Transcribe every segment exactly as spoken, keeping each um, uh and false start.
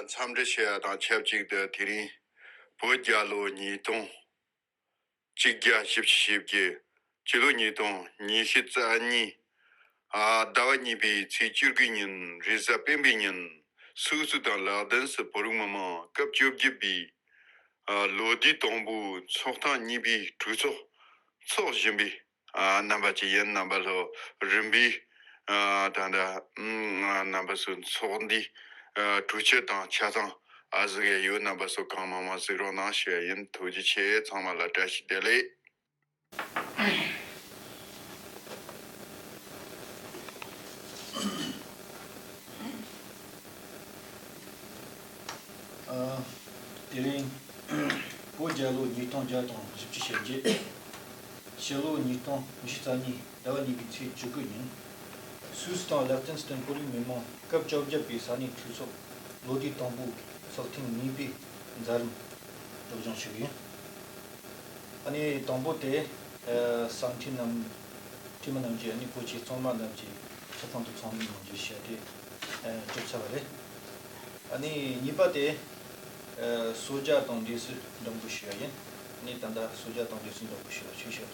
འཚམས་འདྲི་ཞུ་ཡ་དང་ཆབས་ཅིག་ཏུ། དེ་རིང་བོད་རྒྱལ་ལོ་ཉིས་སྟོང་བཅོ་བརྒྱད། བཞི་བཅུ་ཞེ་བརྒྱད། སྤྱི་ལོ་ཉིས་སྟོང་ཉི་ཤུ་རྩ་གཉིས། ཨ། ཟླ་བ་གཉིས་པའི་ཚེས་བཅུ་དགུ་ཉིན། རེས་གཟའ་སྤེན་པའི་ཉིན། སུད་སི་དང་ལག་དེན་སུ་བོད་རིགས་མི་མང་སྐབས་བཅོ་བརྒྱད་པའི་ཨ། ལོ་ཟླའི་དང་པོའི་ཚོགས་ཐེངས་གཉིས་པའི་གྲོས་ཚོགས་འཚོགས་བཞིན་པའི་ཨ། རྣམ་པ་ཅིག་ཡིན། རྣམ་པ་ཚོ་རིམ་པས་ཨ། ད་ལྟ་ཨ། རྣམ་པ་ཚོའི་ཚོགས་འདུའི་ཨ། གྲོས་ཆོད་དང་ཆ་ཚང་ཨ། གཟིགས་ཡ་ཡོད། རྣམ་པ་ཚོ་གང་མང་མང་གཟིགས་རོགས་གནང་ཞུ་ཡ་ཡིན། ཐུགས་རྗེ་ཆེ། ཚང་མ་ལ་བཀྲ་ཤིས་བདེ་ལེགས། ཨ། དེ་རིང་བོད་རྒྱལ་ལོ་ཉིས་སྟོང་བརྒྱ་དང་བཞི་བཅུ་ཞེ་བརྒྱད། ཕྱི་ལོ་ཉིས་སྟོང་ཉི་ཤུ་རྩ་གཉིས། ཟླ་བ་གཉིས་པའི་ཚེས་བཅུ་དགུ་ཉིན། སུད་སི་དང་ལེག་ཏེན་སི་ཏན་བོད་རིགས་མི་མང་སྐབས་བཅོ་བརྒྱད་པའི་ས་གནས་གྲོས་ཚོགས་ལོ་ཟླའི་དང་པོའི་ཚོགས་ཐེངས་གཉིས་པའི་མཛད་རིམ་སྒྲོག་སྦྱང་ཞུ་གི་ཡིན། ཨ་ནི་དང་པོ་དེ་ཨ། གསང་འཕྲིན་རྣམས། འཕྲིན་མི་རྣམས་ཀྱིས་ཨ་ནི་བོད་ཀྱི་གཙང་མ་རྣམས་ཀྱི་ཁྱབ་ཁོངས་དུ་ཚང་མའི་ནང་འཇུག་བྱས་ཏེ་ཨ། གྲུབ་ཚར་བ་རེད། ཨ་ནི་གཉིས་པ་དེ་ཨ། གསོལ་ཇ་དང་འབྲས་སིལ་འདེམས་བསྐོ་ཞུ་ཡ་ཡིན། ཨ་ནི་ད་ལྟ་གསོལ་ཇ་དང་འབྲས་སིལ་འདེམས་བསྐོ་ཞུ་ཡ་ཞུ་ཞུ།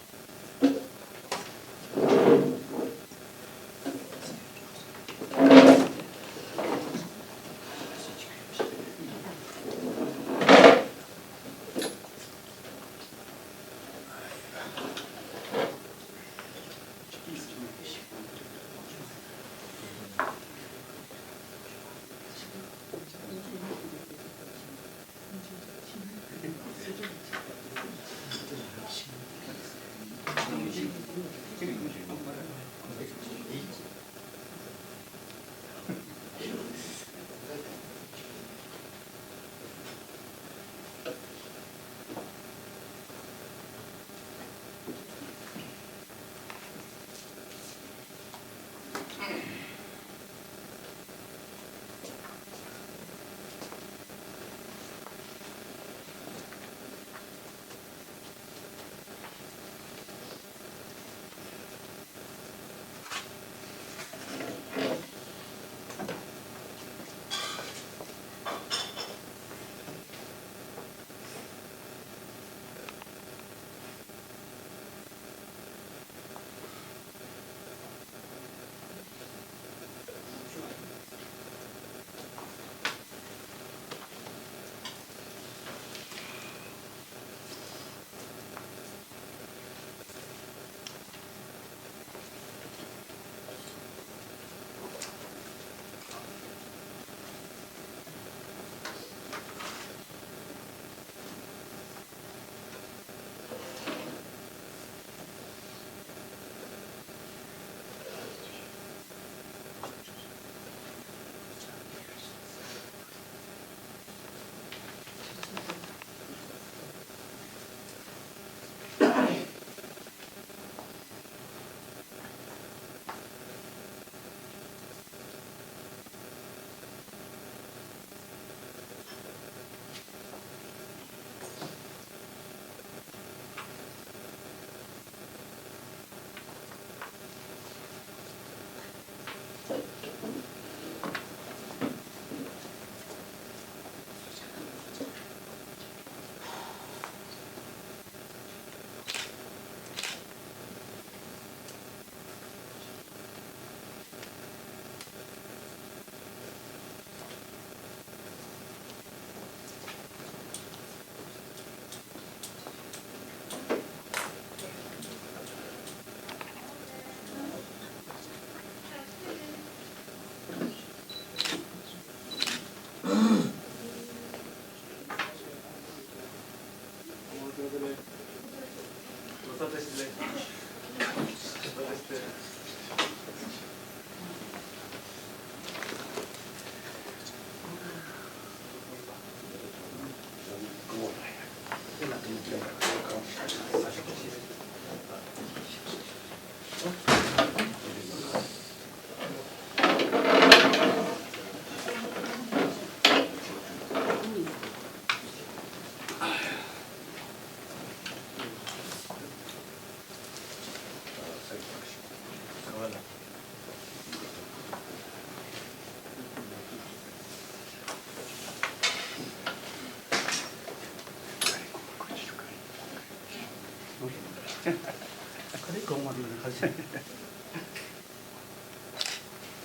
ཁ་རི་གོང་མ་དེ་ཁ་ཆེ།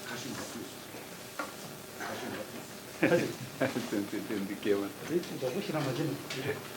ཁ་ཤུ་མ་ཐུག་ཁ་ཤུ་མ་ཐུག་ཁ་ཤུ་མ་ཐུག་ཏན་ཏན་ཏན་ཏན་སྐྱེ་བ། རེད་ཅིག་མདོག་པོ་ཞིག་ན་མ་བྱེད་ནས་རེད།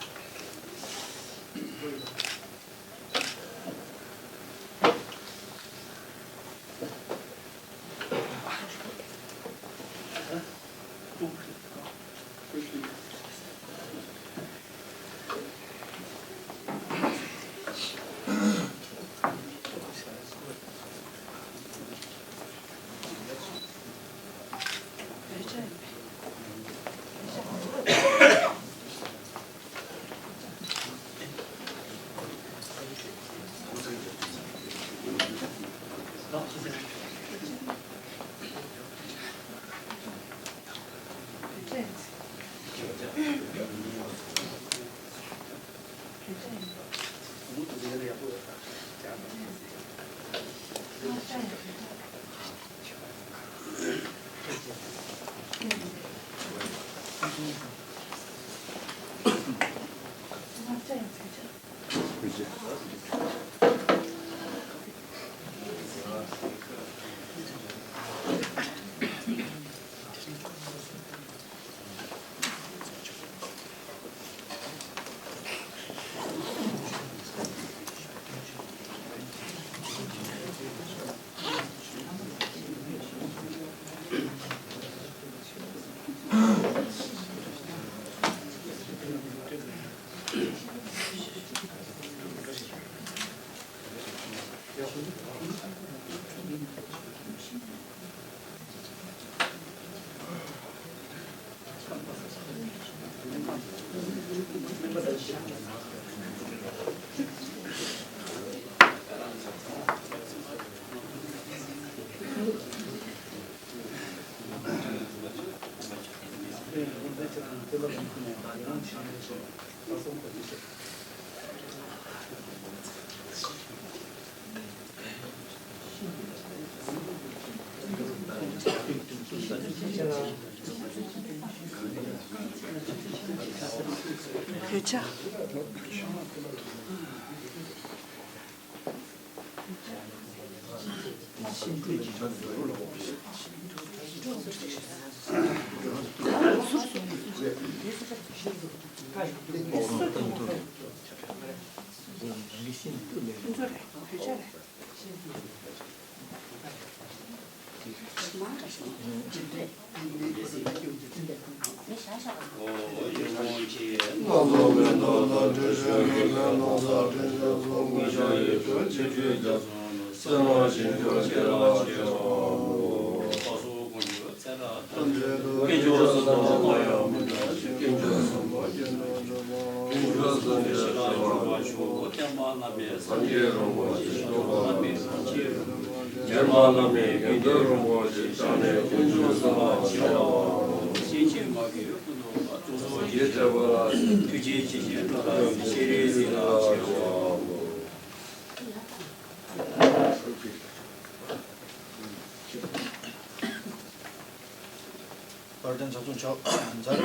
དཔལ་ལྡན་ཚོགས་གཙོ་མཆོག་འཛམ་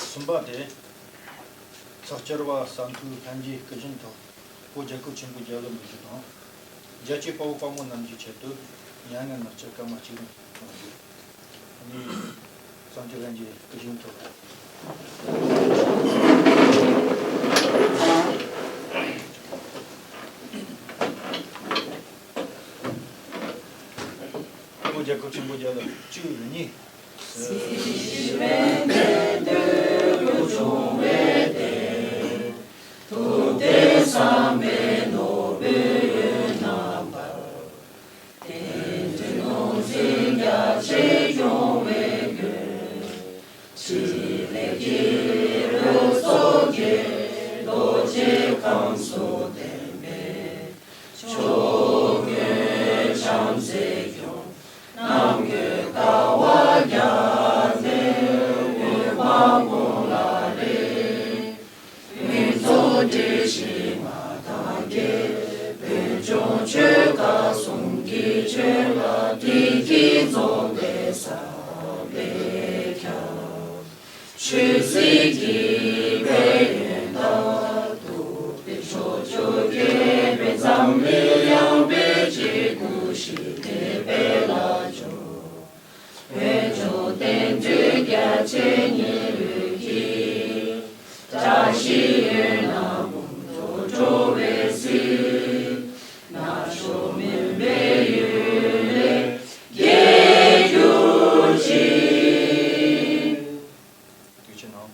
གསུམ་པ་དེ་ཚོགས་བཅར་བ་ས་མཐོའི་ལྷན་རྒྱས་སྐུ་བཞེངས་ཐོག་བོད་རྒྱལ་ཁབ་ཆེན་པོ་རྒྱལ་ལ་འབུལ་རྒྱུ་དང་། རྒྱལ་གཅེས་དཔའ་བོ་དཔའ་མོ་རྣམས་ཀྱི་ཆེད་དུ་མྱ་ངན་ལག་ཆ་སྐར་མ་གཅིག་རིང་གནང་རྒྱུ། ཨ་ནི་གསང་སྤྱོད་ལྷན་རྒྱས་སྐུ་བཞེངས་ཐོག་བོད་རྒྱལ་ཁབ་ཆེན་པོ་རྒྱལ་ལ་བཅུ་གཉིས། དེ་སྦེ་ལ་འཇུག་བོད་ལྗོངས་བསྟན་འགྲོའི་རྒྱ་ཆེན་ཉི་འོད་ཀྱིས། བཀྲ་ཤིས་འོད་སྣང་དགུང་སྟོང་འགྲོ་བའི་གཟིས། ནག་ཕྱོགས་མུན་པའི་གཡུལ་ལས་རྒྱལ་གྱུར་ཅིག་ཐུགས་རྗེ་གནང་།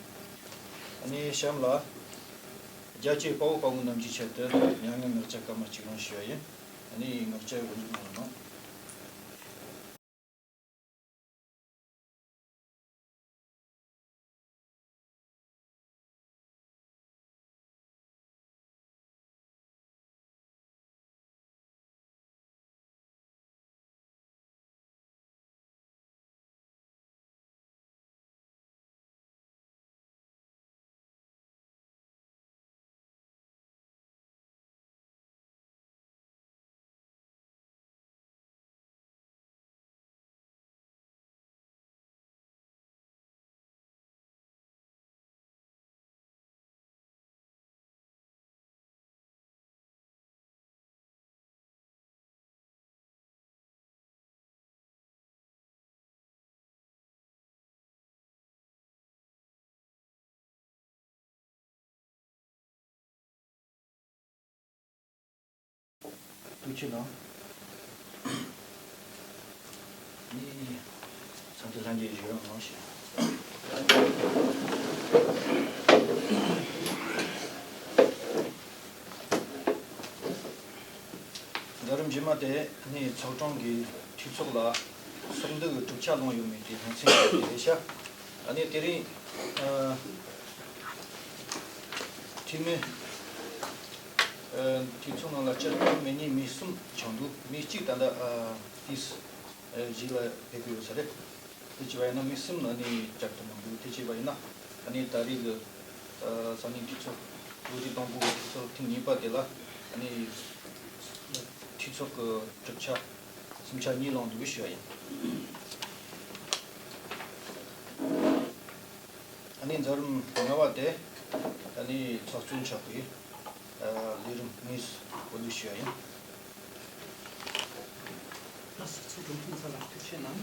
ཨ་ནི་གཤམ་ལ་རྒྱལ་གཅེས་དཔའ་བོ་དཔའ་མོ་རྣམས་ཀྱི་ཆེད་དུ་མྱ་ངན་ངག་བཅད་སྐར་མ་གཅིག་རིང་ཞུ་བ་ཡིན། ཨ་ནི་ངག་བཅད་འགོ་འཛུགས་གནང་རོགས་གནང་། ཐུགས་རྗེ་གནང་། ནི་ཚང་མས་ལྷན་རྒྱས་བཞུགས་རོགས་གནང་ཞུ། མཛད་རིམ་རྗེས་མ་དེ་ནི་ཚོགས་དྲུང་གིས་འཐུས་ཚོགས་ལ་ཚོགས་འདུ་གི་གྲུབ་ཆ་བླངས་ཡོད་མེད་དེ་ལྷན་ཚོགས་ཀྱི་རེ་བཞག་ཨ་ནི་དེ་རིང་ཨ་འཐུས་མི་ཨ་འཐུས་ཚོགས་ནང་ལ་སྤྱིར་བཏང་མི་གཉིས་མི་གསུམ་བྱུང་འདུག་མི་གཅིག་ད་ལྟ་ཨ་ཏིས་ཨ་གཞིས་ལ་ཕེབས་ཀྱི་ཡོད་ས་རེད། དེ་བྱས་པ་ཡིན་ན་མི་གསུམ་ནང་ནས་བཅར་ཐུབ་མི་འདུག་དེ་བྱས་པ་ཡིན་ན་ཨ་ནི་ད་རེས་ཀྱི་ཨ་ས་གནས་འཐུས་ཚོགས་ལོ་རྒྱུས་དང་པོ་གི་འཐུས་ཚོགས་ཐེངས་གཉིས་པ་དེ་ལ་ཨ་ནི་འཐུས་ཚོགས་ཀྱི་གྲུབ་ཆ་སུམ་ཆ་གཉིས་བླངས་འདུག་ཞུ་བ་ཡིན། ཨ་ནི་མཛད་རིམ་ལྔ་པ་དེ་ཨ་ནི་ཚོགས་གཙོ་མཆོག་གིས་ཨ་ལས་རིམ་དངོས་སུ་གོ་སྒྲིག་ཞུ་བ་ཡིན། ལགས་སོ། ཚོགས་དྲུང་ཕུན་ཚོགས་ལགས་ཐུགས་རྗེ་གནང་།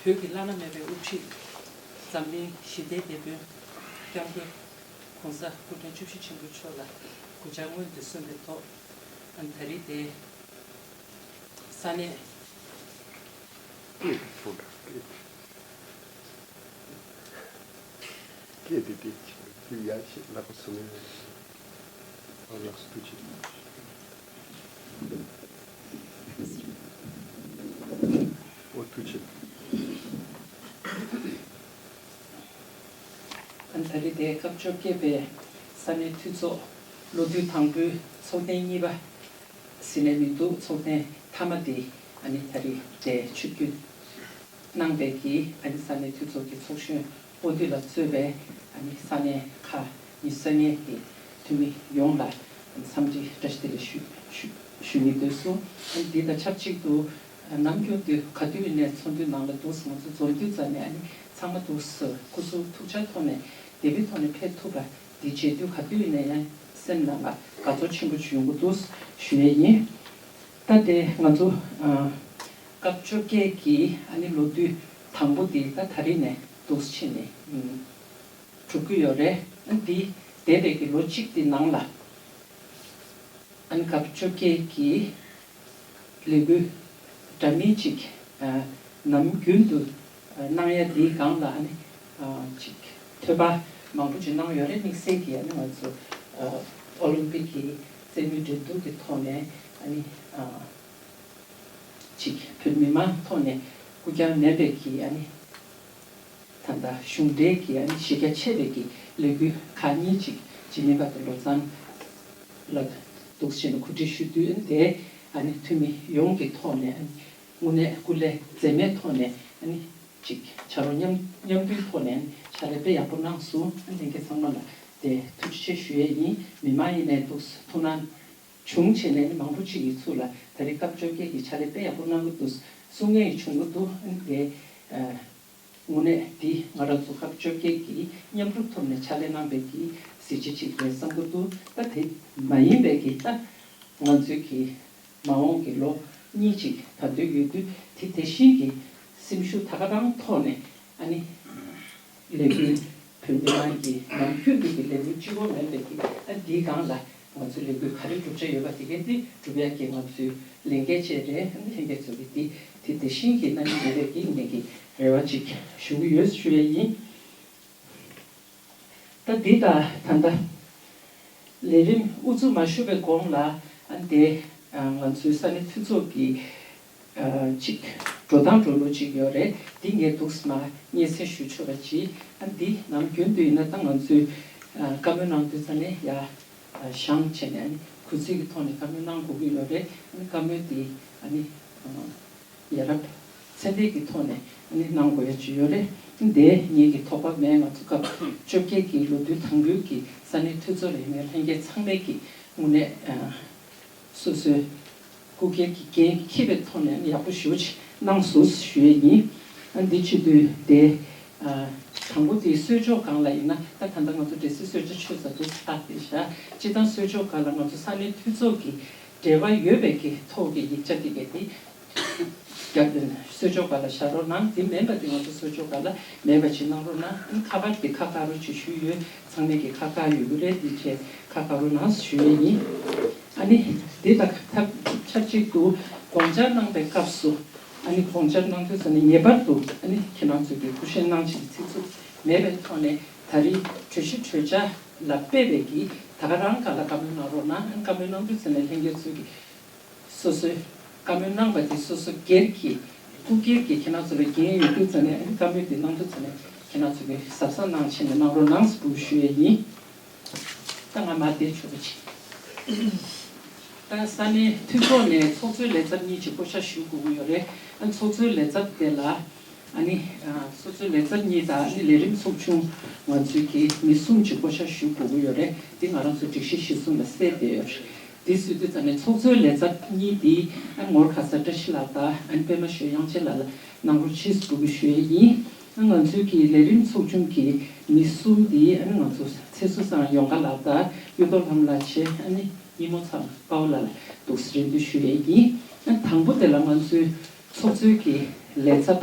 བོད་ཀྱི་བླ་ན་མེད་པའི་དབུ་ཁྲིད་འཛམ་གླིང་ཞི་བདེའི་དེད་དཔོན་སྐྱབས་མགོན་༸གོང་ས་སྐུ་ཕྲེང་བཅུ་བཞི་ཆེན་པོ་མཆོག་ལ་གུས་ཕྱག་སྔོན་དུ་སོན་པའི་ཐོག་ཨ་ནི་ད་རེས་དེ་ས་གནས། སྐད་དེ་ཆུང་དྲགས། སྐད་དེ། སྐད་དེ་སྐད་ཆེ་དུས་ཡར་ཞིག་ལག་པ་སུ་མེད། ཨོ་ལགས་སོ་ཐུགས་རྗེ་གནང་། ཨོ་ཐུགས་རྗེ་གནང་། ཨ་ནི་ད་རེས་དེ་སྐབས་བཅོ་བརྒྱད་པའི་ས་གནས་འཐུས་ཚོགས་ལོ་དུས་དང་པོའི་ཚོགས་ཐེངས་གཉིས་པ། ཟིན་ནས་མི་འདུག་ཚོགས་ཐེངས་མཐའ་མ་དེ་ཨ་ནི་ད་རེས་དེ་ཆིབས་བསྒྱུར་གནང་བའི་གི་ཨ་ནི་ས་གནས་འཐུས་ཚོགས་ཀྱི་ཚོགས་གཞོན་པོ་ཏི་ལ་གཙོས་པའི་ཨ་ནི་ས་གནས་ཁག་ཉི་ཤུ་རྩ་ལྔའི་གི་འཐུས་མི་ཡོངས་ལ་འཚམས་འདྲི་བཀྲ་ཤིས་བདེ་ལེགས་ཞུ་ཞུ་ཞུ་ནི་འདོད་སོང་། ཨ་ནི་འདི་དང་ཆབས་ཅིག་ཏུ་ནམ་རྒྱུན་དུ་ག་དུས་ཡིན་ནའི་ཚོགས་འདུའི་ནང་ལ་འདུག་ང་ཚོ་འཛོམས་དུས་ཙམ་ནས་ཨ་ནི་ཚང་མ་འདུག་སྐུ་གཟུགས་ཐུགས་ཅག་ཐོག་ནས་དེ་བའི་ཐོག་ནས་ཕེབས་ཐུབ་པ་འདི་བྱེད་དུས་ག་དུས་ཡིན་ནའི་སེམས་ནང་ལ་དགའ་ཚོར་ཆེན་པོ་ཅིག་ཡོང་གི་འདུག་ཞུ་ཡས་ཡིན། ད་དེ་ང་ཚོ་ཨ་སྐབས་བཅོ་བརྒྱད་ཀྱི་ཨ་ནི་ལོ་དུས་དང་པོ་དེ་ད་ད་རེས་ནས་འདུག་ཕྱིན་ནས་ཨུམ་གྲུབ་ཀྱི་ཡོད་རེད། ཨ་འདི་འདས་པའི་གི་ལོ་གཅིག་དེ་ནང་ལ་ཨ་ནི་སྐབས་བཅོ་བརྒྱད་ཀྱི་ལས་འགུལ་འདྲ་མིན་ཅིག་ཨ་ནམ་རྒྱུན་དུ་ཨ་གནང་ཡ་དེའི་སྒང་ལ་ཨ་ནི་ཨ་ཅིག་ཐོས་པ་མང་པོ་ཅིག་གནང་ཡོད་རེད། དམིགས་བསལ་གྱིས་ཨ་ནི་ང་ཚོ་ཨ་ཨོ་ལིམ་པིག་གི་རྩེད་མོའི་འགྲན་བསྡུར་གྱི་ཐོག་ནས་ཨ་ནི་ཨ་ཅིག་བོད་མི་མང་ཐོག་ནས་རྐུ་འཁྱམ་མེད་པའི་གི་ཨ་ནི་ད་ལྟ་གཞུང་འབྲེལ་གྱི་ཨ་ནི་གཞི་རྒྱ་ཆེ་བའི་གི་ལས་འགུལ་ཁག་གཉིས་ཅིག་ཇི་ནི་ཝ་དང་ལོ་ཙཱན་ལ་འདུག་བྱས་ནས་གོ་སྒྲིག་ཞུ་དུས་དེ་ཨ་ནི་འཐུས་མི་ཡོངས་ཀྱི་ཐོག་ནས་ཨ་ནི་དངོས་གནས་སྐུ་ལས་འཛེམས་མེད་ཐོག་ནས་ཨ་ནི་ཅིག་ཕྱག་རོགས་མཉམ་མཉམ་འབུལ་ཐོག་ནས་ཨ་ནི་ཕྱག་ལས་དཔེ་ཡག་པོ་གནང་སོང་། ཨ་ནི་ལྷན་རྒྱས་ཚང་མ་ལ་དེ་ཐུགས་རྗེ་ཆེ་ཞུ་ཡས་ཡིན། མི་མང་ཡིན་ནའི་འདུག་ཐུགས་སྣང་བྱུང་བྱས་ནས་ཨ་ནི་མང་པོ་ཅིག་གིས་ཚུར་ལ་ད་རེས་སྐབས་བཅོ་བརྒྱད་ཀྱི་ཕྱག་ལས་དཔེ་ཡག་པོ་གནང་གི་འདུག་གསུང་མཁན་ཡང་བྱུང་གི་འདུག་ཨ་ནི་དེ་ཨ། དངོས་གནས་འདི་ང་རང་ཚོ་སྐབས་བཅོ་བརྒྱད་ཀྱི་མཉམ་རུབ་ཐོག་ནས་ཕྱག་ལས་གནང་བའི་གི་གཟི་བརྗིད་ཅིག་རེད་བསམ་གྱི་འདུག་ད་དེ་མ་ཡིན་པའི་གི་ད་ང་ཚོའི་གི་མ་འོངས་ཀྱི་ལོ་ གཉིས་ཅིག་ད་འདོད་ཡོད་དུས་དེ་དེ་བཞིན་གྱི་སེམས་ཤུགས་ད་ག་རང་ཐོག་ནས་ཨ་ནི་ལས་འགུལ་བོད་མི་མང་གི་ནམ་རྒྱུན་དུ་གི་ལས་འགུལ་གཅིག་པོ་མེད་པའི་གི་ཨ་འདིའི་སྒང་ལ་ང་ཚོའི་ལས་འགུལ་ག་རེ་སྒྲུབ་འཆར་ཡོད་པ་དེ་གའི་འདི་སྒྲུབ་ཡག་གི་ང་ཚོའི་ལས་འགན་བཅས་རེད། ཨ་ནི་ལྷན་རྒྱས་ཚོ་གི་འདི་དེ་དེ་བཞིན་གྱི་གནང་གི་ཡོད་པའི་གི་ངེད་ཀྱི་རེ་བ་ཅིག་ཞུ་གི་ཡོད་ཞུ་ཡས་ཡིན། ད་འདི་ད་ད་ལྟ་ལས་རིམ་དབུ་འཛུགས་མ་ཞུ་བའི་གོང་ལ་ཨ་ནི་དེ་ང་ཚོའི་ས་གནས་འཐུས་ཚོགས་ཀྱི་ཅིག་འགྲོ་སྟངས་འགྲོ་ལུགས་ཅིག་ཡོད་རེད། འདི་ངས་འདུག་སེ་མར་སྙན་སེང་ཞུ་ཆོག་པ་ཅིག་ཨ་འདི་ནམ་རྒྱུན་དུ་ཡིན་ན་ད་ང་ཚོའི་བཀའ་མོལ་གནང་དུས་ཙ་ནས་ཡ་བཞེངས་བྱས་ནས་ཨ་ནི་གུས་བརྩི་གི་ཐོག་ནས་བཀའ་མོལ་གནང་དགོས་ཀྱི་ཡོད་རེད། ཨ་ནི་བཀའ་མོལ་དེ་ཨ་ནི། ཡ་རབས་ཚད་ལྡན་གྱི་ཐོག་ནས་ཨ་ནི་གནང་དགོས་ཡ་ཅིག་ཡོད་རེད། འདི་ངེད་ཀྱི་དོགས་པ་མེད། ང་ཚོ་སྐབས་བཅོ་བརྒྱད་ཀྱི་ལོ་དུས་དང་པོའི་གི་ས་གནས་འཐུས་ཚོགས་ལ་ཡིན་ནའི་ལྷན་རྒྱས་ཚང་མས་ཀྱི་དངོས་གནས་སོ་སོའི་སྐུ་སྒེར་གྱི་འགན་འཁྱེར་བའི་ཐོག་ནས་ཨ་ནི་ཡག་པོ་ཞེ་པོ་ཅིག་གནང་སོང་ཞུ་ཡས་ཡིན། ཨ་འདི་བྱེད་དུས་དེ་དང་པོ་དེ་གསོལ་ལྕོག་སྒང་ལ་ཡིན་ན་ད་ད་ལྟ་ང་ཚོ་འབྲས་སིལ་གསོལ་ཇ་མཆོད་ས་འདུག་ས་ད་དེ་བཞག་སྤྱིར་བཏང་གསོལ་ལྕོག་སྒང་ལ་ང་ཚོ་ས་གནས་འཐུས་ཚོགས་ཀྱི་འབྲེལ་བ་ཡོད་པའི་གི་ཐོག་གི་ཡིག་ཆ་དེ་གས་དེ་རྒྱབ་གསོལ་ལྕོག་སྒང་ལ་བཞག་རོགས་གནང་། དེ་མིན་པ་དེ་ང་ཚོ་གསོལ་ལྕོག་སྒང་ལ་མེད་པ་ཅིག་གནང་རོགས་གནང་། ཨ་ནི་ཁ་པར་དེ་ཁ་བཀག་རོགས་ཅིག་ཞུས་ཡོད། ཚང་མས་ཀྱི་ཁ་བཀག་ཡོད་ཀྱི་རེད། དེ་བྱས་ཁ་བཀག་རོགས་གནང་ཞུ་ཡས་ཡིན། ཨ་ནི་དེ་དང་ཐབས་ཆབས་ཅིག་ཏུ་དགོངས་འཆར་གནང་པའི་སྐབས་སུ་ཨ་ནི་དགོངས་འཆར་གནང་དུས་ཙ་ནས་ངེས་པར་དུ་ཨ་ནི་ཁྱེད་རང་ཚོས་ཀྱི་སྐུ་བཞེངས་གནང་ཆེད་ཀྱི་ཚིག་རྩུབ་མེད་པའི་ཐོག་ནས་ད་རེས་གྲོས་གཞི་གྲོས་འཆར་ལ་དཔེ་བའི་གི་ད་ག་རང་སྒང་ལ་བཀའ་མོལ་གནང་རོགས་གནང་། བཀའ་མོལ་གནང་དུས་ཙམ་ནས་ལྷན་རྒྱས་ཚོས་ཀྱི་སོ་སོའི་བཀའ་མོལ་གནང་པ་དེ་སོ་སོ་སྒེར་གྱི་སྐུ་སྒེར་གྱི་ཁྱེད་རང་ཚོ་ལ་འགན་ཡོད་དུས་ཙམ་ནས་བཀའ་མོལ་དེ་གནང་དུས་ཙམ་ནས་ཁྱེད་རང་ཚོ་གི་གཟབ་གཟབ་གནང་བྱས་ནས་གནང་རོགས་གནང་ཞེས་ཞུ་ཡས་ཡིན། ད་ང་མར་བསྡད་ཆོག་པ་ཅིག་ད་ས་གནས་འཐུས་ཚོགས་ནས་ཚོགས་གཙོའི་ལས་ཚབ་གཉིས་ཀྱི་བསྐོ་བཞག་ཞུ་དགོས་ཀྱི་ཡོད་རེད། ཨ་ཚོགས་གཙོའི་ལས་ཚབ་དེ་ལ་ཨ་ནི་ཚོགས་གཙོའི་ལས་ཚབ་གཉིས་དང་ཨ་ནི་ལས་རིམ་ཚོགས་ཆུང་ང་ཚོའི་གི་མི་གསུམ་གྱི་བསྐོ་བཞག་ཞུ་དགོས་ཀྱི་ཡོད་རེད། འདི་ང་རང་ཚོ་སྒྲིག་གཞི་གཞིར་བཟུང་ལ་གསལ་བསྡད་ཡོད་རེད། དེ་ཟེར་དུས་ཙམ་ནས་ཚོགས་གཙོའི་ལས་ཚབ་གཉིས་དེ་ཨ་ནི་ངོར་ཁ་ས་བཀྲ་ཤིས་ལགས་དང་ཨ་ནི་པད་མ་ཞོལ་དབྱངས་ཅན་ལགས་ལ་གནང་རོགས་ཞེས་ཞུ་ཡས་ཡིན། ང་ཚོའི་གི་ལས་རིམ་ཚོགས་ཆུང་གི་མི་གསུམ་འདི་ཨ་ནི་ང་ཚོ་ཚེ་བསོད་བཟང་ཡོངས་དགའ་ལགས་དང་གཡུ་ཐོག་ལྷ་མོ་ལགས་བྱས་ཨ་ནི་སྙེ་མོ་ཚང་དཔའ་བོ་ལགས་ལ་འདུག་སེ་རེ་འདུན་ཞུ་ཡས་ཡིན། ཨ་ནི་དང་པོ་དེ་ལ་ང་ཚོའི་ཚོགས་གཙོའི་གི་ལས་ཚབ་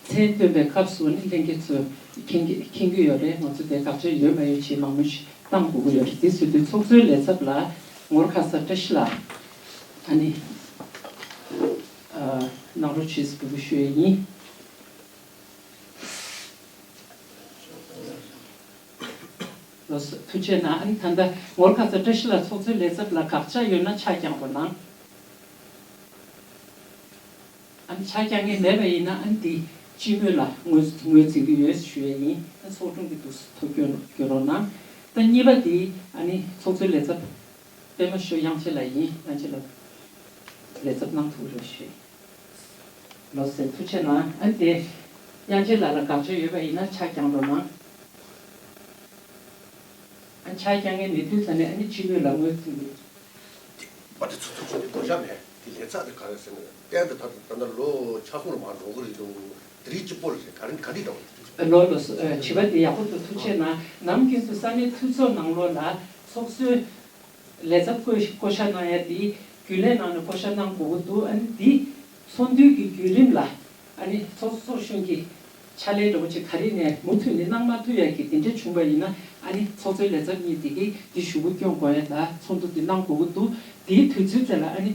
མཚན་བཏོན་པའི་སྐབས་སུ་ཨ་ནི་ལྷན་རྒྱས་ཚོས་མཁྱེན་གྱི་མཁྱེན་གྱི་ཡོད་རེད། ང་ཚོ་དེ་དགག་བྱ་ཡོད་མ་ཡོད་ཅིག་མང་མོས་ཤིག་གཏང་དགོས་ཀྱི་ཡོད་རེད། དེ་ཟེར་དུས་ཚོགས་གཙོའི་ལས་ཚབ་ལ་ངོར་ཁ་ས་བཀྲ་ཤིས་ལགས་ཨ་ནི་གནང་རོགས་ཞེས་ཞུ་ཡས་ཡིན། ལགས་སོ། ཐུགས་རྗེ་གནང་། ཨ་ནི་ད་ལྟ་ངོར་ཁ་ས་བཀྲ་ཤིས་ལགས་ཚོགས་གཙོའི་ལས་ཚབ་ལ་དགག་བྱ་ཡོད་ན་ཕྱག་བརྐྱང་རོགས་གནང་། ཨ་ནི་ཕྱག་བརྐྱང་མཁན་མེད་པ་ཡིན་ན་ཨ་ནི་དེ་སྤྱི་མོས་ལ་ངོས་ངོས་འཛིན་གྱི་ཡོད་ཞུ་ཡས་ཡིན། ཨ་ཚོགས་དྲུང་གི་འདུག་སེ་ཐུགས་སྐྱོན་སྐྱོན་རོགས་གནང་། ད་གཉིས་པ་དེ་ཨ་ནི་ཚོགས་གཙོའི་ལས་ཚབ་པད་མ་ཞོལ་དབྱངས་ཅན་ལགས་ཡིན། དབྱངས་ཅན་ལགས་ལས་ཚབ་གནང་ཐུབ་རེད་ཞུ་ཡས། ལགས་སོ། ཐུགས་རྗེ་གནང་། ཨ་དེ་དབྱངས་ཅན་ལགས་ལ་དགག་བྱ་ཡོད་པ་ཡིན་ན་ཕྱག་བརྐྱང་རོགས་གནང་། ཨ་ཕྱག་བརྐྱང་མཁན་མེད་དུས་ཙམ་ནས་ཨ་ནི་སྤྱི་མོས་ལ་ངོས་འཛིན་གྱི། པ་དེ་ཚོ་ཚོ་ཚོ་དེ་དགོས་ཤ་མེད། དེ་ལས་ཚབ་དེ་ག་རེ་ཟེར་ན་གཏན་དུ་ད་ད་ད་ལོ་ཆ་ཚང་ལ་མར་འགྲོ་གི་རེད་འདུག་དེ་རིང་གཅིག་པོ་ལ་རེད། ག་རེ་ག་འདྲ་འདྲ་བ་རེད། ལོ་ལོ་སོ་ཨ་བྱིས་པ་དེ་ཡག་པོ་འདུག་ཐུགས་རྗེ་གནང་། ནམ་རྒྱུན་དུ་ས་གནས་འཐུས་ཚོགས་ནང་ལོགས་ལ་ཚོགས་གཙོའི་ལས་ཚབ་བསྐོ་བསྐོ་བཞག་གནང་ཡ་དེ་རྒྱུན་ལས་ནང་ནས་བསྐོ་བཞག་གནང་དགོས་ཀྱི་འདུག་ཨ་ནི་དེ་ཚོགས་འདུའི་གི་བརྒྱུད་རིམ་ལ་ཨ་ནི་ཚོགས་གཙོ་གཙོ་གཞོན་གྱི་ཕྱག་ལས་འདྲ་བོ་ཅིག་ག་རེ་ནས་མུ་མཐུད་ནས་གནང་མ་ཐུབ་ཡ་གི་དེ་འདྲ་བྱུང་བ་ཡིན་ན་ཨ་ནི་ཚོགས་གཙོའི་ལས་ཚབ་གཉིས་དེ་གི་དེ་ཞུ་གུ་སྐྱོན་དགོས་ཡ་དང་ཚོགས་འདུ་དེ་གནང་དགོས་ཀྱི་འདུག་དེའི་དུས་ཚོད་དེ་ལ་ཨ་ནི་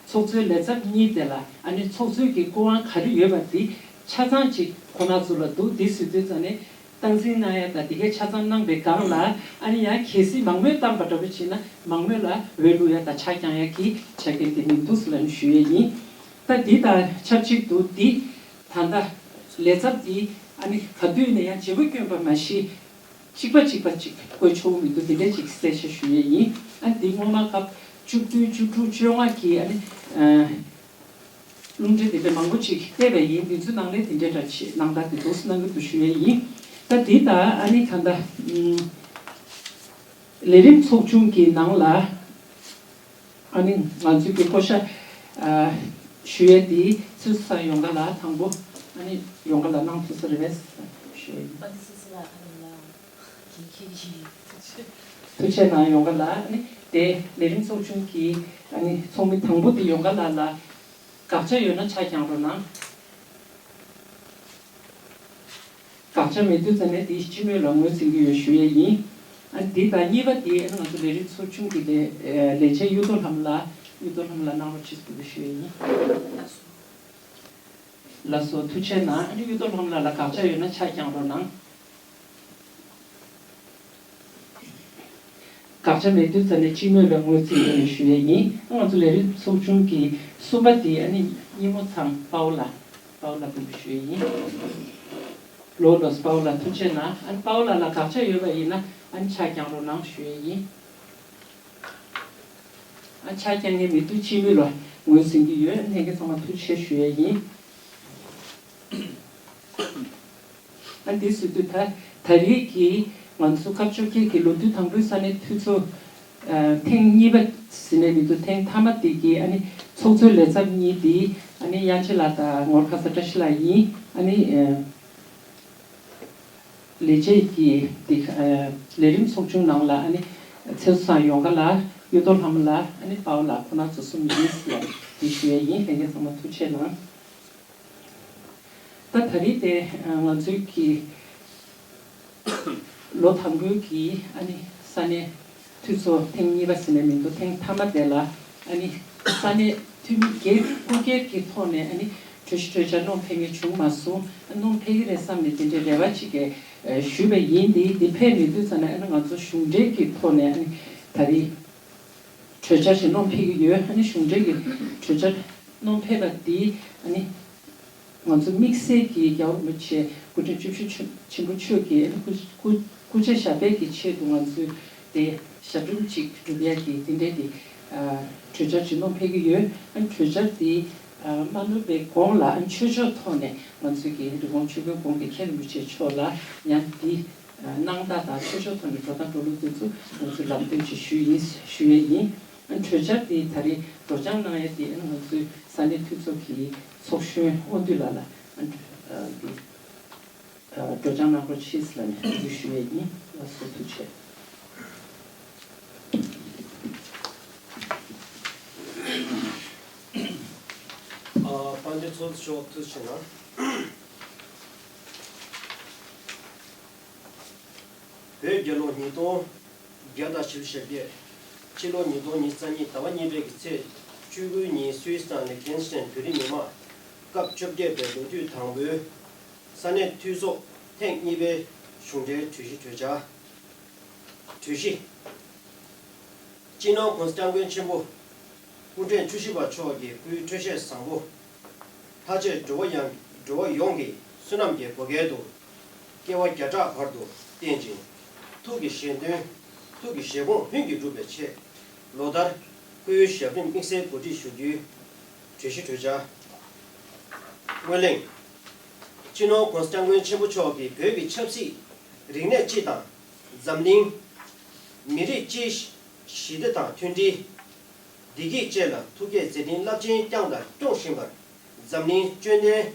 ཚོགས་གཙོའི་ལས་ཚབ་གཉིས་དེ་ལ་ཨ་ནི་ཚོགས་གཙོའི་གི་སྐུ་དབང་ག་རེ་ཡོད་པ་དེ་ཆ་ཚང་ཅིག་ཁོ་ན་ཚོ་ལ་འདུག་དེ་ཟེར་དུས་ཙང་ནས། སྟངས་འཛིན་གནང་ཡ་དང་དེ་གའི་ཆ་ཚང་གནང་པའི་སྒང་ལ་ཨ་ནི་ཡང་གལ་སྲིད་མང་མོས་བཏང་པ་འདྲ་པོ་བྱས་ན་མང་མོས་ལ་འོས་བླུག་ཡ་དང་ཆ་བརྐྱང་ཡ་གི་ཆ་རྐྱེན་དེ་མི་འདུག་ཟེར་ལབ་ནས་ཞུ་ཡས་ཡིན། ད་འདི་དང་ཆབས་ཅིག་ཏུ་འདི་ད་ལྟ་ལས་ཚབ་འདི་ཨ་ནི་ག་དུས་ནས་ཡང་བརྗེ་པོ་སྐྱོན་པ་མ་གཞི་གཅིག་པ་གཅིག་པ་གཅིག་བཀོད་ཆོག་མི་འདུག་དེ་འདྲས་ཅིག་གསལ་བཤད་ཞུ་ཡས་ཡིན། ཨ་ནི་འདི་སྔོན་མ་སྐབས་བཅུ་བདུན་བཅུ་དྲུག་བཅོ་ལྔ་གི་ཨ་ནི། རླུང་འཕྲིན་དེ་འདྲ་མང་པོ་ཅིག་བལྟས་པ་ཡིན། དེ་ཚོའི་ནང་ལས་དེ་འདྲའི་འདྲ་ཆེ་ནང་ལྟར་དེ་འདུག་སེ་གནང་གི་འདུག་ཞུ་ཡས་ཡིན། ད་དེ་ད་ཨ་ནི་ད་ལྟ་ལས་རིམ་ཚོགས་ཆུང་གི་ནང་ལ་ཨ་ནི་ང་ཚོའི་གི་བསྐོ་བཞག་ཞུ་ཡས་དེ་ཚུལ་ས་ཡོང་ག་ལ་དང་པོ་ཨ་ནི་ཡོང་ག་ལ་གནང་ཐུབ་ས་རེད་པས་ཞུ་ཡས་ཡིན། པ་དེ་ཚུལ་ས་ལ་ཨ་ནི་ལ་གི་ཁྱེད་ཀྱི། ཐུགས་རྗེ་གནང་། ཡོངས་དགའ་ལགས། ཨ་ནི་དེ་ལས་རིམ་ཚོགས་ཆུང་གི་ཨ་ནི་ཚོགས་མི་དང་པོ་དེ་ཡོངས་དགའ་ལགས་ལ་དགག་བྱ་ཡོད་ན་ཕྱག་བརྐྱང་རོགས་གནང་། དགག་བྱ་མེད་དུས་ཙམ་ནས་དེ་སྤྱི་མོས་ལ་ངོས་འཛིན་གྱི་ཡོད་ཞུ་ཡས་ཡིན། ཨ་ནི་དེ་དང་གཉིས་པ་དེ་ཨ་ནི་ང་ཚོ་ལས་རིམ་ཚོགས་ཆུང་གི་ལས་ལས་བྱེད་གཡུ་ཐོག་ལྷ་མོ་ལགས། གཡུ་ཐོག་ལྷ་མོ་ལགས་གནང་རོགས་བྱེད་ཟེར་ཞུ་ཡས་ཡིན། ལགས་སོ། ཐུགས་རྗེ་གནང་། ཨ་ནི་གཡུ་ཐོག་ལྷ་མོ་ལགས་ལ་དགག་བྱ་ཡོད་ན་ཕྱག་བརྐྱང་རོགས་གནང་། དགག་བྱ་མེད་དུས་ཙམ་ནས་སྤྱི་མོས་ལ་ངོས་འཛིན་ཡོད་ཞུ་ཡས་ཡིན། ང་ཚོ་ལས་རིམ་ཚོགས་ཆུང་གི་གསུམ་པ་དེ་ཨ་ནི་སྙེ་མོ་ཚང་དཔའ་བོ་ལགས། དཔའ་བོ་ལགས་ཕུལ་ཞུ་ཡས་ཡིན། ལོ་ལོ་དཔའ་བོ་ལགས་ཐུགས་རྗེ་གནང་། ཨ་ནི་དཔའ་བོ་ལགས་ལ་དགག་བྱ་ཡོད་པ་ཡིན་ན་ཨ་ནི་ཕྱག་བརྐྱང་རོགས་གནང་ཞུ་ཡས་ཡིན། ཨ་ཕྱག་བརྐྱང་མཁན་མི་འདུག་སྤྱི་མོས་ལ་ངོས་འཛིན་གྱི་ཡོད། ལྷན་རྒྱས་ཚང་མ་ཐུགས་རྗེ་ཆེ་ཞུ་ཡས་ཡིན། ཨ་འདི་ཟེར་དུས་ད་ད་རེས་ཀྱི་ང་ཚོ་སྐབས་བཅོ་བརྒྱད་ཀྱི་ལོ་དུས་དང་པོའི་ས་གནས་འཐུས་ཚོགས་ཨ་ཐེངས་གཉིས་པ་ཟེར་ནས་མི་འདུག་ཐེངས་མཐའ་མ་དེ་གི་ཨ་ནི་ཚོགས་གཙོའི་ལས་ཚབ་གཉིས་དེ་ཨ་ནི་དབྱངས་ཅན་ལགས་དང་ངོར་ཁ་ས་བཀྲ་ཤིས་ལགས་ཡིན། ཨ་ནི་ཨ། ལས་བྱེད་ཀྱི་འདི་ཨ་ལས་རིམ་ཚོགས་ཆུང་ནང་ལ་ཨ་ནི་ཚེ་བསོད་བཟང་ཡོངས་དགའ་ལགས། གཡུ་ཐོག་ལྷ་མོ་ལགས། ཨ་ནི་དཔའ་བོ་ལགས། ཁོང་རྣམ་ཚོ་གསུམ་ཡིན་ཟེར་འདི་ཞུ་ཡས་ཡིན། ལྷན་རྒྱས་ཚང་མ་ཐུགས་རྗེ་གནང་། ད་ད་རེས་དེ་ང་ཚོའི་གི་ལོ་དང་པོའི་གི་ཨ་ནི་ས་གནས་འཐུས་ཚོགས་ཐེངས་གཉིས་པ་ཟེར་ནས་མི་འདུག་ཐེངས་མཐའ་མ་དེ་ལ་ཨ་ནི་ས་གནས་འཐུས་མི་སྒེར་སྐུ་སྒེར་གྱི་ཐོག་ནས་ཨ་ནི་གྲོས་གཞི་གྲོས་འཆར་བློ་འཕེལ་མཁན་བྱུང་མ་སོང་། ཨ་བློ་འཕེལ་གྱི་རེད་བསམ་ནས་དེ་འདྲའི་རེ་བ་ཅིག་གིས་ཞུས་པ་ཡིན། དེ་དེ་ཕེབས་མེད་དུས་ཙམ་ནས་ཨ་ནི་ང་ཚོ་གཞུང་འབྲེལ་གྱི་ཐོག་ནས་ཨ་ནི་ད་རེས་གྲོས་འཆར་ཞིག་བློ་འཕེལ་གྱི་ཡོད། ཨ་ནི་གཞུང་འབྲེལ་གྱི་གྲོས་འཆར་བློ་འཕེལ་བ་དེ་ཨ་ནི། ང་ཚོ་དམིགས་བསལ་གྱིས་རྒྱལ་བ་རིན་པོ་ཆེ་སྐུ་ཕྲེང་བཅུ་བཞི་ཆེན་པོ་མཆོག་གི་སྐུ་སྐུ་སྐུ་ཕྱྭ་ཞབས་པད་ཀྱི་ཆེད་དུ་ང་ཚོས་དེ་ཞབས་རིམ་གཅིག་སྒྲུབ་ཡག་གི་དེ་འདྲའི་དེ་གྲོས་འཆར་ཅིག་བློ་འཕེལ་གྱི་ཡོད། ཨ་གྲོས་འཆར་དེ་མ་བླུགས་པའི་གོང་ལ་ཨ་ཆོས་ཕྱོགས་ཐོག་ནས་ང་ཚོས་ཀྱི་རི་བོང་ཆོས་འཁོར་དགོན་གྱི་མཁན་རིན་པོ་ཆེ་མཆོག་ལ་ཡང་དེ་གནང་སྟངས་དང་ཆོས་ཕྱོགས་ཐོག་ནས་འགྲོ་སྟངས་འགྲོ་ལུགས་དེ་ཚོ་ང་ཚོས་ལམ་སྟོན་ཅིག་ཞུས་ཡིན་ཞུ་ཡས་ཡིན། གྲོས་འཆར་དེ་ད་རེས་སྒྲོག་སྦྱང་གནང་ཡ་དེ་ང་ཚོའི་ས་གནས་འཐུས་ཚོགས་ཀྱི་ཚོགས་གཞོན་དབང་འདུས་ལགས་ལ་སྒྲོག་སྦྱང་གནང་རོགས་གྱིས་ལབ་ནས་འབོད་སྐུལ་ཞུ་ཡས་ཡིན། ལགས་སོ། ཐུགས་རྗེ་ཆེ། དཔལ་ལྡན་ཚོགས་གཙོ་མཆོག་ཐུགས་རྗེ་གནང་། བོད་རྒྱལ་ལོ་ཉིས་སྟོང་བརྒྱ་དང་བཞི་བཅུ་ཞེ་བརྒྱད། ཕྱི་ལོ་ཉིས་སྟོང་ཉི་ཤུ་རྩ་གཉིས་ཟླ་བ་གཉིས་པའི་གི་ཚེས་བཅུ་དགུ་ཉིན་སུད་སི་དང་ལིག་ཏེན་སི་ཊེན་བོད་རིགས་མི་མང་སྐབས་བཅོ་བརྒྱད་པའི་ལོ་དུས་དང་པོའི་ས་གནས་འཐུས་ཚོགས་ཐེངས་གཉིས་པའི་གཞུང་འབྲེལ་གྲོས་གཞི་གྲོས་འཆར། གྲོས་གཞི། སྤྱི་ནོར་༸གོང་ས་༸སྐྱབས་མགོན་ཆེན་པོ་སྐུ་ཕྲེང་བཅུ་བཞི་པ་མཆོག་གི་སྐུའི་འཕྲོད་བཞེས་བཟང་པོ། ལྷག་བཅས་འགྲོ་བ་ཡང་འགྲོ་བ་ཡོངས་ཀྱི་བསོད་ནམས་ཀྱི་བུ་སྐལ་དུ། སྐྱེ་བ་བརྒྱ་ཕྲག་བར་དུ་བརྟན་ཅིང་། ཐུགས་ཀྱི་བཞེད་དོན། ཐུགས་ཀྱི་བཞེད་དགོངས་ལྷུན་གྱིས་གྲུབ་པའི་ཆེད། ལོ་ལྟར་སྐུའི་ཞབས་རིམ་དམིགས་བསལ་གོ་སྒྲིག་ཞུ་རྒྱུའི་གྲོས་གཞི་གྲོས་འཆར། སྔོན་གླེང་། སྤྱི་ནོར་༸གོང་ས་༸སྐྱབས་མགོན་ཆེན་པོ་མཆོག་གིས་བོད་ཀྱི་ཆབ་སྲིད་རིག་གནས་སྤྱི་དང་། འཛམ་གླིང་མི་རིགས་སྤྱིའི་ཞི་བདེ་དང་མཐུན་སྒྲིལ། བདེ་སྐྱིད་བཅས་ལ་ཐུགས་བསྐྱེད་མཛད་འཕྲིན་རླབས་ཆེན་བསྐྱངས་དང་སྐྱོང་བཞིན་པར། འཛམ་གླིང་བཅོམ་ལྡན་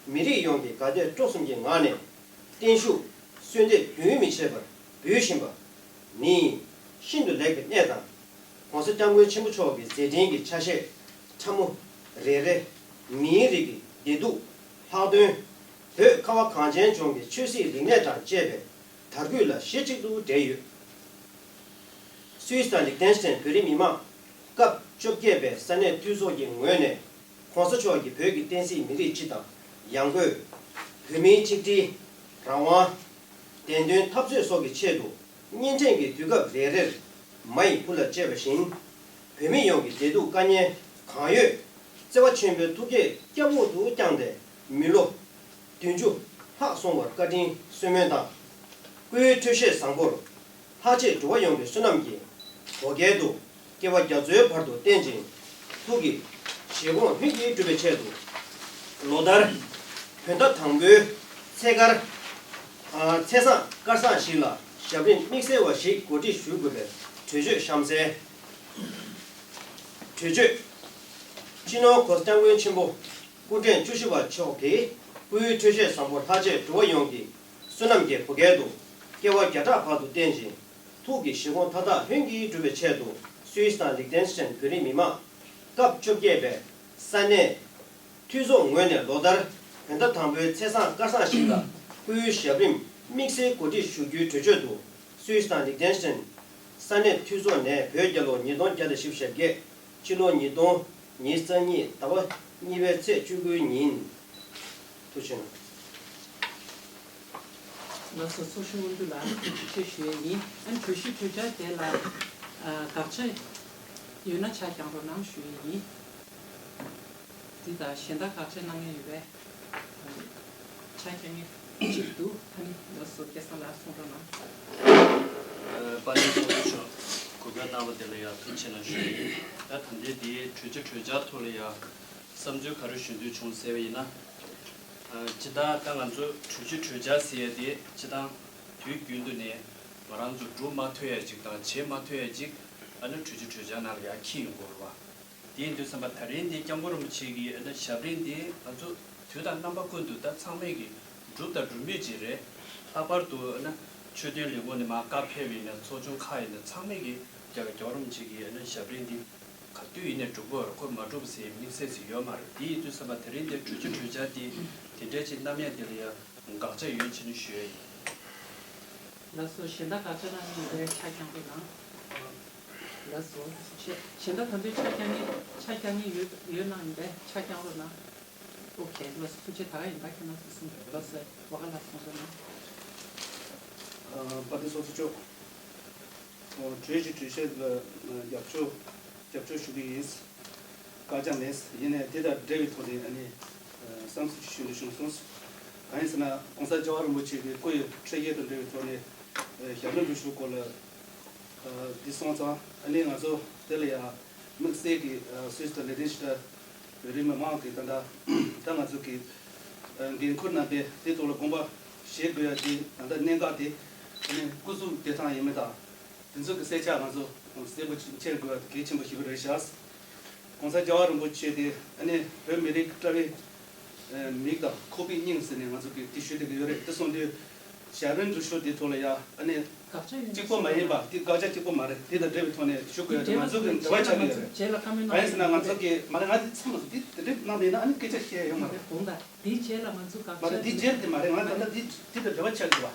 མི་རིགས་ཡོངས་ཀྱིས་དགའ་དད་སྤྲོ་གསུམ་གྱི་ངང་ནས་བརྟན་བཞུགས་གསོལ་འདེབས་རྒྱུན་མི་ཆད་པར་འབུལ་བཞིན་པ་ནི་ཤིན་ཏུ་ལེགས་པའི་གནས་དང་། ༸གོང་ས་༸སྐྱབས་མགོན་ཆེན་པོ་མཆོག་གི་མཛད་འཕྲིན་གྱི་ཆ་ཤས་ཕྲ་མོ་རེ་རེ་མིའི་རིགས་ཀྱི་བདེ་སྡུག་ལྷག་དོན། བོད་ཁ་བ་གངས་ཅན་ལྗོངས་ཀྱི་ཆོས་སྲིད་རིག་གནས་དང་བཅས་པའི་དར་རྒུད་ལ་གཞི་གཅིག་ཏུ་འབྲེལ་ཡོད། སུད་སི་དང་ལིག་ཏེན་སི་ཏན་བོད་རིགས་མི་མང་སྐབས་བཅོ་བརྒྱད་པའི་ས་གནས་འཐུས་ཚོགས་ཀྱི་ངོས་ནས་༸གོང་ས་མཆོག་གིས་བོད་ཀྱི་བསྟན་སྲིད་མི་རིགས་སྤྱི་དང་ཡང་སྒོས་བོད་མིའི་ཆིག་སྒྲིལ། རང་དབང་། བདེན་དོན་འཐབ་རྩོད་སོགས་ཀྱི་ཆེད་དུ་གཉིན་ཕྲན་གྱི་དུས་སྐབས་རེ་རེར་མ་ཡི་བུ་ལ་བཅས་པ་བཞིན། བོད་མི་ཡོངས་ཀྱི་བདེ་སྡུག་དཀའ་ངལ་གང་ཡོད་བརྩེ་བ་ཆེན་པོའི་ཐུགས་བསྐྱེད་སྐྱབས་འོག་ཏུ་བསྐྱངས་ཏེ་མི་ལོ་བདུན་ཅུ་ལྷག་སོང་བར་བཀའ་དྲིན་གསོལ་སྨོན་དང་། སྐུའི་འཕྲོད་བཞེས་བཟང་པོར་ལྷག་བཅས་འགྲོ་བ་ཡོངས་ཀྱི་བསོད་ནམས་ཀྱི་བུ་སྐལ་དུ། སྐྱེ་བ་རྒྱ་མཚོའི་བར་དུ་བརྟན་ཅིང་། ཐུགས་ཀྱི་བཞེད་དགོངས་ལྷུན་གྱིས་གྲུབ་པའི་ཆེད་དུ། ལོ་ལྟར་བོད་ཟླ་དང་པོའི་ཚེས་མགར། ཨ་ཚེས་བཟང་སྐར་བཟང་ཞིག་ལ་ཞབས་རིམ་དམིགས་བསལ་བ་ཞིག་གོ་སྒྲིག་ཞུ་དགོས་པའི་གྲོས་ཆོད་གཤམ་གསལ། གྲོས་ཆོད། སྤྱི་ནོར་༸གོང་ས་༸སྐྱབས་མགོན་ཆེན་པོ་སྐུ་ཕྲེང་བཅུ་བཞི་པ་མཆོག་གི་སྐུའི་འཕྲོད་བཞེས་བཟང་པོ་ལྷག་བཅས་འགྲོ་བ་ཡོངས་ཀྱི་བསོད་ནམས་ཀྱི་བུ་སྐལ་དུ། སྐྱེ་བ་བརྒྱ་ཕྲག་བར་དུ་བརྟན་ཅིང་། ཕུགས་ཀྱི་བཞེད་དགོངས་མཐའ་དག་ལྷུན་གྱིས་གྲུབ་པའི་ཆེད་དུ། སུད་སི་དང་ལིག་ཏེན་སི་ཏན་བོད་རིགས་མི་མང་སྐབས་བཅོ་བརྒྱད་པའི་ས་གནས་འཐུས་ཚོགས་ངོས་ནས་ལོ་ལྟར་བོད་ཟླ་དང་པོའི་ཚེས་བཟང་སྐར་བཟང་ཞིག་ལ་སྐུའི་ཞབས་རིམ་དམིགས་བསལ་གོ་སྒྲིག་ཞུ་རྒྱུའི་གྲོས་ཆོད་དུ། སུད་སི་དང་ལིག་ཏེན་སི་ཏན་ས་གནས་འཐུས་ཚོགས་ནས་བོད་རྒྱལ་ལོ་ཉིས་སྟོང་བརྒྱ་དང་བཞི་བཅུ་ཞེ་བརྒྱད། ཕྱི་ལོ་ཉིས་སྟོང་ཉི་ཤུ་རྩ་གཉིས་ཟླ་བ་གཉིས་པའི་ཚེས་བཅུ་དགུའི་ཉིན། ཐུགས་རྗེ་ཆེ། ལགས་སོ། ཚོགས་གཞོན་དབང་འདུས་ལགས་ཐུགས་རྗེ་ཆེ་ཞུ་ཡས་ཡིན། ཨ་ནི་གྲོས་གཞི་གྲོས་འཆར་དེ་ལ་ཨ་དགག་བྱ་ཡོད་ན་ཆ་རྐྱང་རོགས་གནང་ཞུ་ཡས་ཡིན། འདི་དང་གཞན་དག་དགག་བྱ་གནང་མཁན་ཡོད་པས། ཆ་རྐྱང་ངེས་གཅིག་འདུག་ཨ་ནི་ལགས་སོ། སྐལ་བཟང་ལགས་གསུང་རོགས་གནང་། ཨ་དཔལ་ལྡན་ཚོགས་གཙོ་མཆོག་གོ་སྐབས་གནང་བ་དེ་ལ་ཡང་ཐུགས་རྗེ་ཆེ་གནང་ཞུ་ཡི་ཡིན། ད་ད་ལྟའི་འདིའི་གྲོས་ཆོད་གྲོས་འཆར་ཐོག་ལ་ཡང་བསམ་ཚུལ་ག་རེ་ཞུ་འདོད་བྱུང་ཟེར་བ་ཡིན་ན། ཨ་སྤྱིར་བཏང་ད་ང་ཚོ་གྲོས་ཆོད་གྲོས་འཆར་ཟེར་ཡ་དེ་སྤྱིར་བཏང་དུས་རྒྱུན་དུ་ནས་ང་རང་ཚོ་སྒྲུབ་མ་ཐུབ་ཡ་ཅིག་དང་བྱེད་མ་ཐུབ་ཡ་ཅིག་ཨ་ནི་གྲོས་ཆོད་གྲོས་འཆར་ནང་ལ་ཡར་འཁྱེར་ཡོང་གི་ཡོད་རེད་བ། དེ་ཡིན་དུས་ཙམ་པ་ད་རིང་འདི་སྐྱབས་མགོན་རིན་པོ་ཆེ་གི་ཨ་ནི་ཞབས་རིམ་འདི་ང་ཚོ་དུས་དང་རྣམ་པ་ཀུན་ཏུ་ད་ཚང་མས་ཀྱི་སྒྲུབ་དང་སྒྲུབ་མུས་ཅིག་རེད། ལྷག་པར་དུ་ཨ་ནི་ཆོས་དོན་ལས་ཁུངས་ནས་མར་བཀའ་ཕེབས་ཡིན་ན་ཚོགས་ཆུང་ཁག་ཡིན་ན་ཚང་མས་ཀྱི་རྒྱལ་བ་སྐྱབས་མགོན་རིན་པོ་ཆེ་གི་ཨ་ནི་ཞབས་རིམ་འདི་ག་དུས་ཡིན་ནའི་སྒྲུབ་དགོས་རེད། ཁོ་མ་སྒྲུབ་ཟེར་དམིགས་བསལ་ཟེར་ཡོད་མ་རེད། དེ་ཡིན་དུས་ཙམ་པ་ད་རིང་འདི་གྲོས་ཆོད་གྲོས་འཆར་འདི་དེ་འདྲའི་ཅིག་བསྣམས་ཡ་འདི་ལ་ཡང་དགག་བྱ་ཡོད་ཅེས་ནས་ཞུ་ཡ་ཡིན། ལགས་སོ། གཞན་དག་དགག་བྱ་གནང་མཁན་ཡོད་པས་ཆ་རྐྱང་རོགས་གནང་། ལགས་སོ། གཞན་དག་ད་དུང་ཆ་རྐྱང་ངེས་ཆ་རྐྱང་ངེས་ཡོད་ཡོད་གནང་ཡིན་པས་ཆ་རྐྱང་རོགས་གནང་། ཨོ་ཁེ། ལགས་སོ། ཐུགས་རྗེ་ཆེ། ད་ག་ཡིན་པ་ཁྱེད་རང་ཚོ་གསུང་། ལགས་སོ། ཝ་ཀ་ལགས་གསུང་རོགས་གནང་། ཨ་དཔལ་ལྡན་ཚོགས་གཙོ་མཆོག་ཨོ་གྲོས་ཀྱི་གྲོས་ཆོད་ལ་རྒྱབ་སྐྱོར་རྒྱབ་སྐྱོར་ཞུ་གི་ཡིན། བཀག་ཆ་མེད། ཡིན་ནའི་དེ་དང་འབྲེལ་བའི་ཐོག་ནས་ཨ་ནི་བསམ་ཚུལ་ཞིག་ཞུ་འདོད་བྱུང་སོང་། གང་ཡིན་ཟེར་ན་༸གོང་ས་༸རྒྱལ་བ་རིན་པོ་ཆེ་གི་སྐུ་ཡི་འཕྲོད་བརླག་དང་འབྲེལ་བའི་ཐོག་ནས་ཞབས་རིམ་འགྲུལ་བཞུད་སྐོར་ལ་འདི་སོང་ཙང་ཨ་ནི་ང་ཚོ་དེ་ལ་ཡང་དམིགས་བསལ་གྱི་སུད་སི་དང་ལིག་ཏེན་སི་ཊན་བོད་རིགས་མི་མང་གི་ད་ལྟ་ད་ང་ཚོ་གི་འགན་འཁུར་རྣམ་པས་དེ་ཐོག་ལ་དགོངས་པ་བཞེས་དགོས་ཡ་དེ་ད་ལྟ་གནད་འགག་དེ་ཨ་ནི་སྐུ་གཟུགས་བདེ་ཐང་ཡིན་མིན་དང་། དེ་ཚོ་གི་གསལ་ཆ་ང་ཚོ་གསལ་པོ་ཅིག་འཁྱེར་དགོས་པ་གལ་ཆེན་པོ་ཞིག་རེད་ཤག༸གོང་ས་༸རྒྱལ་བ་རིན་པོ་ཆེ་དེ་ཨ་ནི་བོད་མི་རིགས་དཔྲལ་བའི་མིག་དང་ཁོག་པའི་སྙིང་ཟེར་ནས་ང་ཚོ་གི་དེ་ཞུ་བསྡད་ཀྱི་ཡོད་རེད། དེ་སོང་དུས་ཞབས་རིམ་འགྲུལ་བཞུད་དེ་ཐོག་ལ་ཡ་ཨ་ནི་དགག་བྱ་ཡོད་ན་གཅིག་པོ་མ་ཡིན་པ་དེ་དགག་བྱ་གཅིག་པོ་མ་རེད། དེ་དང་འབྲེལ་བའི་ཐོག་ནས་ཞུ་དགོས་ཡ་དེ་ང་ཚོ་གི་འབྲེལ་བ་ཆགས་ཀྱི་ཡོད་རེད། རྗེས་ལ་བཀའ་མོལ་གནང་། གང་ཡིན་ཟེར་ན་ང་ཚོ་གི་མ་རེད། ང་དེ་ཚང་མ་ཚོ་དེ་དེ་འདྲའི་གནང་མེད་ན་ཨ་ནི་སྐད་ཆ་བཤད་ཡ་ཡོད་མ་རེད། དགོངས་དག་དེའི་རྗེས་ལ་ང་ཚོ་དགག་མ་རེད། དེའི་རྗེས་དེ་མ་རེད། ང་ད་ལྟ་དེ་དེ་དང་འབྲེལ་བ་ཆགས་ཀྱི་བ།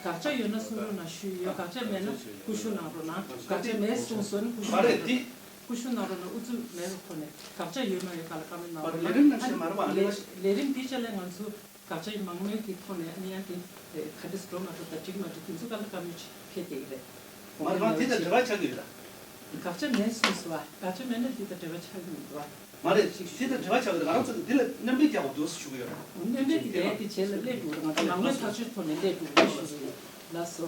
དགག་བྱ་ཡོད་ན་གསུང་རོགས་གནང་ཞུས་ཡོད། དགག་བྱ་མེད་ན་སྐུ་ཞུ་གནང་རོགས་གནང་། དགག་བྱ་མེད་གསུངས་སོང་ན་སྐུ་ཞུ་མ་རེད་གནང་དེ། རོགས། སྐུ་ཞུ་གནང་རོགས་གནང་། ཨུ་ཚུགས་མེད་པའི་ཐོག་ནས་དགག་བྱ་ཡོད་མ་ཡོད་སྒང་ལ་བཀའ་མོལ་གནང་རོགས་གནང་། ལས་རིམ་ནང་བཞིན་མ་རེད་བ། ལས་ལས་རིམ་འདི་ཆ་ལས་ང་ཚོ་དགག་བྱ་མང་མོས་ཀྱི་ཐོག་ནས་ཨ་ནི་ཡང་དེ་ག་འདྲས་འགྲོ་མ་འགྲོ་དང་འགྲིག་མ་འགྲིག་དེ་ཚོ་སྒང་ལ་བཀའ་མོལ་ཅིག་ཕེབས་བསྡད་ཀྱི་རེད། མ་རེད་བ། དེ་དང་འབྲེལ་བ་ཆགས་ཀྱི་ཡོད་ད། དགག་བྱ་མེད་གསུངས་སོང་བ། དགག་བྱ་མེད་ན་འདི་དང་འབྲེལ་བ་ཆགས་ཀྱི་མི་འདུག་བ། མ་རེད། ཅིག་འདི་དང་འབྲེལ་བ་ཆགས་ཀྱི་རེད། ང་རང་ཚོ་འདི་ལ་སྣོན་པ་རྒྱག་དགོས་འདུག་ཞུ་གི་ཡོད་རེད། སྣོན་པ་འདི་ལས་དེ་རྗེས་ལ་སླེབས་འགྲོ་གི་རེད། ང་ཚོ་མང་མོས་ཐག་གཅོད་ཐོག་ནས་སླེབས་འགྲོ་གི་རེད་ཞུ་གི་ཡོད། ལགས་སོ།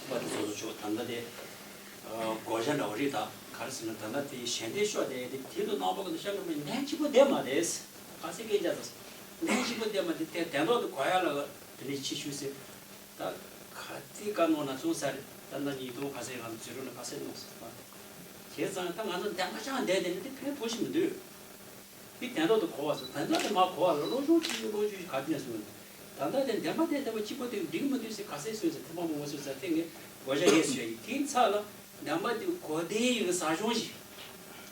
པ་དེ་ཚོ་ཚོ་ཆོག་ད་ལྟ་དེ་བགོ་བཤའ་འདྲ་བོ་རེད། ད་ག་རེ་ཟེར་ན་ད་ལྟ་དེ་ཞལ་འདེབས་ཤོག་དེ་དེ་དེ་དུ་གནང་པ་གི་ཤ་ནུ་མི་ནན་གཅིག་པོ་བསྡད་མ་རེད། ག་ཚད་སྐད་ཆ་ད་ནན་གཅིག་པོ་བསྡད་མ་དེ་དེ་དན་ཐོག་ཏུ་གོ་ཡ་ལ་དེ་ནས་ཕྱི་ཤུ་ཟེར། ད་ག་ཚོད་བཀའ་གནང་ན་ཚོང་ས་རེད། ད་ལྟ་ཉིས་སྟོང་ག་ཚོད་ང་ཚོ་འཛུལ་རོགས་ལ་ག་ཚོད་གནང་སོང་། བྱས་ཙང་ད་ང་ཚོ་འདན་མ་ཅང་བསྡད་དེ་ནི་དེ་ཕན་ཐོགས་ཤིག་མི་འདུག་དེ་དན་ཐོག་ཏུ་གོ་བ་སོང་། དན་ཐོག་དེ་མ་གོ་བ་ལ་བློ་སྦྱོང་གཅིག་བློ་སྦྱོང་ག་དུས་ནས་སོང་། ད་ལྟ་དེ་འདན་མ་དེ་དེ་བ་གཅིག་པོ་དེ་འགྲིག་མི་འདུག་ཟེར་ག་ཚོད་སོང་ཟེར་ཐེངས་མང་པོ་སོང་ཟེར་ཐེངས་ངས་བགོ་བཤའ་ཡས་སོང་ཡ་ཡིན། དེའི་ཚབ་ལ་འདན་མ་དེ་གོ་བདེ་ཡི་གི་ཟ་སྦྱོང་ཞིག་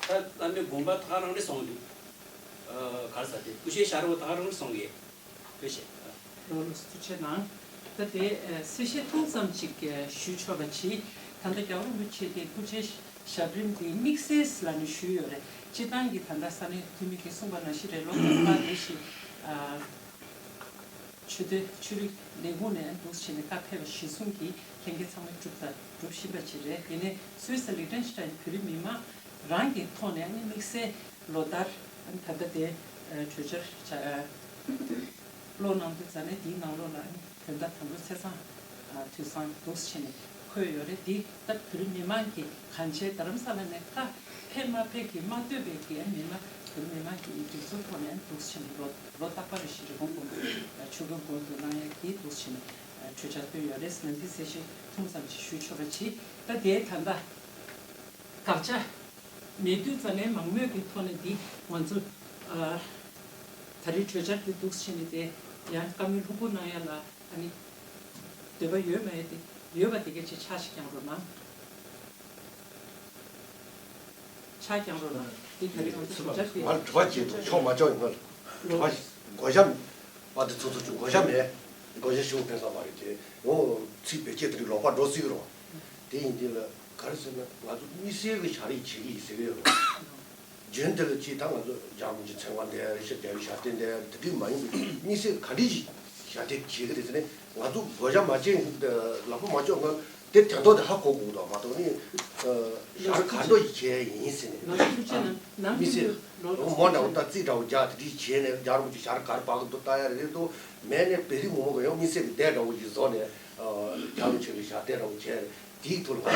ད་བླ་མའི་དགོངས་པ་ད་རང་རེ་སོང་འདུག་ག་རེ་ཟ་དེ་སྐུ་ཞབས་ཤ་རུ་ད་རང་རེ་སོང་གི། ཐུགས་རྗེ་ཆེ། ལོ་ལོ་སུ་ཆེ་ནང་། ད་དེ་གསལ་བཤད་ཐུང་ཙམ་ཅིག་ཞུས་ཆོག་པ་ཅིག་ད་ལྟ་རྒྱལ་བ་རིན་པོ་ཆེ་དེ་སྐུ་ཕྱྭའི་ཞབས་རིམ་དེ་དམིགས་བསལ་ལ་ནི་ཞུས་ཡོད་རེད། སྤྱིར་བཏང་གི་ད་ལྟ་ས་གནས་འཐུས་མི་གིས་གསུངས་པ་ནང་བཞིན་རེད། ལོ་རྟག་པར་དེ་བཞིན་ཆོས་དོན་ཆོས་རིག་ལས་ཁུངས་ནས་འདུག་བྱས་ནས་བཀའ་ཕེབས་པ་གཞིར་བཟུང་གིས་ལྷན་རྒྱས་ཚང་མས་སྒྲུབ་དང་སྒྲུབ་བཞིན་པ་ཅིག་རེད། དེ་ནས་སུད་སི་ལིག་ཏེན་སི་ཏན་བོད་རིགས་མི་མང་རང་གི་ཐོག་ནས་ནི་དམིགས་བསལ་ལོ་ལྟར་ད་ལྟ་དེ་གྲོས་འཆར་བྱ་ཀློག་གནང་དུས་ཙ་ནས་དེའི་ནང་ལོགས་ལ་བོད་ཟླ་དང་པོའི་ཚེས་བཟང་དུས་བཟང་འདུག་བྱས་ནས་འཁོད་ཡོད་རེད། དེ་ད་བོད་རིགས་མི་མང་གིས་གང་བྱས་རྡ་རམ་ས་ལ་ནས་ཁ་ཕེབས་མ་ཕེབས་ཀྱི་མ་ལྟོས་པའི་གི་མི་མང་བོད་རིགས་མི་མང་གི་སྒྲིག་འཛུགས་ཐོག་ནས་འདུག་བྱས་ནས་ལོ་ལོ་རྟག་པར་རེ་བཞིན་རི་ཀོན་དགོན་པའི་ཆོས་འཁོར་དགོན་དུ་གནང་ཡག་གི་འདུག་བྱས་ནས་གྲོས་འཆར་བཏོན་ཡོད་རེད། ནང་དེ་གསལ་བཤད་ཐུང་ཙམ་ཅིག་ཞུས་ཆོག་པ་ཅིག་ད་དེའི་ད་ལྟ་དགག་ཆ་མེད་དུས་ཙ་ནས་མང་མོས་ཀྱི་ཐོག་ནས་འདི་ང་ཚོ་ཨ་ད་རེས་གྲོས་འཆར་འདི་འདུག་བྱས་ནས་དེ་ཡང་བཀའ་མོལ་ལྷུག་པོ་གནང་ཡ་ལ་ཨ་ནི་འདོད་པ་ཡོད་མ་ཡོད་དེ་ ཡོད་པ་དེ་གའི་ཆེད་ཕྱག་ཞིག་བརྐྱང་རོགས་གནང་། ཕྱག་བརྐྱང་རོགས་གནང་། འདི་ག་རེ་ང་ཚོ་ང་ལ་དྲི་བ་བྱེད་དུ་ཆོག་མ་ཆོག་ཡིན་ན་དྲི་བ་བགོ་བཤའ་པ་དེ་ཚོ་ཚོ་ཆུ་བགོ་བཤའ་མེད། བགོ་བཤའ་ཞུ་ཕན་ས་མ་རེད་དེ། འོ་ཚིག་བེད་སྤྱད་དེ་རིགས་ལོག་པ་འགྲོ་སྲིད་རོགས། དེ་ཡིན་དེ་ལ་ག་རེ་ཟེར་ན་ང་ཚོ་དམིགས་བསལ་གྱི་བྱ་རིགས་བྱེད་ཀྱི་ཡིན་ཟེར་གྱི་ཡོད་རོགས། རྒྱུན་དེ་ལ་ཅིག་ད་ང་ཚོ་རྒྱལ་བ་རིན་པོ་ཆེ་མཚན་དབང་འདས་རེད་ཤག་རྒྱལ་བའི་ཞབས་བརྟན་འདས་དེ་འདྲའི་མ་ཡིན་པའི་དམིགས་བསལ་ག་འདྲ་ཞིག་ཞབས་བརྟན་བྱེད་ཀྱི་རེད་ཟེར་ནས་ང་ཚོ་བགོ་བཤའ་མ་བྱས་ལག་པ་མ་བཅོས་སྔོན་དེ་དོན་ཐོག་དེ་ཧ་གོ་དགོས་འདུག་མ་གཏོགས་ནི་ཞར་ག་འདྲ་ཞིག་བྱས་ཡིན་ཟེར་ནས་ང་ཚོ་ཐུགས་རྗེ་གནང་། ནང་མི་སེར་ལོ་མོ་འདྲ་བོ་ད་རྩིས་འདྲ་བོ་རྒྱག་དེ་འདྲ་བྱས་ནས་རྒྱལ་བ་རིན་པོ་ཆེ་ཞར་གར་བབས་ཀྱི་འདུག་ལྟ་ཡ་རེད་འདུག་མེད་ནས་བེ་རི་མོ་མོ་ག་ཡང་དམིགས་བསལ་གྱི་སྡེ་འདྲ་བོ་ཞིག་བཟོ་ནས་རྒྱལ་བ་རིན་པོ་ཆེ་གི་ཞབས་བརྟན་འདྲ་བོ་བྱས། དེའི་ཐོག་ལ་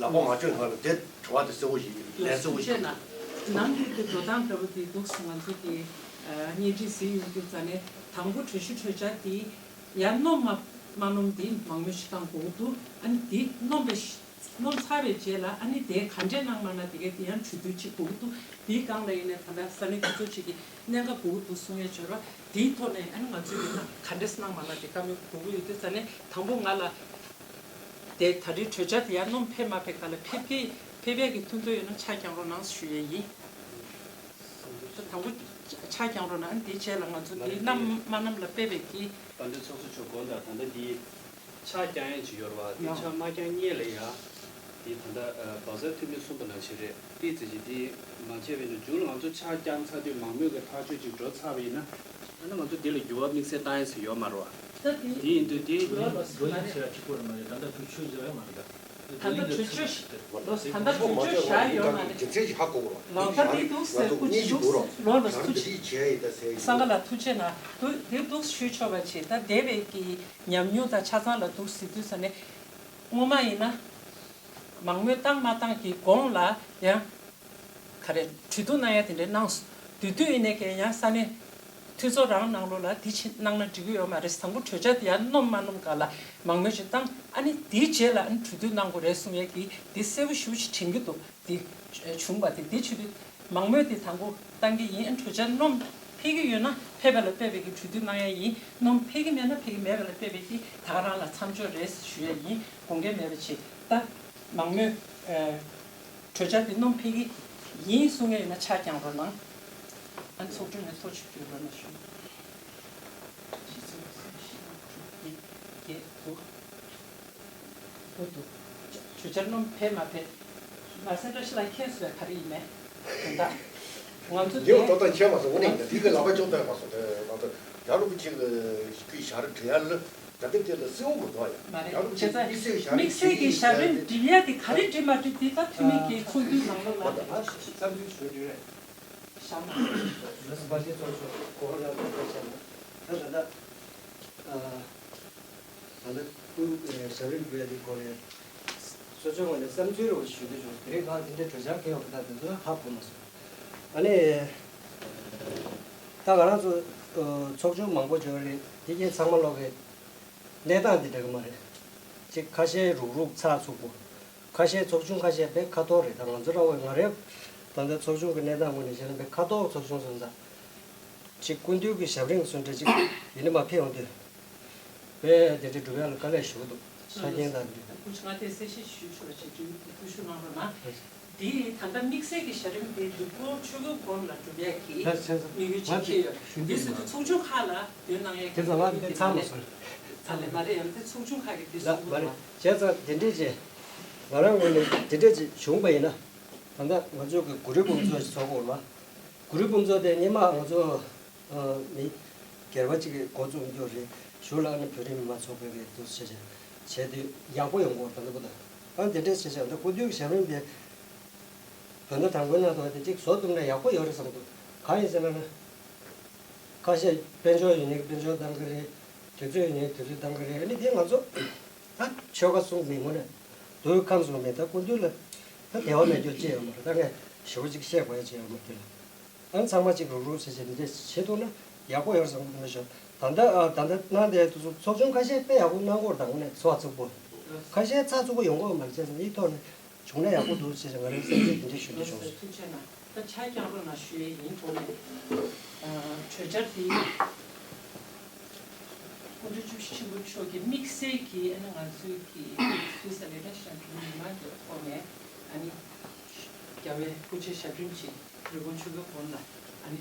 ལག་པ་མ་བཅོས་སྔོན་ལ་དེ་དྲི་བ་དེ་གསལ་བོ་ཞིག་ལན་གསལ་བོ་ཞིག་ཐུགས་རྗེ་གནང་། ནང་གི་དེ་འགྲོ་སྟངས་འདྲ་བོ་དེ་འདུག་སེ་ང་ཚོ་དེ་བརྙན་འཕྲིན་གཟིགས་ཡོང་དུས་ཙ་ནས་དང་པོ་གྲོས་གཞི་གྲོས་འཆར་དེ་ཡར་སྣོམ་མ་མ་སྣོམ་དེ་མང་མོས་ཤིག་བཏང་དགོས་ཀྱི་འདུག་ཨ་ནི་དེ་སྣོམ་པའི་སྣོམ་ཚར་བའི་རྗེས་ལ་ཨ་ནི་དེ་ག་འདྲས་གནང་མ་གནང་དེ་གའི་དེ་ཡང་གྲོས་བསྡུར་བྱེད་དགོས་ཀྱི་འདུག་དེའི་སྒང་ལ་ཡིན་ནའི་ད་ལྟ་ས་གནས་དེ་ཚོ་ཅིག་གི་གནད་འགག་དགོས་ཀྱི་འདུག་གསུང་ཡས་བྱོས་རོགས། དེའི་ཐོག་ནས་ཨ་ནི་ང་ཚོས་ཡིན་ན་ག་འདྲས་གནང་མ་གནང་དེ་བཀའ་མོལ་དགོས་ཀྱི་ཡོད་དུས་ཙ་ནས་དང་པོ་ང་ལ། དེ་ད་རེས་གྲོས་འཆར་དེ་ཡར་སྣོམ་ཕེབས་མ་ཕེབས་ག་ལ་ཕེབས་ཕེབས་ཕེབས་ཡས་ཀྱི་ཐུགས་འདོད་ཡོད་ན་ཕྱག་བརྐྱང་རོགས་གནང་ཞུ་ཡས་ཡིན། དང་པོ་ཕྱག་བརྐྱང་རོགས་གནང་། དེའི་རྗེས་ལ་ང་ཚོ་འདི་གནང་མ་གནང་ལ་དཔེ་བའི་གི། དཔལ་ལྡན་ཚོགས་གཙོ་མཆོག་དགོངས་དག་ད་ལྟ་འདི་ཕྱག་བརྐྱང་ཡས་ཅིག་ཡོད་རེད་བ། འདི་ཡང་ཕྱག་མ་བརྐྱང་སྔོན་ལ་ཡ། འདི་ད་ལྟ་བག་ཚ་འཐུས་མི་གསུངས་པ་ནང་བཞིན་རེད། ཏོག་ཙམ་ཅིག་འདི་མ་བྱས་པའི་ནང་མཇུག་ལ་ང་ཚོ་ཕྱག་བརྐྱང་ཚར་དུས་མང་མོས་ཀྱི་ཐག་གཅོད་ཅིག་འགྲོ་ཚར་བ་ཡིན་ན། ཨ་ནི་ང་ཚོ་འདི་ལ་འགྱུར་བ་དམིགས་བསལ་བཏང་ཡས་ཟེར་ཡོད་མ་རེད་བ། ད་དེ་འདི་ཡིན་དུས་དེ་ལོ་ལོ་བགྲོ་གླེང་བྱེད་ཡ་གཅིག་པོ་རེད་མ་རེད། ད་ལྟ་གྲོས་ཆོད་བཞག་ཡོད་མ་རེད་ད། ད་ལྟ་གྲོས་ཆོད་ད་ལྟ་གྲོས་ཆོད་བཞག་ཡོད་མ་རེད། དེ་ཚོད་ཀྱི་ཧ་གོ་གོ་ལོ་ད་དེ་འདུག་ཟེར་སྐུ་མཁྱེན་འདུག་ལོ་ལོ་ཐུགས་རྗེ་ཆེ། སངས་རྒྱས་ལ་ཐུགས་རྗེ་གནང་། དེ་འདུག་ཞུས་ཆོག་པ་བྱེད། ད་འདས་པའི་གི་ཉམས་མྱོང་དང་ཆ་ཚང་ལ་འདུག་ཟེར་དུས་ས་ནས་སྔོན་མ་ཡིན་ན་མང་མོས་བཏང་མ་བཏང་གི་གོང་ལ་ཡང་། ག་རེ་གྲོས་བསྡུར་གནང་ཡ་དེ་འདྲའི་གནང་སོང་། དེ་དུས་ཡིན་ནའི་གན་ཡང་ས་གནས་འཐུས་ཚོགས་རང་ནང་ལོགས་ལ་དེ་ཕྱིན་གནང་ན་འགྲིག་གི་ཡོད་མ་རེད། དང་པོ་གྲོས་འཆར་དེ་ཡར་སྣོམ་མ་སྣོམ་ག་ལ་མང་མོས་ཅིག་བཏང་། ཨ་ནི་དེའི་རྗེས་ལ་ཨ་ནི་གྲོས་བསྡུར་གནང་དགོས་རེད་གསུང་ཡས་ཀྱི་དེ་གསལ་པོ་ཞེ་པོ་ཅིག་དྲན་གྱི་འདུག་དེ་བྱུང་བ་དེ་དེ་བྱེད་དུས་མང་མོས་དེ་དང་པོ་བཏང་གི་ཡིན། ཨ་ནི་གྲོས་འཆར་སྣོམ་ཕེབས་ཀྱི་ཡོད་ན་ཕེབས་པ་ལ་དཔག་པའི་གི་གྲོས་བསྡུར་གནང་ཡ་ཡིན། སྣོམ་ཕེབས་ཀྱི་མེད་ན་ཕེབས་ཀྱི་མེད་པ་ལ་དཔག་པའི་གི་ད་ག་རང་ལ་མཚམས་འཇོག་རེད་ཞུ་ཡ་ཡིན། དགོངས་འགལ་མེད་པ་བྱེད། ད་མང་མོས་གྲོས་འཆར་དེ་སྣོམ་ཕེབས་ཀྱི་ཡིན་གསུང་མཁན་ཡོད་ན་ཕྱག་བརྐྱང་རོགས་གནང་། ཨ་ནི་ཚོགས་དྲུང་ནས་ཐག་གཅོད་རྒྱུ་རོགས་གནང་ཞུ། གཅིག་གསུམ་བཞི་བཅུ་བདུན་བརྒྱད་དགུ། དགུ་འདུག་གྲོས་འཆར་སྣོམ་ཕེབས་མ་ཕེབས། མ་ཟད་བཀྲ་ཤིས་ལགས་ཁྱེད་ཚོས་ག་རེ་ཡིན་མེད་དོན་དག་ང་ཚོ་ངས་དེ་ཏོག་ཏོག་མཁྱེན་མ་སོང་། དངོས་གནས་ཡིན་ན་དེ་གི་ལག་པ་ཅོག་ཏོ་ཡོད་མ་སོང་། དེ་ང་ཚོ་རྒྱ་རུ་གི་ཅིག་གི་ཞར་དྲི་ཡ་ལ། ད་ལྟ་དེ་ལ་གསལ་བོ་མི་འདུག་ཡ། མ་རེད། ཡང་བྱས་ཙང་དམིགས་བསལ་གྱི་ཞབས་རིམ་སྒྲིག་ཡ་དེ་ག་རེ་སྒྲིག་མ་སྒྲིག་དེ་ད་འཐུས་མི་གི་ཚོགས་འདུའི་ནང་ལོགས་ལ་བསམ་ཚུལ་ཞུ་རྒྱུ་རེད། བཞག་མ་རེད། མི་སུ་པ་ཞིག་ཚོགས་ཆུང་གོ་ཧོ་ར་ལ་བཀའ་བྱས་ན་ད་ད་ལྟ་ད་ལྟ་སྐུ་ཞབས་རིམ་སྒྲིག་ཡ་དེ་སྐོར་ནས་གཙོ་ཆེ་ངོས་ནས་བསམ་ཚུལ་རེ་བ་ཞུ་འདོད་བྱུང་། དེ་རིང་ཁ་དེ་འདྲའི་གྲོས་འཆར་འཁྱེར་ཡོང་གི་ད་དེ་ཚོ་ཧ་གོ་མ་སོང་། ཨ་ནི། ད་ང་རང་ཚོ་ཚོགས་ཆུང་མང་པོ་ཡོད་རེད། དེ་གའི་ཚང་མ་ལོག་གི་གནས་སྟངས་འདི་འདྲ་གི་མ་རེད། ཅིག་ཁ་ཤས་རུག་རུག་ཚགས་ཚུད་པོ། ཁ་ཤས་ཚོགས་ཆུང་ཁ་ཤས་དཔེ་ཁ་ཐོར་རེད། ད་ང་ཚོ་ར་བས་ང་རའི་ད་ལྟ་ཚོགས་ཆུང་གི་གནས་སྟངས་ངོས་ནས་བཤད་ན་དཔེ་ཁ་ཐོར་ཚོགས་ཆུང་སོང་ཙང་། ཅིག་སྐུ་མདུན་གྱི་ཞབས་རིམ་སུ་འདྲ་ཅིག་ཡིན་ན་མ་ཕེབས་ཡོང་དུས། དཔེ་དེ་འདྲ་སྒྲུབ་ཡ་ལ་དཀའ་ལས་ཞེ་པོ་འདུག་ཆ་རྐྱེན་དང་འདི། སྐུ་ཞབས་ང་དེ་གསལ་བཤད་ཞུ་ཆོག་ཅིག་ཞུ་ཞུ་གནང་རོགས་གནང་། དེ་ད་ལྟ་དམིགས་བསལ་གྱི་ཞབས་རིམ་དེ་ལུག་སྒོར་ཆོས་གོས་སྒོར་ལ་སྒྲུབ་ཡག་གི་ལགས་བྱས་ཙང་དམིགས་ཡུལ་ཅིག་འཁྱེར་ཡོད། དེ་སྲིད་དུ་ཚོགས་ཆུང་ཁག་ལ་འདོན་གནང་ཡག་གི་དེ་ཚང་མ་དེ་ཚང་མ་སོང་། ཚ་ལས་མ་རེད། ཡང་དེ་ཚོགས་ཆུང་ཁག་གི་དེ་ལགས་སོང་མ་རེད། བྱས་ཙང་དེ་འདྲས་ཅིག་ང་རང་ངོས་ནས་དེ་འདྲས་ཅིག་བྱུང་པ་ཡིན་ན། ད་ལྟ་ང་ཚོ་གི་གུ་རུ་བུམ་ཚོགས་ཤིག་ཚོགས་དགོས་ལ། གུ་རུ་བུམ་ཚོགས་དེ་སྔོན་མ་ང་ཚོ་མི་སྒེར་པ་གཅིག་གིས་འགོ་བཙུགས་རྒྱུ་རེད། གཞུག་ལ་ནི་བོད་རིགས་མི་མང་ཚོགས་པའི་གི་འདུ་བྱེད་བྱས་ཏེ་ཡག་པོ་ཡོང་གི་ཡོད་རེད། ད་ལྟ་བུ་དང་ཨ་འདི་འདྲས་བྱས་བྱས་ད་སྐུ་མདུན་གྱི་ཞབས་རིམ་དེ་བོད་ཟླ་དང་པོའི་ནང་དུ་དེ་གཅིག་བཟོ་ཐུབ་ན་ཡག་པོ་ཡོད་རེད་བསམ་གི་འདུག་གང་ཡིན་ཟེར་ན་ནི་ཁ་ཤས་དཔལ་འབྱོར་ཡོད་མཁན་གྱི་དཔལ་འབྱོར་གཏང་གི་རེད། དུས་ཚོད་ཡོད་མཁན་གྱི་དུས་ཚོད་གཏང་གི་རེད། ཨ་ནི་དེ་ང་ཚོ་ད་ཆོལ་ཁ་གསུམ་མིན་ངོ་ནས་འདུལ་ཁམས་གསུམ་མིན། ད་སྐུ་མདུན་ལ་ད་འབྲེལ་བ་མེད་རྒྱུ་ཅི་ཡོད་མ་རེད། ད་ངས་ཞེ་པོ་ཅིག་བཤད་དགོས་ཡ་ཅི་ཡོད་མ་རེད་ལ། ཨ་ནི་ཚང་མ་གཅིག་རུག་རུག་བྱས་བྱས་འདི་འདྲས་བྱེད་ཐུབ་ན་ཡག་པོ་ཡོད་བསམ་གྱི་འདུག་ཞོ། ད་ལྟ་ཨ་ད་ལྟ་གནང་བསྡད་དུས་ཚོགས་ཆུང་ཁ་ཤས་དཔེ་ཡག་པོ་གནང་གི་ཡོད་རེད། ད་དངོས་གནས་ཚོགས་ཚུགས་པོ་ཁ་ཤས་ཚགས་ཚུད་པོ་ཡོང་གི་ཡོད་མ་རེད། བྱས་ཙང་འདིའི་ཐོག་ནས་བྱུང་ན་ཡག་པོ་འདུག་ཅེས་ང་རང་བསམ་ཚུལ་འདི་འདྲས་ཞུ་འདོད་བྱུང་སོང་། ཐུགས་རྗེ་གནང་། ད་ཕྱག་བརྐྱང་རོགས་གནང་ཞུ་ཡས་ཡིན། གོང་ནས་གྲོས་འཆར་འདི་སྐུ་ བཅུ་བཞི་ཆེན་པོ་མཆོག་གིས་དམིགས་བསལ་གྱིས་ཨ་ནི་ང་ཚོའི་གི་སུད་སི་ལི་ཊན་ཤན་མི་མང་གི་ཐོག་ནས་ཨ་ནི་རྒྱལ་བའི་སྐུ་ཕྱྭའི་ཞབས་རིམ་ཅིག་རི་བོང་ཆུ་བོའི་དགོན་ལ་ཨ་ནི་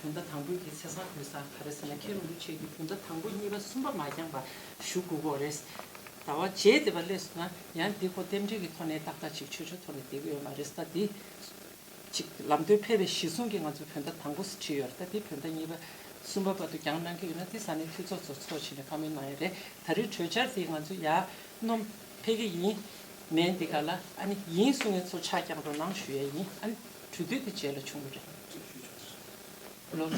བོད་ཟླ་དང་པོའི་གི་ཚེས་བཟང་དུས་བཟང་ག་རེ་ཟེར་ན། མཁན་རིན་པོ་ཆེ་གིས་བོད་ཟླ་དང་པོ་གཉིས་པ་གསུམ་པ་མ་འགྱངས་པ་བཞུགས་དགོས་ཀྱི་རེད། ཟླ་བ་བརྒྱད་དེ་བ་སླེབས་སོང་ན་ཡང་འདི་ཁོ་རྟེན་འབྲེལ་གྱི་ཐོག་ནས་ཏག་ཏག་ཅིག་ཆོས་ཆོས་ཐོག་ནས་བསྡད་ཀྱི་ཡོད་མ་རེད། ད་འདི་ཅིག་ལམ་སྟོན་ཕེབས་པའི་གཞི་བཟུང་གིས་ང་ཚོས་བོད་ཟླ་དང་པོ་བྲིས་ཡོད་རེད། ད་འདི་བོད་ཟླ་གཉིས་པ་གསུམ་པ་བར་དུ་འགྱངས་གནང་གི་ཡོད་ན་འདི་ས་གནས་འཐུས་ཚོགས་ཚོ་ཚོགས་བྱས་ནས་བཀའ་མོལ་གནང་ཡ་རེད། ད་རེས་གྲོས་འཆར་དེ་ང་ཚོ་ཡར་སྣོན་ཕེབས་ཀྱི་ཡིན། མེད་འདི་ག་ལ་ཨ་ནི་ཡིན་གསུང་མཁན་ཚོ་ཆ་རྐྱང་རོགས་གནང་ཞུ་ཡ་ཡིན། ཨ་ནི་གྲོས་བསྡུར་དེ་རྗེས་ལ་བྱུང་གི་རེད། ལོ་ལོ་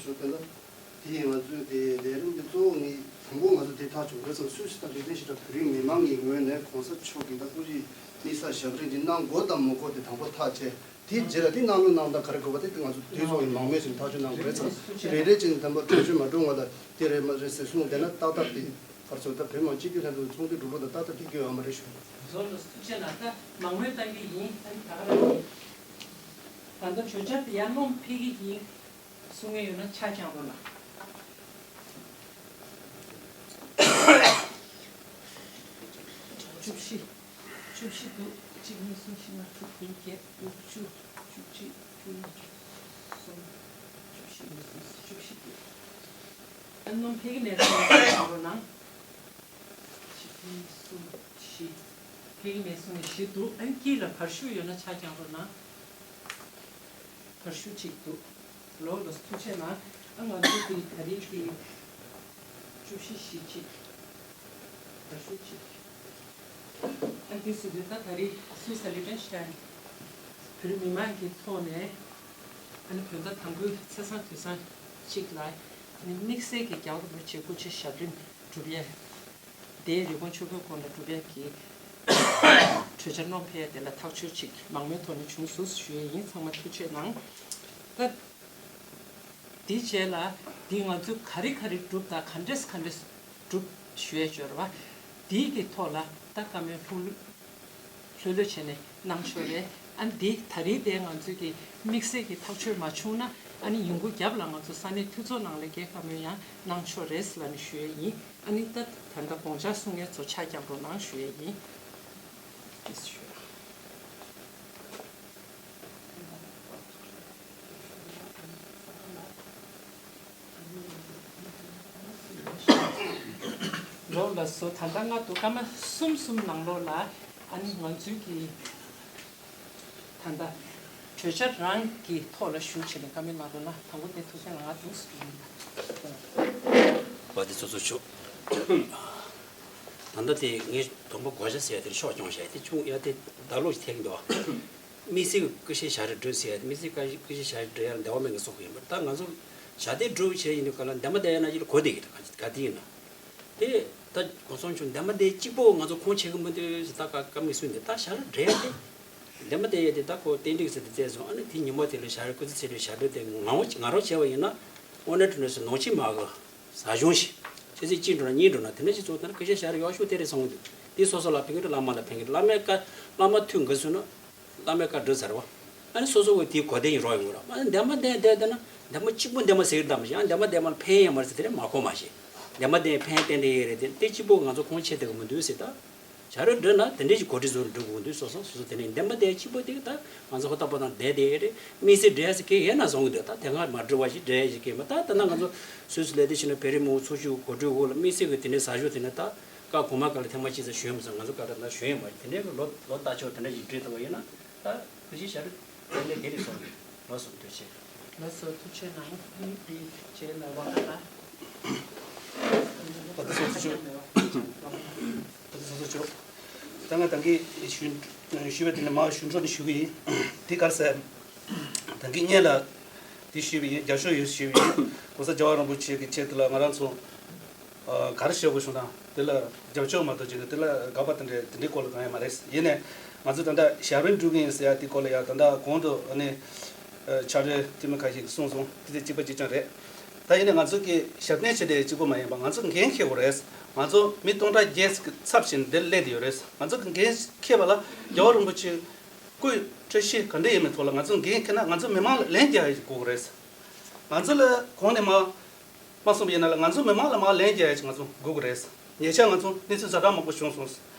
ཞུ་དེ་ལ། དེ་ཡིན་ང་ཚོའི་དེ་ལས་རིམ་དེ་གཙོ་བོ་ནི་དང་པོ་ང་ཚོ་དེ་ཐག་གཅོད་དགོས་ཙང་སུད་སི་དང་ལི་ཏན་ཞེ་དྲག་བོད་རིགས་མི་མང་གི་ངོས་ནས་གོང་ས་མཆོག་གི་ད་སྐུ་ཡི་དམིགས་བསལ་ཞབས་རིམ་དེ་གནང་དགོས་དང་མ་དགོས་དེ་དང་པོ་ཐག་བཅད། དེའི་རྗེས་ལ་དེ་གནང་མི་གནང་དང་ག་རེ་དགོས་པ་དེ་ང་ཚོ་དུས་ཚོད་ཀྱི་མང་མོས་ཀྱིས་ཐག་གཅོད་གནང་དགོས་རེད་ཙང་རེ་རེ་བྱས་ནས་དམ་པ་གྲོས་ཆོད་མ་འགྲོ་བ་ལ་དེ་རེད་མ་རེད་ཟེར་གསུངས་བསྡད་ན་ཏག་ཏག་དེ་གར་ཚོད་ད་བོད་མང་སྤྱི་འཐུས་ལྷན་ཚོགས་ཚོགས་འདུ་འགྲོ་འགྲོ་དང་ཏག་ཏག་དེ་སྐྱོ་ཡོད་མ་རེད་ཞུ། བཟོ་ལ་ཐུགས་རྗེ་གནང་། ད་མང་མོས་བཏང་གི་ཡིན། ད་ད་ག་རང་ཡིན། ད་ལྟ་གྲོས་འཆར་དེ་ཡར་སྣོན་ཕེབས་ཀྱི་ཡིན། གསུང་མཁན་ཡོད་ན་ཆ་རྐྱང་རོགས་གནང་། བཅུ་བཞི། བཅུ་བཞི་འདུག་གཅིག་གཉིས་གསུམ་བཞི་ལྔ་དྲུག་བདུན་བརྒྱད་དགུ་བཅུ། བཅུ་གཅིག་བཅུ་གཉིས་བཅུ་གསུམ། བཅུ་བཞི་ཡོད་སོང་། བཅུ་བཞི་འདུག་ཨ་སྣོན་ཕེབས་ཀྱི་མེད་ན་ཆ་རྐྱང་རོགས་གནང་། གཅིག་གཉིས་གསུམ་བཞི། ཕེབས་ཀྱི་མེད་གསུང་མཁན་བཞི་འདུག་ཨ་ནི་དཀྱིལ་ལ་བར་ཤུག་ཡོད་ན་ཆ་རྐྱང་རོགས་གནང་། བར་ཤུག་ཅིག་འདུག་ལོ་ལོ་ཐུགས་རྗེ་གནང་། ཨ་ང་ཚོ་དེ་ད་རེས་དེ་བཅུ་བཞི་བཞི་གཅིག་བར་ཤུག་ཅིག་ཨ་དེ་སུ་དེ་ད་ད་རེས་སུད་སི་ལི་ཊན་ཤན་བོད་མི་མང་གི་ཐོག་ནས་ཨ་ནི་བོད་ཟླ་དང་པོའི་ཚེས་བཟང་དུས་བཟང་ཅིག་ལ་ཨ་ནི་དམིགས་བསལ་གྱི་རྒྱལ་བ་རིན་པོ་ཆེའི་སྐུ་ཕྱྭའི་ཞབས་རིམ་སྒྲུབ་ཡས། དེའི་རི་བོང་ཆུ་བོའི་དགོན་ལ་སྒྲུབ་ཡས་ཀྱི་གྲོས་འཆར་སྣོན་ཕེབས་ཡས་དེ་ལ་ཐག་གཅོད་ཅིག་མང་མོས་ཐོག་ནས་བྱུང་སོང་ཞུ་ཡས་ཡིན། ཚང་མ་ཐུགས་རྗེ་གནང་། ད་དེའི་རྗེས་ལ་འདི་ང་ཚོས་ག་རེ་ག་རེ་སྒྲུབ་དང་ག་འདྲས་ག་འདྲས་སྒྲུབ་ཞུ་ཡས་འབྱོར་བ་འདིའི་གི་ཐོག་ལ་ད་བཀའ་མོལ་ལྷུག་ལྷོད་ལྷོད་བྱས་ནས་གནང་ཆོག་རེད། ཨ་ནི་འདི་ད་རེས་དེ་ང་ཚོས་ཀྱི་དམིགས་བསལ་གྱི་ཐག་གཅོད་མ་བྱུང་ན་ཨ་ནི་ཡོང་སྒོ་རྒྱབ་ལ་ང་ཚོ་ས་གནས་འཐུས་ཚོགས་ནང་ལ་རྒྱལ་བཀའ་མོལ་ཡང་གནང་ཆོག་རེད་ལབ་ནས་ཞུ་ཡས་ཡིན། ཨ་ནི་ད་ད་ལྟ་དགོངས་འཆར་གསུང་མཁན་ཚོ་ཆ་རྐྱང་རོགས་གནང་ཞུ་ཡས་ཡིན། ཨེ་ཞུ། ལོ་ལ་སོ་ད་ལྟ་ང་དུ་སྐར་མ་གསུམ་གསུམ་ནང་ལོགས་ལ་ཨ་ནི་ང་ཚོའི་གི་ད་ལྟ་གྲོས་འཆར་རང་གི་ཐོག་ལ་ཞུ་བྱས་ནས་བཀའ་མོལ་གནང་རོགས་གནང་། དང་པོ་དེ་ཐུགས་རྗེ་གནང་། ང་འདུག་སེ་ཞུ་ཡིན། བ་དེ་ཚོ་ཚོ་ཆོག་ད་ལྟ་དེ་ངས་དང་པོ་བགོ་བཤའ་ཟེར་ཡ་དེ་ཕྱོགས་སྐྱོང་བྱས་ཏེ་ཆུང་ཡ་དེ་ད་ལོ་ཞིག་ཐེག་འདུག་དམིགས་བསལ་གྱི་སྐུ་ཕྱྭའི་ཞབས་རིམ་སྒྲུབ་ཟེར་ཡ་དེ། དམིགས་བསལ་སྐུ་ཕྱྭའི་ཞབས་རིམ་སྒྲུབ་ཡ་ལ་འདོད་པ་མེད་མཁན་ཚོ་ཡིན་པ། ད་ང་ཚོ་ཞབས་བརྟན་སྒྲུབ་བྱས་ཡིན་དུས་ག་ལ་འདན་མ་འདན་ཡ་ན་ཅིག་ལ་གོ་བདེ་གི། ད་ག་དེ་ཡིན་ན། དེ་ད་གོང་ས་མཆོག་འདན་མ་འདན་གཅིག་པོ་ང་ཚོ་ཁུངས་འཁྱོལ་གི་མི་འདུག་ཟེར་ད་ཀ་ཀ་མིག་སུན་དེ། ད་ཞབས་རིམ་སྒྲུབ་ཡ་དེ་འདན་མ་འདན་ཡ་དེ་ད་ཁོ་རྟེན་འབྲེལ་ཟེར་དེ་བཙལ་སོང་། ཨ་ནི་དེ་ཉིན་མོ་དེ་ལ་ཞབས་རིམ་སྐུ་ཚེ་ཚེ་རིང་ཞབས་རིམ་དེ་ང་རང་ང་རང་བྱས་པ་ཡིན་ན་དངོས་གནས་དྲང་གནས་སུ་ནོར་འཁྲུལ་མ་གི་ཟབ་སྦྱོང་ཞིག་ཆུ་ཚོད་གཅིག་འགྲོ་ན་གཉིས་འགྲོ་ན་དེ་འདྲ་ཞིག་ཚོགས་ཐུབ་ན་སྐུ་ཕྱྭའི་ཞབས་རིམ་ཡག་ཤོས་དེ་རེད་བསམ་གི་འདུག་དེ་སོ་སོ་ལ་ཕན་གི་འདུག་བླ་མ་ལ་ཕན་གི་འདུག་བླ་མའི་བཀའ་བླ་མ་ཐུགས་འགན་སོང་ན་བླ་མའི་བཀའ་སྒྲུབ་ཚར་བ། ཨ་ནི་སོ་སོ་གི་དེའི་གོ་དོན་ཡིན་རོགས་ཡོང་གི་རེད། ཨ་ནི་འདན་མ་འདན་འདན་འདན་ན་འདན་མ་གཅིག་པུ་འདན་མ་ཟེར་གི་འདུག་མ་གཞི། ཨ་འདན་མ་འདན་མ་ལ་ཕན་ཡོད་མ་རེད་ཟེར་དེ་རེད་མ་གོ་མ་གཞི། འདན་མ་འདན་ཕན་ཏན་ཏན་ཡོད་རེད། དེ་དེ་གཅིག་པོ་ང་ཚོ་ཁུངས་འཁྱོལ་ཐུབ་གི་མི་འདུག་ཟེར། ད་ཞབས་རིམ་སྒྲུབ་ན་དེ་འདྲས་ཀྱི་གོ་སྒྲིག་བཟོ་འགྲོ་དགོས་འདུག་སོ་སོ་སོ་སོ་དེ་ནས་འདན་མ་འདན་གཅིག་པོ་དེ་གི་ད་ང་ཚོ་ཧོ་ཏ་པོ་དང་བསྡད་དེ་ཡོད་རེད། དམིགས་བསལ་སྒྲུབ་ཡ་ཟེར་གི་ཡོད་ན་བཟང་གི་འདུག་ད་དེ་སྔ་མ་སྒྲུབ་པ་ཞིག་སྒྲུབ་ཡ་ཞིག་གི་མ། ད་ད་ན་ང་ཚོ་སུད་སི་ལས་དེ་ཕྱིན་ན་བོད་རིགས་མང་པོ་ཚོགས་ཞུགས་གོ་སྒྲིག་འོག་ལ་དམིགས་བསལ་གྱི་དེ་འདྲའི་ཟ་ཞོར་དེ་ནས་ད་སྐབས་གོང་མ་སྐབས་ལ་ཐེངས་མ་གཅིག་ཙམ་ཞུས་མ་སོང་། ང་ཚོ་སྐབས་རེ་ད་ཞུས་ཡོད་མ་རེད། དེ་འདྲའི་ལོ་ལོ་ལྟ་ཆོག་དེ་འདྲ་ཞིག་བྲིས་ཐུབ་པ་ཡིན་ན་ད་ཁུ་ཤི་ཤ་རུ་དེ་འདྲ་དེ་རེད་སོང་། ལོ་སོང་། ཐུགས་རྗེ་ཆེ། ལོ་སོང་། ཐུགས་རྗེ་གནང་། ཨ་ནི་དེའི་རྗེས་ལ་བ་ད་ད། ད་ད་སོང་ཚུལ་ཆོག་ད་ད་སོང་ཚུལ་ཆོག་ད་ང་ད་གིན་ཞུ་ཞུས་པ་དེ་ནས་མར་ཞུ་འགྲོ་ནས་ཞུ་གི་ཡིན། དེ་ག་རེ་ཟེར། ད་གིན་སྔོན་ལ་དེ་ཞུས་པ་ཡིན། རྒྱབ་སྐྱོར་ཡོད་ཞུས་པ་ཡིན། གོང་ས་རྒྱལ་བ་རིན་པོ་ཆེ་གི་ཆེད་དུ་ལ་ང་རང་ཚོ་ཨ་ག་རེ་བྱེད་དགོས་བྱུང་དང་དེ་ལ་རྒྱབ་སྐྱོར་མ་གཏོགས་ཅིག་དེ་ལ་དགག་པ་དེ་འདྲ་དེ་འདྲའི་སྐོར་ལ་གང་ཡང་མ་རེད། ཡིན་ནའི་ང་ཚོ་ད་ལྟ་ཞབས་རིམ་སྒྲུབ་ཀྱི་ཡིན་ཟེར་ཡ་དེ་སྐོར་ལ་ཡ་ད་ལྟ་གོང་དུ་ཨ་ནི་ཨ་ཕྱག་རོལ་འཐུས་མི་ཁ་ཤས་ཀྱིས་གསུངས་སོང་། དེ་དེ་གཅིག་པ་གཅིག་རྐྱང་རེད། ད་ཡིན་ནའི་ང་ཚོ་གི་ཞབས་བརྟན་བྱེད་དེ་གཅིག་པོ་མ་ཡིན་པ་ང་ཚོ་འགན་འཁྱེར་དགོས་རེད། ང་ཚོ་མི་སྟོང་ཕྲག་བརྒྱད་ཅིག་གི་ཚབ་བྱས་ནས་འདིར་སླེབས་བསྡད་ཡོད་རེད། ང་ཚོ་གི་འགན་འཁྱེར་བ་ལ་རྒྱལ་བ་རིན་པོ་ཆེ་སྐུའི་བཀྲ་ཤིས་ག་འདྲ་ཡིན་མིན་ཐོག་ལ་ང་ཚོ་འགན་འཁྱེར་ན་ང་ཚོ་མི་མང་ལ་ལན་རྒྱག་ཡ་ཞིག་དགོས་རེད། ང་ཚོ་ལ་གོང་ནས་མར་ མ་གསུངས་པ་ཡིན་ན་ལ་ང་ཚོ་མི་མང་ལ་མར་ལན་རྒྱག་ཡ་ཅིག་ང་ཚོ་དགོས་ཀྱི་རེད། ཉེ་ཆར་ང་ཚོ་གནས་ཚུལ་ཛ་དྲག་མང་པོ་བྱུང་སོང་།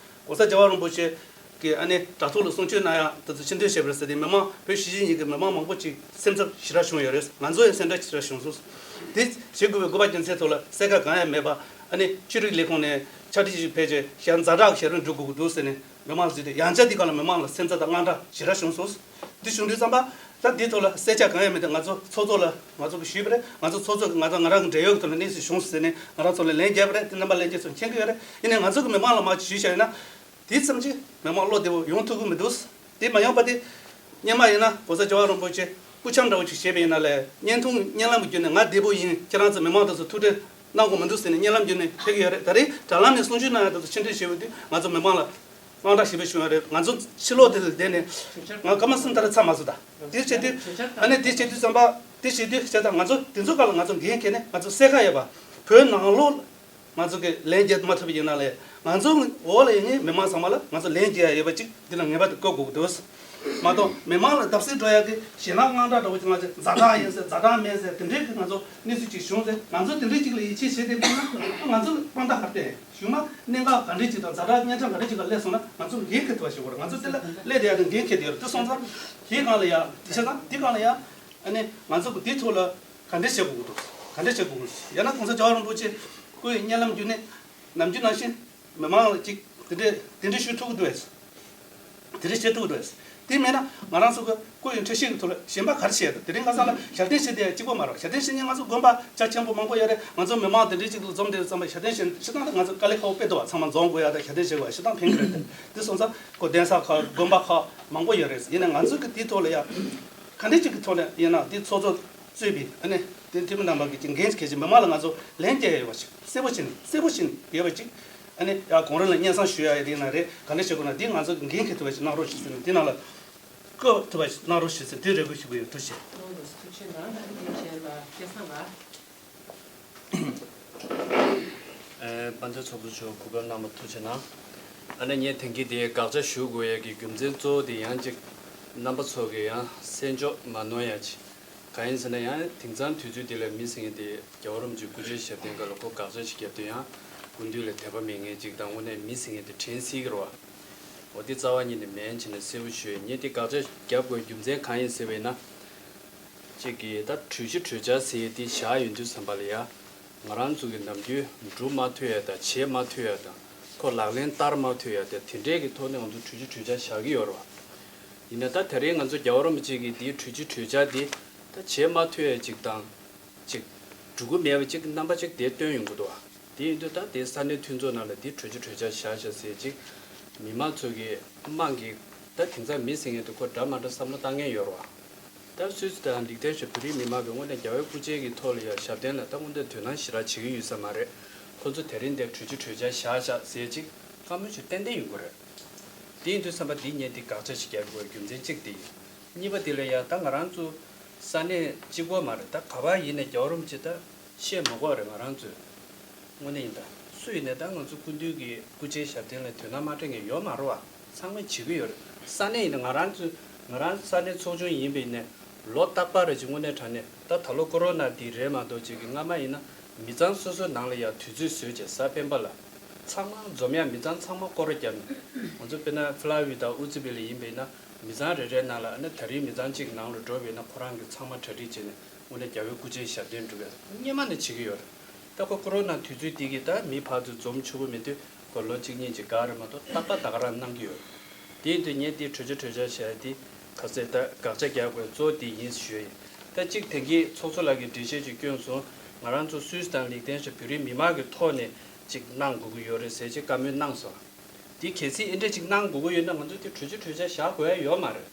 ༸གོང་ས་༸རྒྱལ་བ་རིན་པོ་ཆེ་གིས་ཨ་ནི་དྲ་ཐོག་ལ་གསུང་ཆོས་གནང་ཡ་དེ་ཚོ་ཕྱིར་འཐེན་བྱས་པ་རེད་ཟེར་ཏེ། མི་མང་བོད་གཞིས་བྱེས་གཉིས་ཀྱི་མི་མང་མང་པོ་ཅིག་སེམས་འཚབ་ཞེ་དྲག་བྱུང་ཡོད་རེད། ང་ཚོ་ཡང་སེམས་འཚབ་ཞེ་དྲག་བྱུང་སོང་། དེ་བྱེད་དགོས་པའི་དགོས་པ་རྒྱུ་མཚན་ཐོག་ལ་གསལ་ཁ་གང་ཡང་མེད་པ། ཨ་ནི་ཆོས་རིག་ལས་ཁུངས་ནས་ཕྱག་བྲིས་ཤིག་ཕེབས་བྱས་ཞལ་ཛ་དྲག་ཞལ་རོགས་འགྲོ་དགོས་ཀྱི་འདུག་ཟེར་ནས་མི་མང་ལ་ཟེར་ཏེ། ཡང་བསྐྱར་དེ་ག་ལ་མི་མང་ལ་སེམས་འཚབ་དང་དངངས་སྐྲག་ཞེ་དྲག་བྱུང་སོང་། འདི་བྱུང་དུས་ཙམ་པ་ད་འདི་ཐོག་ལ་གསལ་ཆ་གང་ཡང་མེད་དེ། ང་ཚོ་ཚོགས་གཙོ་ལ་ང་ཚོ་གིས་ཞུས་པ་རེད། ང་ཚོ་ཚོགས་གཙོ་གིས་ང་ཚོ་ང་རང་གི་འབྲེལ་ཡོད་ཐོག་ལ་གནས་ཚུལ་བྱུང་ཟེར་ནས་ང་རང་ཚོ་ལ་ལན་བརྒྱབ་པ་རེད། དེ་རྣམ་པ་ལྷན་རྒྱས་ཚོས་མཁྱེན་གྱི་ཡོད་རེད། ཡིན་ནའི་ང་ཚོ་གིས་མི་མང་ལ་མར་ཞུས་བཞག་ཡིན་ན། དེ་ཙམ་གྱིས་མི་མང་བློ་བདེ་པོ་ཡོང་ཐུབ་ཀྱི་མི་འདུག་དེ་མ་ཡོང་པ་དེ། སྔོན་མ་ཡིན་ན་༸གོང་ས་༸རྒྱལ་བ་རིན་པོ་ཆེ་སྐུ་འཆམ་འདྲ་བོ་ཅིག་བྱས་པ་ཡིན་ན་ལས། བརྙན་ཐུང་བརྙན་ལམ་གྱི་བརྒྱུད་ནས་ང་བདེ་པོ་ཡིན། ཁྱེད་རང་ཚོ་མི་མང་དེ་ཚོ་ཐུགས་ཁྲལ་གནང་དགོས་མི་འདུག་ཟེར་ནས་བརྙན་ལམ་བརྒྱུད་ནས་ཕེབས་ཀྱི་ཡོད་རེད། ད་རེས་དྲ་ལམ་ནས་གསུང་ཆོས་གནང་ཡ་དེ་ཚོ་ཕྱིར་འཐེན་བྱས་པ་དེ་ང་ཚོ་མི་མང་ལ་དངངས་སྐྲག་ཞེ་པོ་བྱུང་ཡོད་རེད། ང་ཚོ་ཕྱི་ལོགས་དེ་ལ་བསྡད་ནས་ང་སྐར་མ་གསུམ་ལྟར་ཚར་མ་སོང་ད། དེ་བྱེད་དུས་ཨ་ནི་དེ་བྱེད་དུས་ཙམ་པ་དེ་བྱེད་དུས་བྱས་ཙང་ང་ཚོ་དེ་ཚོ་སྒང་ལ་ང་ཚོ་འགན་འཁྱེར་ནས་ང་ཚོ་གསལ་ཁ་ཡོད་པ། བོད་ནང་ལོགས་ང་ཚོ་གིས་ལན་རྒྱག་མ་ཐུབ་པ་ཡིན་ན་ལས། ང་ཚོ་འོག་ལ་ཡོད་མཁན་མི་མང་ཚང་མ་ལ་ང་ཚོ་ལན་རྒྱག་ཡ་ཡོད་པ་ཅིག་འདི་ལ་ངེས་པར་དུ་བཀོད་དགོས་ཀྱི་འདུག་མ་གཏོགས་མི་མང་ལ་བརྡབ་གསིག་འགྲོ་ཡ་གི་ཞེད་སྣང་དངངས་སྐྲག་འདྲ་བོ་ཅིག་ང་ཚོ་ཛ་དྲག་ཡིན་ཟེར་ཛ་དྲག་མེད་ཟེར་དེ་འདྲའི་གི་ང་ཚོ་གནས་ཚུལ་ཅིག་བྱུང་ཟེར། ང་ཚོ་དེ་འདྲའི་ཅིག་ལ་ཡིད་ཆེས་བྱས་ཏེ་འདུག་ན་ང་ཚོ་དཔང་རྟགས་ག་རེ་བསྟན། གཞུག་མ་གནད་འགག་ག་འདྲའི་ཅིག་དང་ཛ་དྲག་གཉན་འཕྲང་ག་འདྲའི་ཅིག་ལ་སླེབས་སོང་ན་ང་ཚོ་འགན་འཁྱེར་ཐུབ་པ་ཞིག་དགོས་རེད། ང་ཚོ་དེ་ལ་སླེབས་བསྡད་ཡ་དང་འགན་འཁྱེར་བསྡད་ཡོད་རེད། དེ་སོང་ཙང་དེའི་སྒང་ལ་ཡ་དེ་བྱས་ཙང་དེའི་སྒང་ལ་ཡ་ཨ་ནི་ང་ཚོ་གི་དེའི་ཐོག་ལ་ག་འདྲ་བྱེད་དགོས་ཀྱི་འདུག་ག་འདྲ་བྱེད་དགོས་ཀྱི་འདུག་ཡང་ན་༸གོང་ས་༸རྒྱལ་བ་རིན་པོ་ཆེ་སྐུ་ཡི་བརྙན་ལམ་བརྒྱུད་ནས་ནམ་རྒྱུན་ནང་བཞིན་མི་མང་ལ་ཅིག་དེ་འདྲས་དེ་འདྲས་ཞུ་ཐུབ་ཀྱི་འདུག་གས། དེ་འདྲས་བྱེད་ཐུབ་ཀྱི་འདུག་གས། དེ་མེད་ན་ང་རང་ཚོ་གི་སྐུ་ཡི་འཁྲུལ་ཞིག་གི་ཐོག་ལ་གཞན་པ་ག་རེ་བྱས་འདུག་དེ་རིང་ཁ་སང་ལ་ཞབས་བརྟན་བྱེད་དེ་གཅིག་པོ་མ་རེད། ཞབས་བརྟན་བྱེད་མཁན་ང་ཚོ་དགོན་པ་རྒྱ་ཆེན་པོ་མང་པོ་ཡོད་རེད། ང་ཚོ་མི་མང་དེ་འདྲས་ཅིག་ལ་འཛོམས་དེ་ཙམ་པ་ཞབས་བརྟན་བྱེད་ན་སྤྱིར་བཏང་ལ་ང་ཚོ་དཀའ་ལས་ཁག་པོ་དཔེ་འདུག་བ། ཚང་མ་འཛོམས་དགོས་ཡ་དང་ཞབས་བརྟན་བྱེད་དགོས་ཡ་སྤྱིར་བཏང་ཕན་གྱི་རེད། དེ་སོང་ཙང་ཁོ་གདན་ས་ཁག་དགོན་པ་ཁག་མང་པོ་ཡོད་རེད། ཡིན་ནའི་ང་ཚོ་གི་དེའི་ཐོག་ལ་ཡ་ག་འདྲས་ཅིག་གི་ཐོག་ལ་ཡིན་ན་དེ་ཚོགས་གཙོ་གཙོས་པའི་ཨ་ནི་དེ་འཐུས་མི་རྣམ་པ་གི་ཅིག་འགན་འཁྱེར་ཅིག་མི་མང་ལ་ང་ཚོ་ལན་རྒྱག་ཡ་ཡོད་པ་ཅིག་གསལ་པོ་བྱས་ནས་གསལ་པོ་བྱས་ནས་ཡོད་པ་ཅིག་ཨ་ནི་ཡ་གོང་རིམ་ལ་སྙན་སེང་ཞུ་ཡ་ཡོད་དེ་ན་རེད། ག་འདྲ་བྱེད་དགོས་ན་འདི་ང་ཚོ་གི་འགན་འཁྱེར་ཐུབ་པ་ཞིག་གནང་རོགས་ཞུ་ཟེར་ནས་འདི་ནང་ལ་བཀོད་ཐུབ་པ་ཞིག་གནང་རོགས་ཞུ་ཟེར་དེ་རེ་སྐུལ་ཞུ་གི་ཡོད། ཐུགས་རྗེ་ཆེ། ཐུགས་རྗེ་ཆེ་གནང་། དེ་རྗེས་ལ་སྐལ་བཟང་ལགས། ཨེ། དཔལ་ལྡན་ཚོགས་གཙོ་མཆོག་གོ་སྐབས་གནང་བ་ཐུགས་རྗེ་གནང་། ཨ་ནི་ངས་དེང་གི་དེ་དགག་བྱ་ཞུ་དགོས་ཡ་གི་རྒྱུ་མཚན་གཙོ་བོ་དེ་ཡང་ཅིག་རྣམ་པ་ཚོ་གི་ཡང་སེམས་ཕྱོགས་མ་ནོར་ཡ་ཅིག་གང་ཡིན་ཟེར་ན་ཡང་དེང་སང་དུས་ཚོད་འདི་ལ་མི་ཟེར་མཁན་དེ་རྒྱལ་བ་རིན་པོ་ཆེའི་སྐུ་ཕྱྭའི་ཞབས་བརྟན་སྒང་ལ་ཁོ་དགག་བྱ་ཞིག་བརྒྱབ་དུས་ཡང་སྐུ་མདུན་ལ་དད་པ་མེད་མཁན་ཅིག་དང་དངོས་གནས་མི་ཟེར་མཁན་དེ་དྲན་སྲིད་ཀྱི་རེད་བ། འོ་དེ་རྩ་བ་ཉིད་ནས་མིན་བྱས་ནས་གསལ་པོ་ཞུ་ཡ། ངས་དེ་དགག་བྱ་རྒྱབ་དགོས་རྒྱུ་མཚན་གང་ཡིན་ཟེར་བས་ན། གཅིག་གིས་ད་གྲོས་གཞི་གྲོས་འཆར་ཟེར་ཡ་དེ་བཞག་ཡོང་དུས་ཙམ་པ་ལ་ཡ། ང་རང་ཚོ་གི་ནམ་རྒྱུན་སྒྲུབ་མ་ཐུབ་ཡ་དང་བྱེད་མ་ཐུབ་ཡ་དང་ཁོ་ལག་ལེན་བསྟར་མ་ཐུབ་ཡ་དང་དེ་འདྲས་ཀྱི་ཐོག་ནས་ང་ཚོ་གྲོས་གཞི་གྲོས་འཆར་བཞག་གི་ཡོད་རེད་བ། ཡིན་ན་ད་དེ་རིང་ང་ཚོ་རྒྱལ་བ་རིན་པོ་ཆེ་གིས་དེའི་གྲོས་གཞི་གྲོས་འཆར་དེ་ད་བྱེད་མ་ཐུབ་ཡ་ཅིག་དང་། ཅིག་འགྲུབ་ཀྱི་མེད་པ་ཅིག་རྣམ་པ་ཅིག་དེ་སྟོན་ཡོང་གི་འདུག་བ། དེ་ཡིན་དུས་ད་དེ་ས་གནས་མཐུན་ཚོགས་ནང་ལ་དེ་གྲོས་གཞི་གྲོས་འཆར་བཞག་བཞག་ཟེར་ཅིག་མི་མང་ཚོ་གི་དམངས་ཀྱི་ད་དེང་སང་མི་ཟེར་མཁན་དེ་ཁོ་འདྲ་མ་འདྲ་བསམ་བློ་བཏང་མཁན་ཡོད་རེད་བ། ད་སུད་སི་དང་ལིག་ཏེན་ཤན་བོད་རིགས་མི་མང་གི་དངོས་གནས་རྒྱལ་བའི་སྐུ་ཕྱྭའི་གི་ཐོག་ལ་ཡ་ཞབས་བརྟན་ལ་ད་དངོས་གནས་དོ་སྣང་ཞེ་དྲག་བྱེད་ཀྱི་ཡོད་ས་མ་རེད། ཁོ་ཚོ་དེ་རིང་འདིར་གྲོས་གཞི་གྲོས་འཆར་བཞག་བཞག་ཟེར་ཅིག་བཀའ་མོལ་ཞིག་ཏན་ཏན་ཡོང་གི་རེད། དེ་ཡིན་དུས་ཙམ་པ་འདི་ངས་འདི་དགག་བྱ་ཞིག་རྒྱག་དགོས་རྒྱུ་མཚན་གཅིག་དེ་ཡིན། གཉིས་པ་དེ་ལ་ཡ་ད་ང་རང་ཚོ་ས་གནས་གཅིག་པོ་མ་རེད། ད་ག་པར་ཡིན་ནས་རྒྱལ་བ་རིན་པོ་ཆེ་ད་བཤད་མ་དགོས་རེད། ང་རང་ཚོས་དངོས་གནས་ཡིན་ད་སུ་ཡིན་ནས་ད་ང་ཚོ་སྐུ་མདུན་གྱི་སྐུ་ཕྱྭའི་ཞབས་བརྟན་ལ་དོ་སྣང་མ་སྤྲད་མཁན་ཡོད་མ་རེད་བ། ཚང་མས་བྱེད་ཀྱི་ཡོད་རེད། ས་གནས་ཡིན་ན་ང་རང་ཚོ་ང་རང་ས་གནས་ཚོགས་ཆུང་ཡིན་པ་ཡིན་ནས་ལོ་རྟག་པར་རེ་ཅིག་དངོས་གནས་དྲང་གནས་ད་ད་ལོ་ཀོ་རོ་ན་འདི་རེད་མ་གཏོགས་ཅིག་གི་སྔ་མ་ཡིན་ན་མི་ཚང་སོ་སོའི་ནང་ལ་ཡ་དུས་ཚོད་བཟོས་བྱས་གཟའ་སྤེན་པ་ལ་ཚང་མ་འཛོམས་ཡ་མི་ཚང་ཚང་མ་སྐོར་ར་བརྒྱབ་ནས་ང་ཚོ་དཔེར་ན་ཕི་ལ་ཝི་དང་ཨུ་ཛི་བི་ལ་ཡིན་པ་ཡིན་ན་མི་ཚང་རེ་རེའི་ནང་ལ་ཨ་ནི་ད་རེས་མི་ཚང་གཅིག་ནང་ལ་འགྲོ་བ་ཡིན་ན་ཁོ་རང་གི་ཚང་མ་གྲ་སྒྲིག་བྱས་ནས་དངོས་གནས་རྒྱལ་བའི་སྐུ་ཕྱྭའི་ཞབས་བརྟན་སྒྲུབ་ཡ་སྔོན་མ་ནས་བྱེད་ཀྱི་ཡོད་རེད། ད་ཁོ་ཀོ་རོ་ན་དུས་ཚོད་འདི་གི་ད་མི་ཕར་ཚུར་འཛོམས་ཆོག་གི་མེད་དུས་ཁོ་ལོ་གཅིག་གཉིས་ཀྱི་ག་རེ་མ་གཏོགས་རྟག་པར་ད་ག་རང་གནང་གི་ཡོད་རེད། དེ་ཡིན་དུས་ངས་འདི་གྲོས་ཆོད་གྲོས་འཆར་བྱས་ཏེ་ག་ཚད་ད་དགག་བྱ་རྒྱག་དགོས་གཙོ་བོ་འདི་ཡིན་ཞུ་ཡ་ཡིན། ད་གཅིག་དེང་གི་ཚོགས་གཙོ་ལགས་ཀྱིས་འགྲེལ་བཤད་ཅིག་བསྐྱོན་སོང་། ང་རང་ཚོ་སུད་སི་དང་ལིག་ཏེན་ཤན་བོད་རིགས་མི་མང་གི་ཐོག་ནས་ཅིག་གནང་དགོས་ཀྱི་ཡོད་རེད་ཟེར་ཅིག་བཀའ་མོལ་གནང་སོང་། དེ་གལ་སྲིད་ཨེ་འདྲ་ཅིག་གནང་དགོས་ཀྱི་ཡོད་ན་ང་ཚོ་དེ་གྲོས་ཆོད་གྲོས་འཆར་བཞག་དགོས་ཡ་ཡོད་མ་རེད།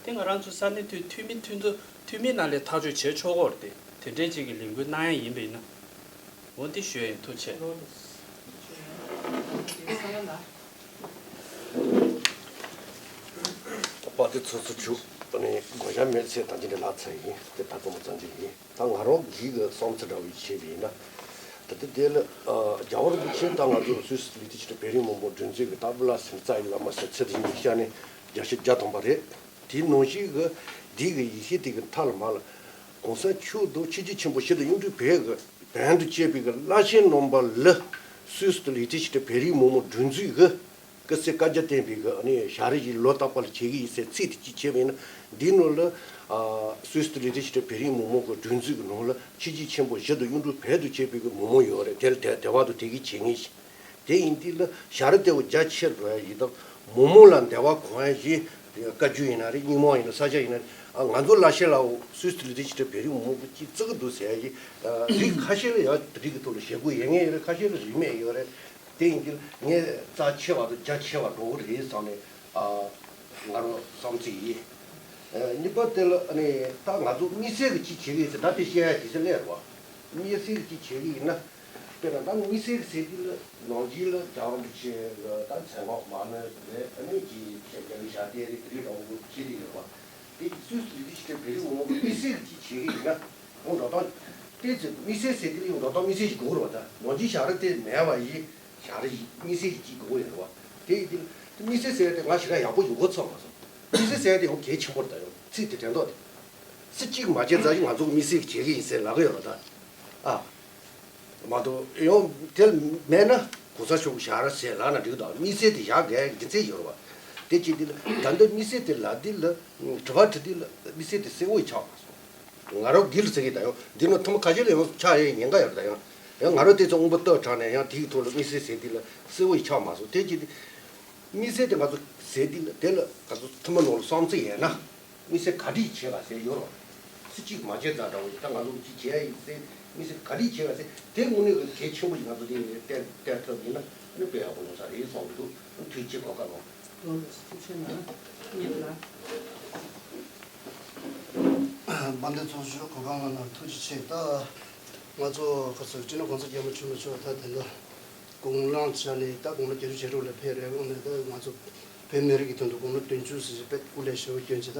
དེ་ང་རང་ཚོ་ས་གནས་དུ་འཐུས་མི་འཐུས་ཚོ་འཐུས་མི་ནང་ལས་ཐག་གཅོད་བྱེད་ཆོག་གོ་རེད། དེ་དེ་འདྲས་ཅིག་གི་ལས་འགུལ་གནང་ཡ་ཡིན་པ་ཡིན་ན། འོ་འདི་ཞུ་ཡ་ཡིན། ཐུགས་རྗེ་ཆེ། དཔལ་ལྡན་ཚོགས་གཙོ་མཆོག་ནས་དགོངས་འཆར་མེད་ཚེ་ད་ཅི་འདྲ་ལབ་ཚར་ཡིན། དེ་ད་དགོངས་པ་ཙམ་ཅིག་ཡིན། ད་ང་རང་གི་གི་བསམ་ཚུལ་འདྲ་བོ་ཞིག་བཤད་པ་ཡིན་ན། ད་ལྟ་དེ་ལ་ཨ་རྒྱལ་བ་རིན་པོ་ཆེ་ད་ང་ཚོ་སུད་སི་ལི་ཏི་ཆི་ཏི་བེ་རིང་མང་པོ་མགྲོན་བརྩེ་གི་ད་བླ་སེང་རྩ་ཡི་བླ་མ་ཟེར་ཚེ་དེ་ཉིད་ཤ་ནས་བརྒྱ་ཆ་བརྒྱ་ཐམ་པ་རེད། དེའི་ནང་བཞིན་གི་འདི་གི་ཡེ་ཤེས་དེ་གི་མཐའ་ལ་མ་ལ་གོང་ས་མཆོག་ཏུ་ཆོས་རྗེ་ཆེན་པོ་ཞི་བདེ་གཡུང་དྲུང་བོད་གི་ བོན་དུ་གཅེས་པའི་གི་བླ་ཆེན་རྣམ་པ་ལ་སུད་སི་དུ་ལི་ཏི་ཤི་ཏི་བོད་རིགས་མི་མང་སྒྲིག་འཛུགས་ཀྱི་སྐུ་ཚེ་བསྐལ་བརྒྱར་བརྟན་པའི་གི་ཨ་ནི་ཞག་རེ་བཞིན་ལོ་རྟག་པར་བྱེད་ཀྱི་ཡིན་ཟེར་ཚིག་དེ་གཅིག་བྱས་པ་ཡིན་ན། འདིའི་ནང་ལ་ཨ་སུད་སི་དུ་ལི་ཏི་ཤི་ཏི་བོད་རིགས་མི་མང་གི་སྒྲིག་འཛུགས་ཀྱི་ནང་ལ་ཆོས་བརྒྱུད་ཆེན་པོ་བཞི་དང་གཡུང་དྲུང་བོན་དུ་གཅེས་པའི་གི་མི་མང་ཡོད་རེད། དེ་ལ་དེ་དེ་བར་དུ་དེ་གི་བྱེད་ངེས་ཤིང་། དེ་ཡིན་དུས་ལ་ཞག་རེ་ལྟེ་བ་རྒྱ་ཆེར་འགྲོ་ཡ་ཡིན་སྟབས་མི་མང་ལ་འདི་བ་གང་ཡ་ཞིག་བཀའ་བརྒྱུད་ཡིན་ན་རེད། རྙིང་མ་ཡིན་ན་ས་སྐྱ་ཡིན་ན་རེད། ཨ་ང་ཚོ་ལ་ཤེས་ལའོ་སུད་སི་ལི་ཏི་ཤི་ཏི་བོད་རིགས་མི་མང་གི་ཅིག་བརྩི་གི་འདུག་ཟེར་ཡ་ཞིག་རིགས་ཁ་ཤས་ལ་ཡང་རིགས་ཀྱི་ཐོག་ལ་ཞེ་དགུ་ཡོད་ངེས་ཡོད་རེད། ཁ་ཤས་ལ་རིས་མེད་ཡོད་རེད། དེ་ཡིན་དུས་ངས་རྩ་ཆེ་བ་དང་རྒྱ་ཆེ་བ་འགྲོ་གི་རེད་བསམ་ནས་ཨ་ང་རང་བསམ་ཚུལ་ཡིན། ཨ་གཉིས་པ་དེ་ལ་ཨ་ནི་ད་ང་ཚོ་དམིགས་བསལ་གྱི་ཅིག་བྱེད་ཀྱི་ཡོད་ཟེར་ད་དེ་བཤད་ཡ་དེ་ཚོ་སླེབས་རེད་བ། དམིགས་བསལ་གྱི་ཅིག་བྱེད་ཀྱི་ཡིན་ན། དཔེར་ན་ད་དམིགས་བསལ་གྱི་ཟེར་དུས་ལ་ནང་ཆེན་ལ་རྒྱལ་བ་རིན་པོ་ཆེ་ལ་ད་མཚན་འགོག་མ་ནི་རེད། ཨ་ནི་ཅིག་བྱས་རྒྱལ་བའི་ཞབས་བརྟན་རེད། དེ་རིགས་འདྲ་བོ་བྱེད་དེ་ཡོད་རེད་བ། དེ་སུད་སི་ལི་ཏི་ཤི་ཏི་བོད་རིགས་མི་མང་གི་དམིགས་བསལ་གྱི་ཅིག་བྱེད་ཀྱི་ཡིན་ན། ཡང་འགྲོ་སྟངས་དེ་ཚོ་དམིགས་བསལ་ཟེར་དུས་ལ་ཡང་འགྲོ་སྟངས་དམིགས་བསལ་ཞིག་དགོས་རེད་བ། ད་ནང་ཆེན་ཞབས་ར་དེ་མེད་པ་ཡིན། ཞག་རེ་དམིགས་བསལ་གྱི་གཅིག་དགོས་ཡོད་རེད་བ། དེ་ཡིན་དུས་དམིགས་བསལ་ཟེར་ཡ་དེ་ང་ཞེ་དྲག་ཡག་པོ་ཡོང་གི་ཚོར་མ་སོང་། དམིགས་བསལ་ཟེར་ཡ་དེ་ཡང་གལ་ཆེན་པོ་རེད། ད་ཡང་ཚིག་དེ་དྲན་ཐོག་དེ་སུ་གཅིག་མ་བྱས་ཙང་ཞིག་ང་ཚོ་དམིགས་བསལ་གྱི་བྱེད་ཀྱི་ཡིན་ཟེར་ལབ་ཀྱི་ཡོད་རེད་ད། ཨ་མ་གཏོགས་ཡང་དེ་མེད་ན་གོང་ས་མཆོག་གི་ཞབས་ར་ཟེར་ལབ་ན་འགྲིག་དང་། དམིགས་བསལ་དེ་བཞག་དགོས་རྒྱུ་མཚན་ཡོད་རེད་བ། དེ་བྱེད་དུས་ལ་ད་འདི་དམིགས་བསལ་དེ་ལབ་དུས་ལ་དྲི་བ་དྲི་དུས་ལ་དམིགས་བསལ་དེ་གསལ་བོ་ཆགས་མ་སོང་། ང་རང་འདི་ལ་ཟེར་གྱི་ད་ཡང་འདི་ནི་ཐུན་མོང་ཁ་ཤས་ལ་ཡང་ཆགས་ཡས་ཉེན་ཁ་ཡོད་རེད། ད་ཡང་ཡང་ང་རང་དེ་ཚོ་དབང་པོ་སྟོབས་དྲག་ནས་ཡང་དེའི་ཐོག་ལ་དམིགས་བསལ་ཟེར་དུས་ལ་གསལ་བོ་ཡི་ཆགས་མ་སོང་། དེ་ཅི་སྟེ་དམིགས་བསལ་དེ་ང་ཚོ་ཟེར་དུས་ལ་དེ་ལ་ང་ཚོ་ཐུན་མོང་ནང་ལ་བསམ་ཚུལ་ཡོད་ན་དམིགས་བསལ་ག་འདྲས་བྱེད་ག་ཟེར་ཡོད་རོགས། སུ་གཅིག་མ་བྱས་ཙང་འདྲ་བོ་ཡིན། ད་ང་ཚོ་གཅིག་བྱས་ཡིན་ཟེར་དམིགས་བསལ་ག་འདྲས་བྱེད་ག་ཟེར་དེ་དངོས་གནས་གལ་ཆེན་པོ་ཞིག་ང་ཚོ་དེ་ནས་བསྟན་བསྟན་ཐུབ་ཡིན་ན་ནི་དཔེ་ཡག་པོ་ཡོང་ས་རེད་བསམ་གྱི་འདུག་དུས་ཅི་གོ་སྐབས་ལོངས། ཐུགས་རྗེ་གནང་། ཉན་ལ། དཔལ་ལྡན་ཚོགས་གཙོ་གོ་སྐབས་གནང་བར་ཐུགས་རྗེ་ཆེ། ད་ང་ཚོ་ག་ཚོད་སྤྱི་ནོར་གོང་ས་སྐྱབས་མགོན་ཆེན་པོ་མཆོག་ད་དེ་འདྲ་དགུང་ལོ་ཆ་ནས་ད་དགུང་ལོ་བརྒྱད་ཅུ་ཞེ་དྲུག་ལ་ཕེབས་རེད། འོང་ནས་ད་ང་ཚོ་བོད་མི་རིགས་ཀྱི་དོན་དུ་དགུང་ལོ་བདུན་ཅུ་ཟིན་ཅིག་དཔེ་སྐུ་ལས་ཞེ་པོ་བསྐྱོན་ཅིག་ད་ད་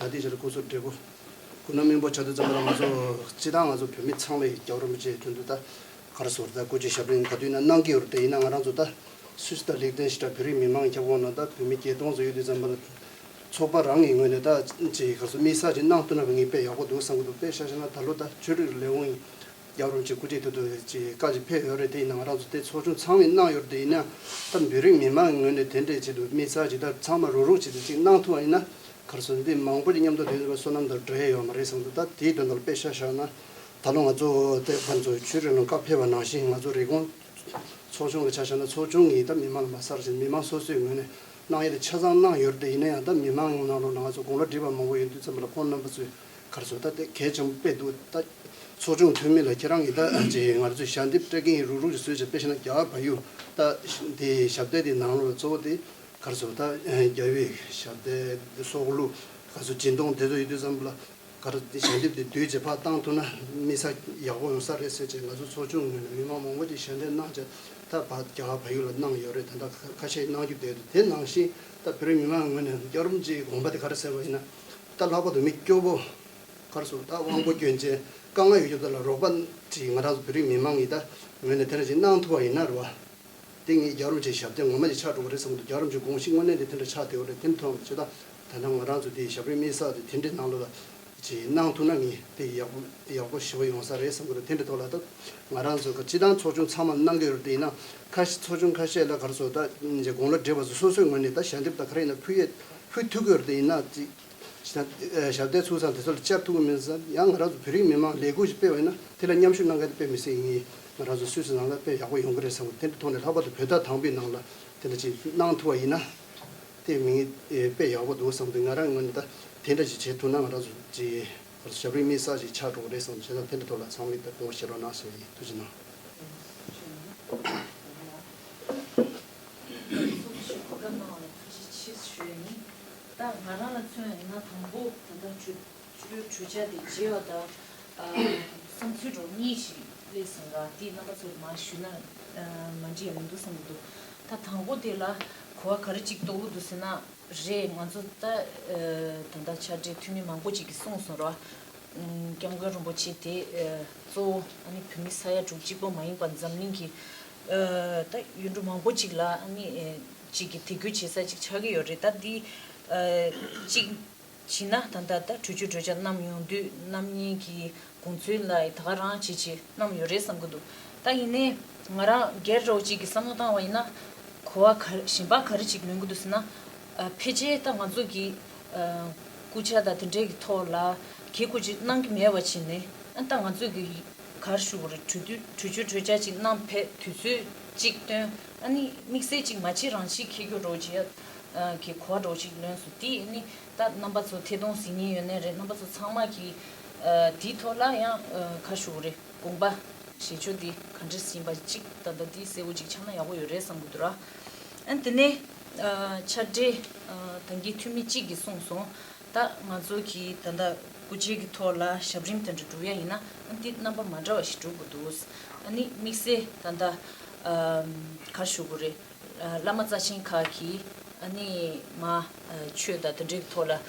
ལྟའི་ཆར་སྐུ་གཟུགས་བགྲེས་པོ་སྐུ་ན་སྨན་པོ་ཆགས་དུས་ཙམ་པ་ལ་ང་ཚོ་སྤྱི་བཏང་ང་ཚོ་བོད་མི་ཚང་མས་རྒྱལ་བ་རིན་པོ་ཆེའི་དོན་དུ་ད་ག་རེ་ཟེར་ད་སྐུ་ཚེ་ཞབས་འདྲེན་ག་དུས་ན་གནང་གི་ཡོད་རེད། དེ་ཡིན་ན་ང་རང་ཚོ་ད་སུད་སི་དང་ལིག་ཏེན་ཤི་ཏན་བོད་རིགས་མི་མང་ཁྱབ་ཁོངས་ནང་ད་བོད་མི་བརྒྱད་སྟོང་ཙམ་ཡོད་དུས་ཙམ་པ་ལ་ཚོགས་པ་རང་གི་ངོས་ནས་ད་ཅིག་ག་རེ་ཟེར་དམིགས་བསལ་ཅིག་གནང་ཐུབ་ན་ངས་དཔེ་ཡག་པོ་འདུག་བསམ་གྱི་འདུག་དཔེ་ཆ་བཞག་ན་ད་ལོ་ད་ཆོས་རིག་ལས་ཁུངས་རྒྱལ་བ་རིན་པོ་ཆེ་སྐུ་ཚེ་དུས་དུ་ཅིག་བཀའ་ཅིག་ཕེབས་ཡོད་རེད། དེ་ཡིན་ན་ང་རང་ཚོ་དེ་ཚོགས་ཆུང་ཚང་མས་གནང་ཡོད་རེད། དེ་ཡིན་ན་ད་བོད་རིགས་མི་མང་གི་ངོས་ནས་དེ་འདྲའི་ཆེད་དུ་དམིགས་བསལ་ཅིག་ད་ཚང་མ་རུག་རུག་བྱེད་དུ་ཅིག་གནང་ཐུབ་པ་ཡིན་ན་ག་རེ་ཟེར་འདི་མང་པོ་ཅིག་མཉམ་དུ་དེ་ཚོ་བསོད་ནམས་དང་འབྲེལ་ཡོད་མ་རེད་བསམ་འདུག་ད་དེའི་དོན་དག་ལ་དཔེ་ཆ་བཞག་ན་ད་ལོ་ང་ཚོ་དེ་ཕན་ཚུན་ཆོས་རིག་ནང་བཀའ་ཕེབས་པ་ནང་བཞིན་ང་ཚོ་རེབ་གོང་ཚོགས་ཆུང་གི་ཆ་བཞག་ན་ཚོགས་ཆུང་གིས་ད་མི་མང་ལ་མ་གསར་ཞིང་མི་མང་སོ་སོའི་ངོས་ནས་གནང་ཡས་དེ་ཆ་ཚང་གནང་ཡོད་རེད། དེ་ཡིན་ན་ཡང་ད་མི་མང་ཡོངས་ནང་ལོགས་ན་ང་ཚོ་དགུང་ལོ་བགྲེས་པ་མང་པོ་ཡོད་དུས་ཙམ་པ་ལ་ཁོང་རྣམ་པ་ཚོས་ག་རེ་ཟེར་ད་དེ་གལ་ཆེན་པོ་དཔེ་འདུག་ད་ཚོགས་ཆུང་འཐུས་མི་ལ་ཁྱེད་རང་གིས་ད་ཅིག་ང་ཚོའི་ཞལ་འདེབས་སྤྲད་མཁན་རུག་རུག་ཅིག་བཟོས་བྱས་དཔེ་བཤད་ན་རྒྱ་གར་བལ་ཡུལ་ད་དེ་ཞབས་བརྟན་དེ་ནང་ལོགས་གཙོ་བོ་དེ་ག་རེ་ཟེར་ད་རྒྱལ་བའི་ཞབས་བརྟན་སྲོག་བླུ་ག་རེ་ཟེར་སྦྱིན་གཏོང་དེ་ཚོ་ཡོད་དུས་ཙམ་པ་ལ། ག་རེ་ཞལ་འདེབས་དེ་བསྡུས་བྱས་ཕར་བཏང་ཐུབ་ན་དམིགས་བསལ་ཡག་པོ་ཡོང་ས་རེད་ཟེར་བྱས་ང་ཚོ་ཚོགས་ཆུང་ངོས་ནས་མི་མང་མང་པོ་ཅིག་ཞལ་འདེབས་གནང་བྱས་ད་ཕར་རྒྱ་གར་བལ་ཡུལ་ལ་གནང་ཡོད་རེད། ད་ལྟ་ཁ་ཤས་གནང་རྒྱུ་བསྡད་འདུག་དེ་ནང་བཞིན་ད་བོད་རིགས་མི་མང་ངོས་ནས་རྒྱལ་བ་རིན་པོ་ཆེའི་དགོངས་པ་དེ་ག་རེ་ཟེར་བ་ཡིན་ན་ད་ལྷག་པར་དུ་མི་སྐྱོ་པོ་ག་རེ་ཟེར་ད་དབང་པོ་སྐྱོན་ཅན་དཀའ་ངལ་ཡོད་རྒྱུ་དེ་ལ་རོགས་པ་ཅིག་ང་རང་ཚོ་བོད་རིགས་མི་མང་གིས་ད་ངོས་ནས་དེ་འདྲ་ཅིག་གནང་ཐུབ་པ་ཡིན་ན་རེད་བ། དེ་ངས་རྒྱལ་བ་རིན་པོ་ཆེའི་ཞབས་བརྟན་ངོ་མ་ཅིག་ཆགས་འགྲོ་གི་རེད་བསམ་གྱི་འདུག་རྒྱལ་བ་རིན་པོ་ཆེའི་དགོངས་གཞི་དངོས་གནས་དེ་དེ་འདྲ་ཆགས་བསྡད་ཡོད་རེད། དེ་མཐོང་བྱས་ད་ད་ལྟ་ང་རང་ཚོ་དེའི་ཞབས་རིམ་དམིགས་བསལ་དེ་དེ་འདྲའི་ནང་ལོགས་ལ་ཅིག་གནང་ཐུབ་ན་ངས་དེ་ཡག་པོ་ཡག་པོ་ཞེ་པོ་ཡོང་ས་རེད་བསམ་གྱི་འདུག་དེ་འདྲའི་ཐོག་ལ་ད་ང་རང་ཚོ་གི་སྤྱི་བཏང་ཚོགས་ཆུང་ཚང་མ་གནང་གི་ཡོད་རེད། དེ་ཡིན་ན་ཁ་ཤས་ཚོགས་ཆུང་ཁ་ཤས་ལ་ག་རེ་ཟེར་ད་ཅིག་དགུང་ལོ་བགྲེས་པ་ཚོ་སོ་སོའི་ངོས་ནས་ད་ཞལ་འདེབས་དང་ག་རེ་ཡིན་ན་ཕུལ་ཡས་ཕུལ་ཐུབ་ཀྱི་ཡོད་རེད། དེ་ཡིན་ན་ཅིག་ཞབས་ཞབས་བརྟན་ཚུགས་ཙང་དེ་ཚོ་ལ་བཅར་ཐུབ་ཀྱི་མིན་ཙང་ཡང་ང་རང་ཚོ་བོད་རིགས་མི་མང་ལས་འགུལ་ཞིག་སྤེལ་བ་ཡིན་ན་དེ་ལ་མཉམ་ཞུགས་གནང་མཁན་དེ་དཔེ་མི་སྲིད་ངེས་ང་རང་ཚོ་སུད་སི་ནང་ལ་དཔེ་ཡག་པོ་ཡོང་གི་རེད་བསམ་གི་འདུག་དེ་འདྲ་ཐོག་ནས་ལྷག་པར་དུ་བོད་ཟླ་དང་པོའི་ནང་ལ་དེ་འདྲ་ཅིག་གནང་ཐུབ་པ་ཡིན་ན་དེ་མིང་དཔེ་ཡག་པོ་འདུག་བསམ་གི་འདུག་ང་རང་ངོས་ནས་ད་དེ་འདྲ་ཅིག་བྱེད་ཐུབ་ན་ང་རང་ཚོ་ཅིག་ཞབས་རིམ་དམིགས་བསལ་ཅིག་ཆགས་འགྲོ་གི་རེད་བསམ་གི་བྱས་ཙང་དེ་འདྲ་ཐོག་ལ་ཚང་མས་ད་དགོངས་པ་བཞེས་རོགས་གནང་ཞེས་ཡིན། ཐུགས་རྗེ་གནང་། ཚོགས་ཞུགས་གོ་སྐབས་གནང་བ་ལ་ཐུགས་རྗེ་ཆེ་ཞུ་ཡ་ཡིན། ད་ང་རང་ལ་མཚོན་ཡིན་ན་དང་པོ་ད་ལྟ་གྲོས་གྲོས་གྲོས་འཆར་དེ་མཇལ་བ་དང་བསམ་ཚུལ་གྲོགས་གཉིས་ཤིག་སླེབས་སོང་ར། དེ་རྣམ་པ་ཚོར་མར་ཞུས་ན་མ་འགྲིག་ཡ་མི་འདུག་བསམ་གྱི་འདུག་ད་དང་པོ་དེ་ལ་གོ་བ་ག་རེ་ཅིག་རྟོགས་ཀྱི་འདུག་ཟེར་ན་རེད། ང་ཚོ་ད་ད་ལྟ་ཕྱག་སྦྲེལ་འཐུས་མི་མང་པོ་ཅིག་གིས་གསུངས་སོང་ར། སྐྱབས་མགོན་རིན་པོ་ཆེ་དེ་གཙོ་བོ་ཨ་ནི་བོད་མི་ས་ཡ་དྲུག་གཅིག་པོ་མ་ཡིན་པར་འཛམ་གླིང་གི་ད་ཡུལ་གྲུ་མང་པོ་ཅིག་ལ་ཨ་ནི་ཅིག་གི་དད་གུས་བྱེད་ས་ཅིག་ཆགས་ཀྱི་ཡོད་རེད། ད་འདི་ཅིག་ བྱས་ན་ད་ལྟ་ད་གྲོས་ཆོད་གྲོས་འཆར་བསྣམས་ཡོང་དུས་རྣམ་གཉིས་ཀྱི་དགོངས་ཚུལ་ལ་ད་ག་རང་བྱེད་བྱེད་བསྣམས་ཡོད་རེད་བསམ་གྱི་འདུག་ད་ཡིན་ནའི་ང་རང་སྒེར་རོགས་གཅིག་གི་བསམ་བློ་བཏང་བ་ཡིན་ན། གོ་བ་ག་གཞན་པ་ག་རེ་ཅིག་ལོན་གྱི་འདུག་ཟེར་ན། ཨ་ཕལ་ཆེར་ད་ང་ཚོ་གི་ཨ་སྐུ་ཕྱྭ་དང་དེ་འདྲའི་གི་ཐོག་ལ་གལ་ཁུ་ཅིག་གནང་གི་མེད་པ་བྱས་ནས། ཨ་ད་ང་ཚོ་གི་ག་རེ་ཞུ་དགོས་རེད། གྲོས་བསྡུར་གྲོས་ཆོད་གྲོས་འཆར་ཅིག་གནང་ཕེབས་དུས་ཚོད་ཅིག་བཏོན། ཨ་ནི་དམིགས་བསལ་ཅིག་མ་བྱེད་རང་བྱེད་འཁྱེར་རྒྱུ་རོགས་བྱེད་ཡ་གི་གོ་བ་རོགས་ཅིག་ལོན་སོང་། དེ་ནི་ད་རྣམ་པ་ཚོ་ཐད་གཏོང་གཟིགས་མཁན་ཡོད་ནའི་རེད། རྣམ་པ་ཚོ་ཚང་མ་གི་ཨ་དེའི་ཐོག་ལ་ཡང་ཨ་ག་རེ་ཞུ་དགོས་རེད། དགོངས་པ་བཞེས་ཕྱོགས་འདི་ག་འདྲ་ཡིན་པ་གཅིག་ད་ལྟ་འདི་གསལ་བོ་གཅིག་ཆགས་ན་ཡག་པོ་ཡོད་རེད་བསམ་གྱི་འདུག་ར། ཨ་དེ་ནས་ཨ་ཕྱག་སྦྲེལ་ཨ་ད་གིན་འཐུས་མི་གཅིག་གིས་གསུངས་སོང་། ད་ང་ཚོ་གིས་ད་ལྟ་སྐུ་ཕྱྭའི་གི་ཐོག་ལ་ཞབས་རིམ་དེ་འདྲ་སྒྲུབ་ཡ་ཡིན་ན། ཨ་འདི་རྣམ་པ་མ་འདྲ་བ་ཞིག་སྒྲུབ་དགོས་འདུག་ཨ་ནི་དམིགས་བསལ་ད་ལྟ་ཨ་ག་རེ་ཞུ་དགོས་རེད། ཨ་བླ་མ་རྩ་ཆེན་ཁག་གིས་ཨ་ནི་མ་ཨ་ཆོས་དང་དེ་འདྲའི་ཐོག་ལ་ཨ་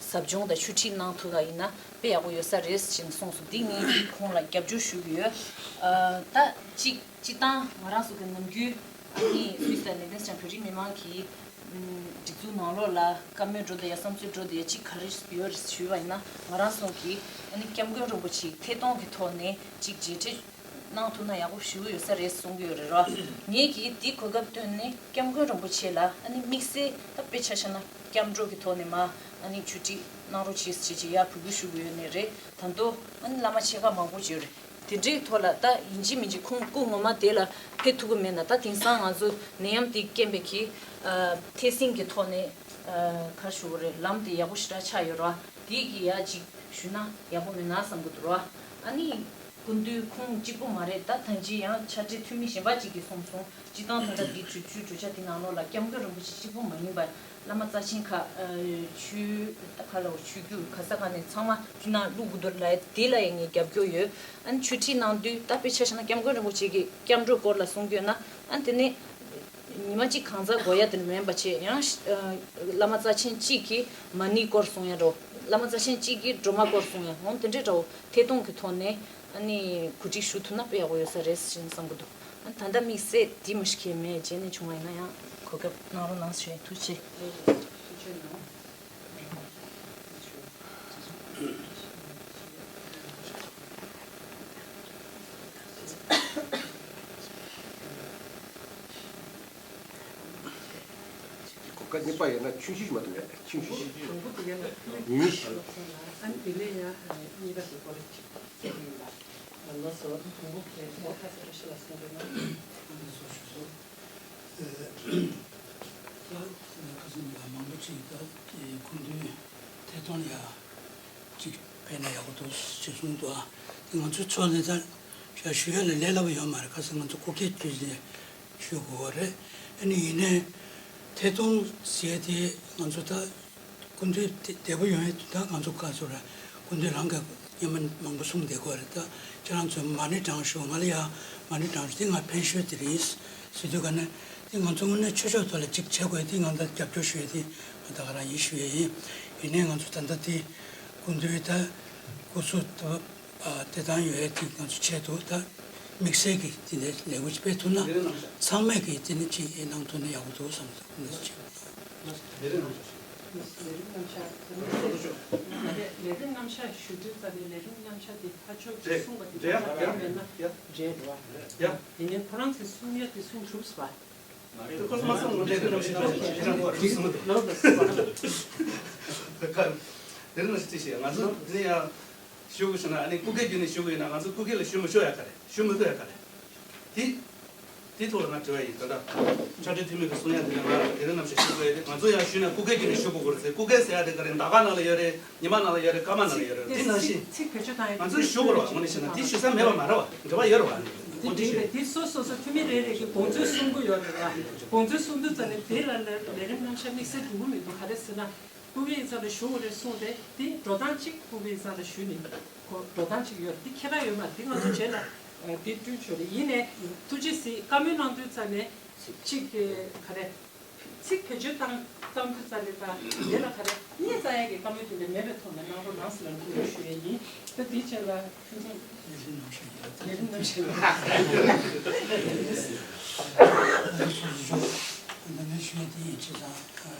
ཟབ་སྦྱོང་དང་ཆོས་ཁྲིད་གནང་ཐུབ་པ་ཡིན་ན་དཔེ་ཡག་པོ་ཡོད་ས་རེད་ཅེས་གསུངས་སོང་། འདི་ངས་ཁོང་ལ་རྒྱབ་སྐྱོར་ཞུ་གི་ཡོད། ཨ་ད་གཅིག་སྤྱིར་བཏང་ང་རང་ཚོ་གི་ནམ་རྒྱུན་ཨ་ནི་སུད་སི་དང་ནེ་ཐར་ལེན་ཌི་བོད་རིགས་མི་མང་གི་ཨམ་སྒྲིག་འཛུགས་ནང་ལོགས་ལ་བཀའ་མོལ་འགྲོ་བསྡད་ཡ་བསམ་ཚུལ་འགྲོ་བསྡད་ཡ་གཅིག་ག་རེ་ཡོད་རེད་ཞུས་པ་ཡིན་ན། ང་རང་ཚོ་གི་ཨ་ནི་སྐྱབས་མགོན་རིན་པོ་ཆེ་ཐད་གཏོང་གི་ཐོག་ནས་གཅིག་མཇལ་འཕྲད་གནང་ཐུབ་ན་ཡག་པོ་ཞེ་པོ་ཡོད་ས་རེད་གསུང་གི་ཡོད་རེད་ར། ངས་ཀྱིས་འདི་གོ་སྐབས་བཏོན་ནས་སྐྱབས་མགོན་རིན་པོ་ཆེ་ལ་ཨ་ནི་དམིགས་བསལ་ད་དཔེ་ཆ་བཞག་ན་སྐྱབས་འགྲོ་གི་ཐོག་ནས་མ་ཨ་ནི་ཆོས་ཁྲིད་གནང་རོགས་བྱེད་ཅེས་ཅེས་ཡར་འབོད་སྐུལ་ཞུ་གི་ཡོད་ནི་རེད། ད་དུང་ཨ་ནི་བླ་མ་ཆེ་ཁག་མང་པོ་ཅིག་ཡོད་རེད། དེ་འདྲའི་ཐོག་ལ་ད་ཡིན་གཅིག་མིན་གཅིག་ཁོང་སྐུ་ངོ་མ་དེ་ལ་ཕེབས་ཐུབ་ཀྱི་མེད་ན། ད་དེང་སང་ང་ཚོ་ནད་ཡམས་དེ་རྐྱེན་པས་ཀྱིས་ཨ་ཐད་སྲིང་གི་ཐོག་ནས་ཨ་ག་རེ་ཞུ་དགོས་རེད། ལམ་དེ་ཡག་པོ་ཞེ་དྲག་ཆགས་ཡོད་ར། དེ་གི་ཡ་གཅིག་ཞུས་ན་ཡག་པོ་མེད་ན་བསམ་གྱི་འདུག་ར། ཨ་ནི་སྐུ་མདུན་ཁོང་གཅིག་པོ་མ་རེད། ད་ཐེངས་གཅིག་ཡང་ཕྱག་སྦྲེལ་འཐུས་མི་གཞན་པ་གཅིག་གིས་གསུངས་སོང་། སྤྱིར་བཏང་ད་ལྟ་འདི་གྲོས་ཆོད་གྲོས་འཆར་འདི་ནང་ལོགས་ལ་སྐྱབས་མགོན་རིན་པོ་ཆེ་གཅིག་པོ་མ་ཡིན་པར་བླ་མ་རྩ་ཆེན་ཁག་ཨ་ཆོས་ད་ག་ལ་ཆོས་བརྒྱུད་ག་ས་ག་ནས་ཚང་མ་ཕྱི་ནང་བླུག་དགོས་འདུག་ལབ་ཡ་དེ་ལ་ཡང་ངས་རྒྱབ་སྐྱོར་ཡོད། ཨ་ནི་ཆོས་ཁྲིད་གནང་དུས་ད་དཔེ་ཆ་བཞག་ན་སྐྱབས་མགོན་རིན་པོ་ཆེ་གི་སྐྱབས་འགྲོའི་སྐོར་ལ་གསུང་རྒྱུ་ཡོད་ན། ཨ་ནི་དེ་ནས་ཉི་མ་གཅིག་གང་ཟག་དགོས་ཡ་དེ་འདྲ་མིན་པ་བྱས། ཡང་ཨ་བླ་མ་རྩ་ཆེན་གཅིག་གིས་མ་ཎིའི་སྐོར་གསུང་ཡ་འདྲ་བོ། བླ་མ་རྩ་ཆེན་གཅིག་གིས་སྒྲོལ་མ་སྐོར་གསུང་ཡ་འོང་། དེ་འདྲའི་འདྲ་བོ་ཐད་གཏོང་གི་ཐོག་ནས་ཨ་ནི་གོ་སྒྲིག་ཞུ་ཐུབ་ན་དཔེ་ཡག་པོ་ཡོད་ས་རེད་ཅེས་བསམ་གྱི་འདུག་ཨ་ད་ལྟ་དམིགས་བསལ་འདི་མ་ཞིག་གས་མེད། རྗེས་ནས་བྱུང་བ་ཡིན་ན་ཡང་གོ་སྐབས་གནང་རོགས་གནང་ཞུ་ཡ། ཐུགས་རྗེ་ཆེ། གོ་སྐབས་གཉིས་པ་ཡིན་ན་ཆུང་ཤོས་ཤིག་མ་གཏོགས་མེད། ཆུང་ཤོས་ཤིག་དང་པོ་དེ་ཡང་ཡིན། ཨ་ནི་དེ་ནས་ཡང་གཉིས་པ་དེ་སྐོར་ཅིག་ཡིན་ལ། ལགས་སོ། དང་པོ་དེ་ངོ་ཁ་སེ་ར་ཤི་ལ་གསུང་རེད་ན། ཨ་ནི་སོ་ཞུ་སོ། ད་ཁ་སང་ལ་མང་པོ་ཅིག་ད་སྐུ་མདུན་ཐད་གཏོང་ལ་ཡ་ཅིག་ཕེབས་ན་ཡག་པོ་འདུག་ཅེས་གསུངས་འདུག་ཨ་དེ་ང་ཚོའི་ཕྱོགས་ནས་ད་ཞུ་ཡ་ལ་ལས་སླ་པོ་ཡོད་མ་རེད། ཁ་སང་ང་ཚོ་སྐུ་སྒེར་བརྒྱུད་ནས་ཞུ་དགོས་པ་རེད། ཨ་ནི་ཡིན་ནའི་ཐད་གཏོང་ཟེར་ཡ་དེ་ང་ཚོ་ད་སྐུ་མདུན་བདེ་པོ་ཡོང་ཡ་དེ་ད་ང་ཚོ་བཀའ་ཟུར་ར་སྐུ་མདུན་རང་གིས་སྔོན་མ་མང་པོ་གསུངས་བསྡད་ཀྱི་ཡོད་རེད། ད་ཁྱེད་རང་ཚོས་མ་ཎི་བགྲང་ཞུ། ང་ལ་ཡ་མ་ཎི་བགྲང་ཞུ་དེ་ང་ཕན་ཤོས་དེ་རེད་ཟེར་དུས་ག་ནས་དེ་ང་ཚོ་དངོས་གནས་ཆོས་ཕྱོགས་ཐོག་ལ་ཅིག་བྱེད་དགོས་དེ་ང་ད་རྒྱབ་སྐྱོར་ཞུ་ཡ་དེ་ང་ད་ག་རང་ཡིན་ཞུ་ཡ་ཡིན། ཡིན་ནའི་ང་ཚོ་ད་ལྟ་དེ་སྐུ་མདུན་ད་སྐུ་གཟུགས་ད་བདེ་ཐང་ཡོད་ཡ་དེ་ང་ཚོ་ཆེད་དུ་ད་དམིགས་བསལ་གྱི་དེ་འདྲའི་ལས་འགུལ་ཅིག་སྤེལ་ཐུབ་ན་ཚང་མས་ཀྱི་དེ་ནི་ཅིག་གནང་ཐུབ་ན་ཡག་པོ་འདུག་བསམ་འདུག་ཨ་ནི་ཅིག་ལས་རིམ་རྣམ་གཞག་ཞུ་དུས་ཙམ་ནས་ལས་རིམ་རྣམ་གཞག་ཞུ་དུས་ཙམ་ནས་ལས་རིམ་རྣམ་གཞག་དེ་ཕར་ཕྱོགས་ཀྱིས་གསུངས་པ་དེ་ལྟར་ཡག་པོ་མེད་ན་འགྲིག་འགྲོ་བ། ཡིན་ནའི་ཁོ་རང་ཚོས་གསུང་ཡ་དེ་གསུང་གྲུབ་པ། ཁོ་ཚོ་མ་གསུང་ལས་རིམ་རྣམ་གཞག་ཞུ་དུས་ཙམ་ནས་ལོག་ལ་གསུང་བ། ལས་རིམ་རྣམ་གཞག་ཅི་ཞིག་ང་ཚོ་དེ་ནས་ཡང་ཞུ་དགོས་ཞུ་ན་ཨ་ནི་སྐུ་སྒེར་བརྒྱུད་ནས་ཞུ་དགོས་ཡིན་ན་ང་ཚོ་སྐུ་སྒེར་ལ་ཞུ་མི་ཆོག་ཡ་ག་རེ་ཞུ་མི་དགོས་ཡ་ག་རེ། དེ་དེ་ཐོག་ལ་ང་དྲི་བ་ཡིན། ད་ལྟ་ཕྱག་སྦྲེལ་འཐུས་མི་གི་གསུང་ཡ་དེ་ལ་ང་ལས་རིམ་རྣམ་གཞག་ཞུ་དགོས་ཡ་དེ་ང་ཚོ་ཡང་ཞུས་ན་སྐུ་སྒེར་བརྒྱུད་ནས་ཞུ་དགོས་ཀྱི་རེད་ཟེར། སྐུ་སྒེར་ཟེར་ཡ་དེ་ག་རེ་ད་ག་ནང་ལ་ཡོད་རེད། ཉི་མ་ནང་ལ་ཡོད་རེད། སྐར་མ་ནང་ལ་ཡོད་རེད། དེ་ནང་བཞིན་ཚིག་བེད་སྤྱོད་བཏང་ཡ་ང་ཚོས་ཞུ་དགོས་རེད་བ། དངོས་གནས་བྱས་ན་དེ་ཞུ་ས་མེད་པ་མ་རེད་བ། འབྲེལ་བ་ཡོད་རེད་བ། དེ་འགྲིག་རེད། དེ་སོ་སོ་སོ་འཐུས་མི་རེ་རེ་གི་དགོངས་ཚུལ་གསུང་གི་ཡོད་རེད་བ། དགོངས་ཚུལ་གསུང་དུས་ཙམ་ནས་དེ་ལ་ལས་རིམ་རྣམ་གཞག་དམིགས་བསལ་འགྲོ་གི་མི་འདུག་ག་རེ་ཟེར་ན། སྐུ་སྒེར་ཡིན་ཙང་ལ་ཞུ་དགོས་རེད་གསུངས་ཏེ་དེ་འགྲོ་སྟངས་གཅིག་སྐུ་སྒེར་ཡིན་ཙང་ལ་ཞུས་ནས་གོ་འགྲོ་སྟངས་གཅིག་ཡོད་རེད། དེ་ཁྱད་པར་ཡོད་མ་རེད། དེ་ང་ཚོ་རྗེས་ལ་དེ་བསྐྲུན་ཆོག་རེད། ཡིན་ནའི་ཐུགས་རྗེ་གཟིགས་བཀའ་མོལ་གནང་དུས་ཙམ་ནས་གཅིག་ག་རེ། ཚིག་བེད་སྤྱོད་བཏང་བཏང་དུས་ཙམ་ནས་ད་དེ་ལ་ག་རེ་བརྙས་བཅག་ཡ་གི་བཀའ་མོལ་དེ་འདྲ་མེད་པའི་ཐོག་ནས་གནང་རོགས་གནང་ཟེར་ལ་ཐུགས་རྗེ་ཞུ་ཡས་ཡིན། ད་དེའི་ཆེད་ལ་ཕུན་ཚོགས་ལས་རིམ་རྣམ་གཞག་ཡོད། ལས་རིམ་རྣམ་གཞག་ཡོད། ད་ངས་ཞུ་ཡས་དེ་ཡིན། བྱས་ཙང་།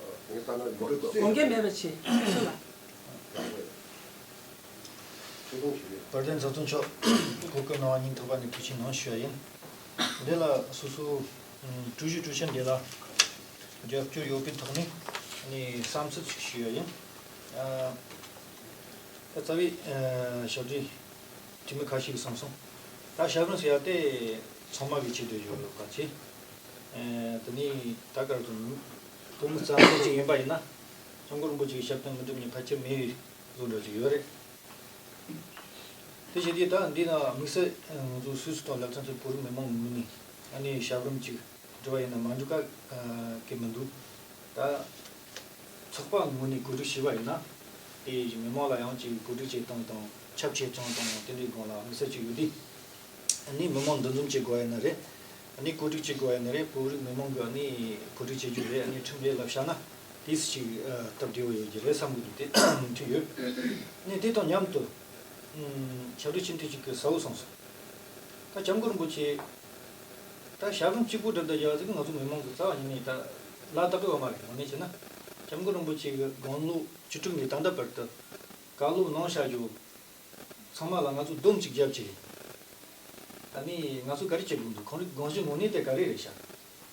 ངས་ལྟ་ན་ཡུལ་གྲུ་དང་དགོངས་འགལ་མེད་པ་བྱེད་སོ་ལ། ཆེ་མཐོང་ཞིག་རེད། བར་དོན་ཚོགས་གཙོ་མཆོག་གོ་སྐབས་གནང་བ་སྙིང་ཐག་པ་ནས་ཐུགས་ཆེ་གནང་ཞུ་བ་ཡིན། འདི་ལ་སོ་སོ་ཀྲུའུ་ཞི་ཀྲུའུ་ཞན་འདི་ལ་རྒྱབ་སྐྱོར་ཡོད་པའི་ཐོག་ནས་ནས་བསམ་ཚུལ་ཞིག་ཞུ་བ་ཡིན། ད་རྩ་བའི་ཞབས་འདྲེན་འཐུས་མི་ཁ་ཤས་ཀྱིས་གསུངས་སོང་། ད་ཞབས་རིམ་ཟེར་ཡ་དེ་ཚང་མ་གི་ཆེད་དུ་ཡོད་ཡོད་པ་བྱས། དེ་ནས་ད་གར་དུ་བོད་མི་རྩ་འཛིན་ཅིག་ཡིན་པ་ཡིན་ན། སྐྱབས་མགོན་རིན་པོ་ཆེའི་ཞབས་བརྟན་མི་འགྲུབ་ནས་ཕལ་ཆེར་མེད་པའི་བཟོ་འདྲ་ཅིག་ཡོད་རེད། དེ་བྱས་དུས་ད་འདི་ན་དམིགས་བསལ་ང་ཚོ་སུད་སི་དང་ལབ་ཙང་ཚོ་བོད་རིགས་མི་མང་གི་ངོས་ནས་ཨ་ནི་ཞབས་རིམ་ཅིག་འགྲོ་བ་ཡིན་ན་མ་འགྲོ་ཀ་གི་མི་འདུག་ད་ཚོགས་པ་ངོས་ནས་གོ་སྒྲིག་བྱས་པ་ཡིན་ན་དེ་མི་མང་ལ་ཡང་ཅིག་གོ་སྒྲིག་བྱེད་སྟངས་དང་ཁྱབ་ཆེ་ཆུང་དང་དེ་འདྲའི་སྒང་ལ་དམིགས་བསལ་ཅིག་ཡོད་དུས། ཨ་ནི་མི་མང་འདུ་འཛོམས་བྱེད་དགོས་ཡ་ན་རེད། ཨ་ནི་གོ་སྒྲིག་བྱེད་དགོས་ཡ་ན་རེད། བོད་རིགས་མི་མང་གི་ཨ་ནི་གོ་སྒྲིག་བྱེད་རྒྱུ་རེད། ཨ་ནི་ཁྲིམས་རེད་ལབ་བཞག་ན་དེ་སུ་ཞིག་སྟབས་བདེ་བོ་ཡོད་ཀྱི་རེད་བསམ་གི་འདུག་དེ་མཐུན་ཡོད། ཨ་ནི་དེ་དང་མཉམ་དུ་ཨམ་ཞབས་འདྲེན་སྤྱི་འཐུས་ཅིག་གིས་གསལ་བོ་གསུངས་སོང་། ད་སྐྱབས་མགོན་རིན་པོ་ཆེ་ད་ཞབས་རིམ་གཅིག་པུ་འགྲིམ་དུ་བཞག་ཟིག་ང་ཚོ་མི་མང་གི་རྩ་བ་ཉིད་ནས་ད་ལ་བཏགས་དགོས་མ་རེད། དངོས་གནས་བྱས་ན་སྐྱབས་མགོན་རིན་པོ་ཆེ་གི་དགུང་ལོ་བཅུ་དྲུག་ནས་ད་ལྟ་བར་དུ་བཀའ་སློབ་གནང་བཞག་རྒྱུ། ཚང་མ་ལ་ང་ཚོ་སྡོམ་གཅིག་རྒྱབ་ཀྱི་རེད། ད་ནི་ང་ཚོ་ག་རེ་བྱེད་དགོས་འདུག་ཁོང་རའི་དགོངས་གཞི་དངོས་གནས་དེ་ག་རེ་རེད་ཤག་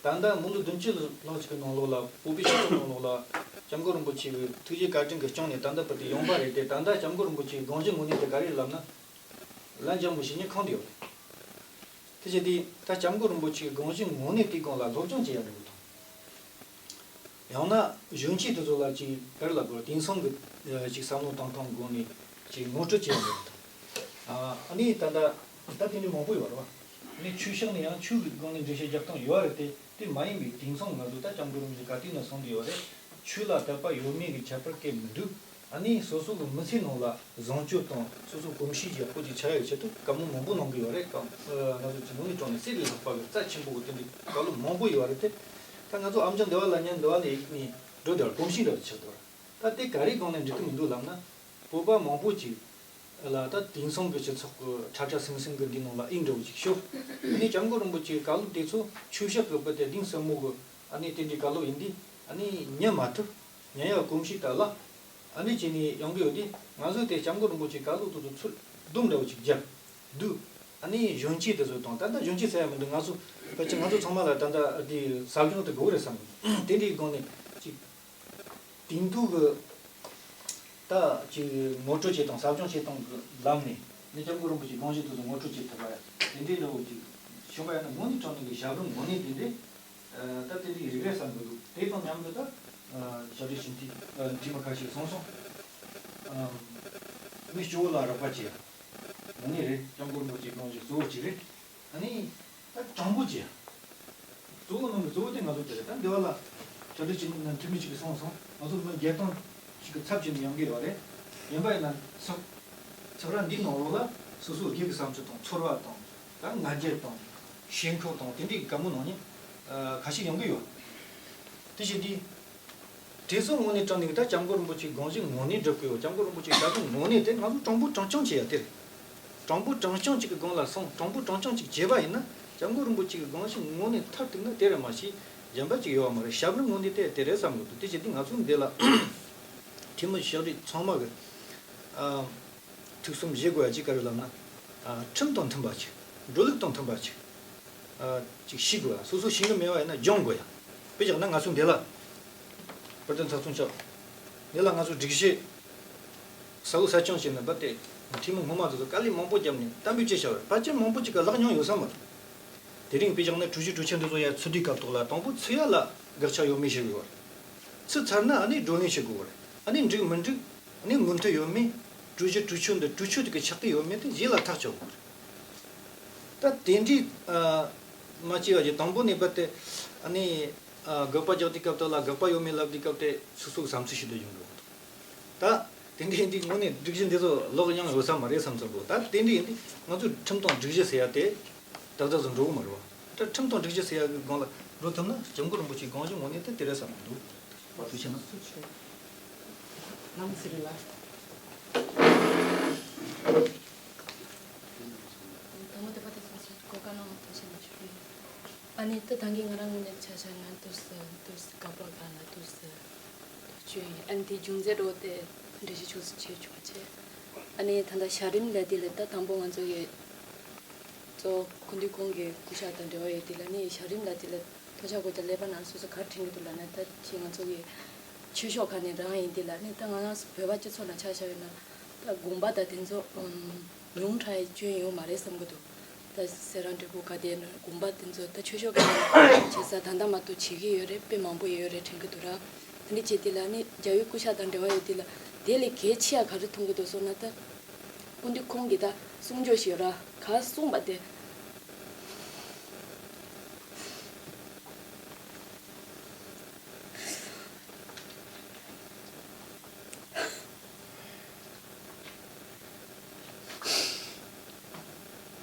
ད་ལྟ་མི་ལོ་བདུན་ཅུ་ལྷག་ཅིག་གི་ནང་ལོགས་ལ་བོད་པའི་སྤྱི་ཚོགས་ནང་ལོགས་ལ་སྐྱབས་མགོན་རིན་པོ་ཆེ་གི་ཐུགས་རྗེ་བཀའ་དྲིན་གྱི་རྐྱེན་ནས་ད་ལྟ་བར་དུ་ཡོང་པ་རེད་དེ། ད་ལྟ་སྐྱབས་མགོན་རིན་པོ་ཆེ་གི་དགོངས་གཞི་དངོས་གནས་དེ་ག་རེ་རེད་ལབ་ན། ལན་རྒྱག་མི་ཤེས་མཁན་གང་དུ་ཡོད་རེད། དེ་བྱས་དུས་ད་སྐྱབས་མགོན་རིན་པོ་ཆེ་གི་དགོངས་གཞི་དངོས་གནས་དེའི་སྒང་ལ་སློབ་སྦྱོང་བྱེད་ཡ་འགྲོ་གི་འདུག་ཡང་ན་གཞོན་སྐྱེས་དེ་ཚོ་ལ་ཅིག་ག་རེ་ལབ་དགོས། དེང་སང་གི་ཅིག་བསམ་བློ་བཏང་སྟངས་སྒོ་ནས་ཅིག་ངོ་སྤྲོད་བྱེད་ཡ་འདུག་ཨ་ནི་ད་ལྟ་ད་དེ་འདྲ་མང་པོ་ཡོད་རེད་བ། ཨ་ནི་ཆོས་ཕྱོགས་ནས་ཡང་ཆོས་ཀྱི་སྒང་ནས་འགྲེལ་བཤད་རྒྱག་སྟངས་ཡོད་རེད་དེ། དེ་མ་ཡིན་པའི་དེང་སང་ང་ཚོ་ད་སྐྱབས་མགོན་རིན་པོ་ཆེ་ག་དུས་ནས་གསུངས་བསྡད་ཡོད་རེད། ཆོས་ལ་དད་པ་ཡོད་མེད་ཀྱི་ཁྱད་པར་གང་ཡང་མི་འདུག་ཨ་ནི་སོ་སོ་གི་མི་ཚེའི་ནང་ལ་བཟང་སྤྱོད་དང་སོ་སོ་གོམས་གཤིས་ཀྱི་ཡག་པོ་ཅིག་ཆགས་ཡག་ཆེད་དུ་བཀའ་མོལ་མང་པོ་གནང་གི་ཡོད་རེད། ང་ཚོ་ཅིག་ནང་ནས་དྲངས་ནས་གསེར་ལས་ལྷག་པ་གི་རྩ་ཆེན་པོ་གི་དེ་འདྲའི་བཀའ་སློབ་མང་པོ་ཡོད་རེད་དེ། ད་ང་ཚོ་ཨ་མཆོག་འདི་བ་ལ་ཉན་འདི་བ་ནས་ཡིག་ནས་འགྲོ་དེ་བར་གོམས་གཤིས་འདྲ་བ་ཆགས་འདུག་ད་དེ་ག་རེ་སྒང་ནས་འགྲིག་གི་མི་འདུག་ལབ་ན། བོད་པ་མང་པོ་ཅིག་ལ་ད་དེང་སང་གི་སྤྱི་ཚོགས་ཀྱི་ཁྲ་ཁྲ་ཟིང་ཟིང་གི་འདི་ནང་ལ་ཨིན་འདྲ་བོ་ཅིག་ཤོད། ཨ་ནི་སྐྱབས་མགོན་རིན་པོ་ཆེའི་བཀའ་སློབ་དེ་ཚོ་ཆོས་ཕྱོགས་ཀྱི་བུ་དེ་གདིང་ཟབ་མོ་གི་ཨ་ནི་དེ་འདྲའི་བཀའ་སློབ་ཡིན་དུས། ཨ་ནི་ཉན་མ་ཐུབ། ཉན་ཡག་གོམས་གཤིས་དང་བརླག་ཨ་ནི་བྱས་ནས་ཡོང་གི་ཡོད་དུས། ང་ཚོས་དེ་སྐྱབས་མགོན་རིན་པོ་ཆེའི་བཀའ་སློབ་དེ་ཚོ་ཚུར་རྡུང་འདྲ་བོ་ཅིག་བརྒྱབ་འདུག་ཨ་ནི་གཞོན་སྐྱེས་དེ་ཚོ་དང་། ད་ལྟ་གཞོན་སྐྱེས་ཟེར་ཡ་མི་འདུག་ང་ཚོ་ཕལ་ཆེར་ང་ཚོ་ཚང་མ་ལ་ད་ལྟ་དེ་ཟབ་སྦྱོང་དེ་དགོས་རེད་བསམ་གི། དེ་འདྲའི་སྒང་ནས་ཅིག་དེང་དུས་ཀྱི་ད་ཅིག་ངོ་སྤྲོད་བྱེད་སྟངས། ཟབ་སྦྱོང་བྱེད་སྟངས་ཀྱི་ལམ་ནས་ནི་སྐྱབས་མགོན་རིན་པོ་ཆེའི་དགོངས་གཞི་དེ་ཚོ་ངོ་སྤྲོད་བྱེད་ཐུབ་པ་ཡ། དེ་འདྲའི་འདྲ་བོ་ཅིག་བྱུང་བ་ཡིན་ན། དངོས་གནས་དྲང་གནས་ཀྱི་ཞབས་རིམ་ངོ་ནས་དེ་འདྲའི་ད་དེ་འདྲའི་རིགས་རེད་བསམ་གི་འདུག་དེ་དང་མཉམ་དུ་ད་ཞབས་རིམ་ཞིག་འཐུས་འཐུས་མི་ཁ་ཤས་གསུངས་སོང་། མི་སྐྱོ་བོ་ལ་རོགས་པ་བྱེད་ཡ་དངོས་གནས་རེད། སྐྱབས་མགོན་རིན་པོ་ཆེའི་དགོངས་གཞི་གཙོ་བོ་གཅིག་རེད། ཨ་ནི་ད་དྲང་པོ་བྱེད་ཡ། གཙོ་བོ་ནང་གི་གཙོ་བོ་དེ་ང་ཚོ་དེ་རེད། ད་འདི་བ་ལ་ཕྱག་བྲིས་བྱས་ནས་འཐུས་མི་གཅིག་གིས་གསུངས་སོང་། ང་ཚོ་མི་བརྒྱད་སྟོང་ཞིག་གི་ཚབ་བྱས་ནས་ཡོང་གི་ཡོད་རེད། ཡིན་པ་ཡིན་ན་ཚོགས་ཚོགས་ར་འདིའི་ནང་ལོགས་ལ་སོ་སོ་སྒེར་གྱི་བསམ་ཚུལ་དང་། ཚོར་བ་དང་། ད་ང་རྒྱལ་དང་། ཞེན་ཁོག་དང་། དེ་འདྲའི་དགའ་མོ་གནང་མཁན་ཁ་ཤས་ཡོང་གི་ཡོད། དེ་བཞིན་དུ། དེ་ཚོ་དངོས་གནས་དྲང་གནས་ཀྱི་ད་སྐྱབས་མགོན་རིན་པོ་ཆེའི་དགོངས་གཞི་ངོ་ནས་སྒྲུབ་དགོས་ཡོད། སྐྱབས་མགོན་རིན་པོ་ཆེའི་བཀའ་དགོངས་ངོ་ནས་དེ་ང་ཚོ་དྲང་པོ་དྲང་རྐྱང་བྱེད་ཡ་དེ་རེད། དྲང་པོ་དྲང་རྐྱང་གཅིག་གི་སྒང་ལ་སོང་། དྲང་པོ་དྲང་རྐྱང་གཅིག་བྱས་པ་ཡིན་ན། སྐྱབས་མགོན་རིན་པོ་ཆེ་གི་དགོངས་གཞི་ངོ་ནས་མཐར་གཏུགས་ན་དེ་རེད་མ་གཞི་གཞན་པ་ཅིག་ཡོད་པ་མ་རེད། ཞབས་རིམ་ངོ་ནས་དེ་དེ་རེད་བསམ་གི་འདུག་དེ་བྱས་དུས་ང་ཚོ་འདི་ལ་འཐུས་མི་ཞབས་རིམ་ཚང་མ་གི་ཨ་ཐུགས་བསམ་བཞེས་དགོས་ཡ་ཅིག་ག་རེ་ལབ་ན། ཨ་ཁྲིམས་དང་མཐུན་པ་ཅིག་འགྲོ་ལུགས་དང་མཐུན་པ་ཅིག་ཨ་ཅིག་ཤེས་དགོས་ཡ། སོ་སོ་ཤེས་གི་མེད་པ་ཡིན་ན་སྦྱོང་དགོས་ཡ། དཔེ་བཞག་ན་ང་ཚོ་འདི་ལ་བར་དོ་ཚགས་ཚུད་ཆགས། འདི་ལ་ང་ཚོ་སྒྲིག་གཞི་གསལ་བོ་གསལ་རྐྱང་བྱས་ནས་འབད་དེ། འཐུས་མི་སྔོན་མ་དེ་ཚོ་དཀའ་ལས་མང་པོ་བརྒྱབ་ནས་གཏན་འབེབས་བྱས་བཞག་པ་རེད། ཕལ་ཆེར་མང་པོ་ཅིག་གིས་བཀླགས་མྱོང་ཡོད་ས་མ་རེད། དེ་རིང་དཔེ་བཞག་ན་གྲོས་གཞི་གྲོས་ཆོད་འདི་ཚོ་ཡར་ཚུད་དུས་སྐབས་ཐོག་ལ་དང་པོ་ཚུད་ཡ་ལ་དགག་བྱ་ཡོད་མེད་ཤེས་དགོས་པ་རེད། ཚུད་ཚར་ན་ཨ་ནི་བགྲོ་གླེང་བྱེད་དགོས་པ་རེད། ཨ་ནི་འགྲིག་མི་འགྲིག་ཨ་ནི་མོས་མཐུན་ཡོད་མེད། གྲོས་གཞི་གྲོས་ཆོད་འདི་གྲོས་ཆོད་དེ་གི་ཆགས་ཀྱི་ཡོད་མེད་དེ་རྗེས་ལ་ཐག་གཅོད་དགོས་པ་རེད། ད་དེ་འདྲའི་ཨ་མ་བྱས་པ་བྱས། དང་པོ་ནས་འབད་དེ་ཨ་ནི་ཨ་དགག་པ་རྒྱག་དུས་སྐབས་དེ་ལ། དགག་པ་ཡོད་མེད་ལབ་དུས་སྐབས་དེ་སོ་སོའི་བསམ་ཚུལ་ཞིག་ཏུ་ཡོང་གི་འདུག་ད་དེ་འདྲའི་འདི་དངོས་གནས་སྒྲིག་གཞི་འདི་ཚོ་ཀློག་མྱོང་ཡོད་ས་མ་རེད་བསམ་བསམ་འདུག་ད་དེ་འདྲའི་འདི་ང་ཚོའི་ཁྲིམས་དང་སྒྲིག་གཞི་ཟེར་ཡ་དེ་ཏག་ཏག་ཏུ་འགྲོ་གི་མ་རེད་བ། ད་ཁྲིམས་དང་སྒྲིག་གཞི་ཟེར་ཡ་གི་སྒང་ལ་འགྲོ་ཐུབ་ན་སྐྱབས་མགོན་རིན་པོ་ཆེའི་དགོངས་གཞི་ངོ་ནས་དེ་དེ་རེད་བསམ་གི་འདུག་ཐུགས་རྗེ་ཆེ་གནང་། ལམ་ཟེར་ལ། དང་པོ་དེ་པ་དེ་ཚོ་གོ་སྐབས་གནང་བར་ཐུགས་རྗེ་ཆེ་ཞུ་གི་ཡིན། ཨ་ནི་ད་ད་གིན་ང་རང་ངོས་ནས་ཆ་བཞག་ན་དུས་སུ་དུས་སུ་དགག་པ་སྒང་ལ་དུས་སུ་ཐག་གཅོད་ཡིན། ཨ་ནི་དེའི་རྒྱུ་མཚན་འདྲ་བོ་དེ་འགྲེལ་བཤད་ཆུང་ཙམ་བྱས་ཆོག་པ་བྱས། ཨ་ནི་ད་ལྟ་ཞབས་རིམ་ལབ་དེ་ལ་ད་དང་པོ་ང་ཚོ་གི་གཙོ་བོ་སྐུ་མདུན་ཁོང་གི་སྐུ་ཕྱག་དང་འབྲེལ་བ་ཡོད་དེ་ལ་ནི། ཞབས་རིམ་ལབ་དེ་ལ་ཐོག་ཆ་བགོ་བཤའ་ཀླད་པ་ནང་སོ་སོ་ག་རེ་དྲན་གྱི་འདུག་ལབ་ན། ད་ཅིག་ང་ཚོ་གི་ཆོས་ཕྱོགས་ཁག་ནས་རང་ཡིན་དེ་ལ་ནི། ད་ང་རང་ཚོ་བོད་པ་སྤྱི་ཚོགས་ནང་ཆ་བཞག་ཡོད་ན། ད་དགོན་པ་དང་དེ་ཚོ་ཨམ་ཉུང་དྲགས་སྐྱོན་ཡོད་མ་རེད་བསམ་གྱི་འདུག་ད་སེ་ར་འབྲས་སྤུངས་ག་དེ་ན་དགོན་པ་དེ་ཚོ་ད་ཆོས་ཕྱོགས་ཁག་ནས་བྱེད་ས་ད་ལྟ་མ་གཏོགས་བྱེད་ཀྱི་ཡོད་རེད། དཔེ་མང་པོ་ཡོད་རེད་དྲན་གྱི་འདུག་ར། དེ་འདྲ་བྱས་དེ་ལ་ནི་རྒྱལ་བའི་སྐུ་ཕྱག་དང་འབྲེལ་བ་ཡོད་དེ་ལ། དེ་ལས་གལ་ཆེ་ཡ་ག་རེ་མཐོང་གི་འདུག་ཟེར་ན། ད་སྐུ་མདུན་ཁོང་གིས་ད་གསུང་ཆོས་ཤིག་ཡོད་ར། ག་གསུངས་པ་དེ།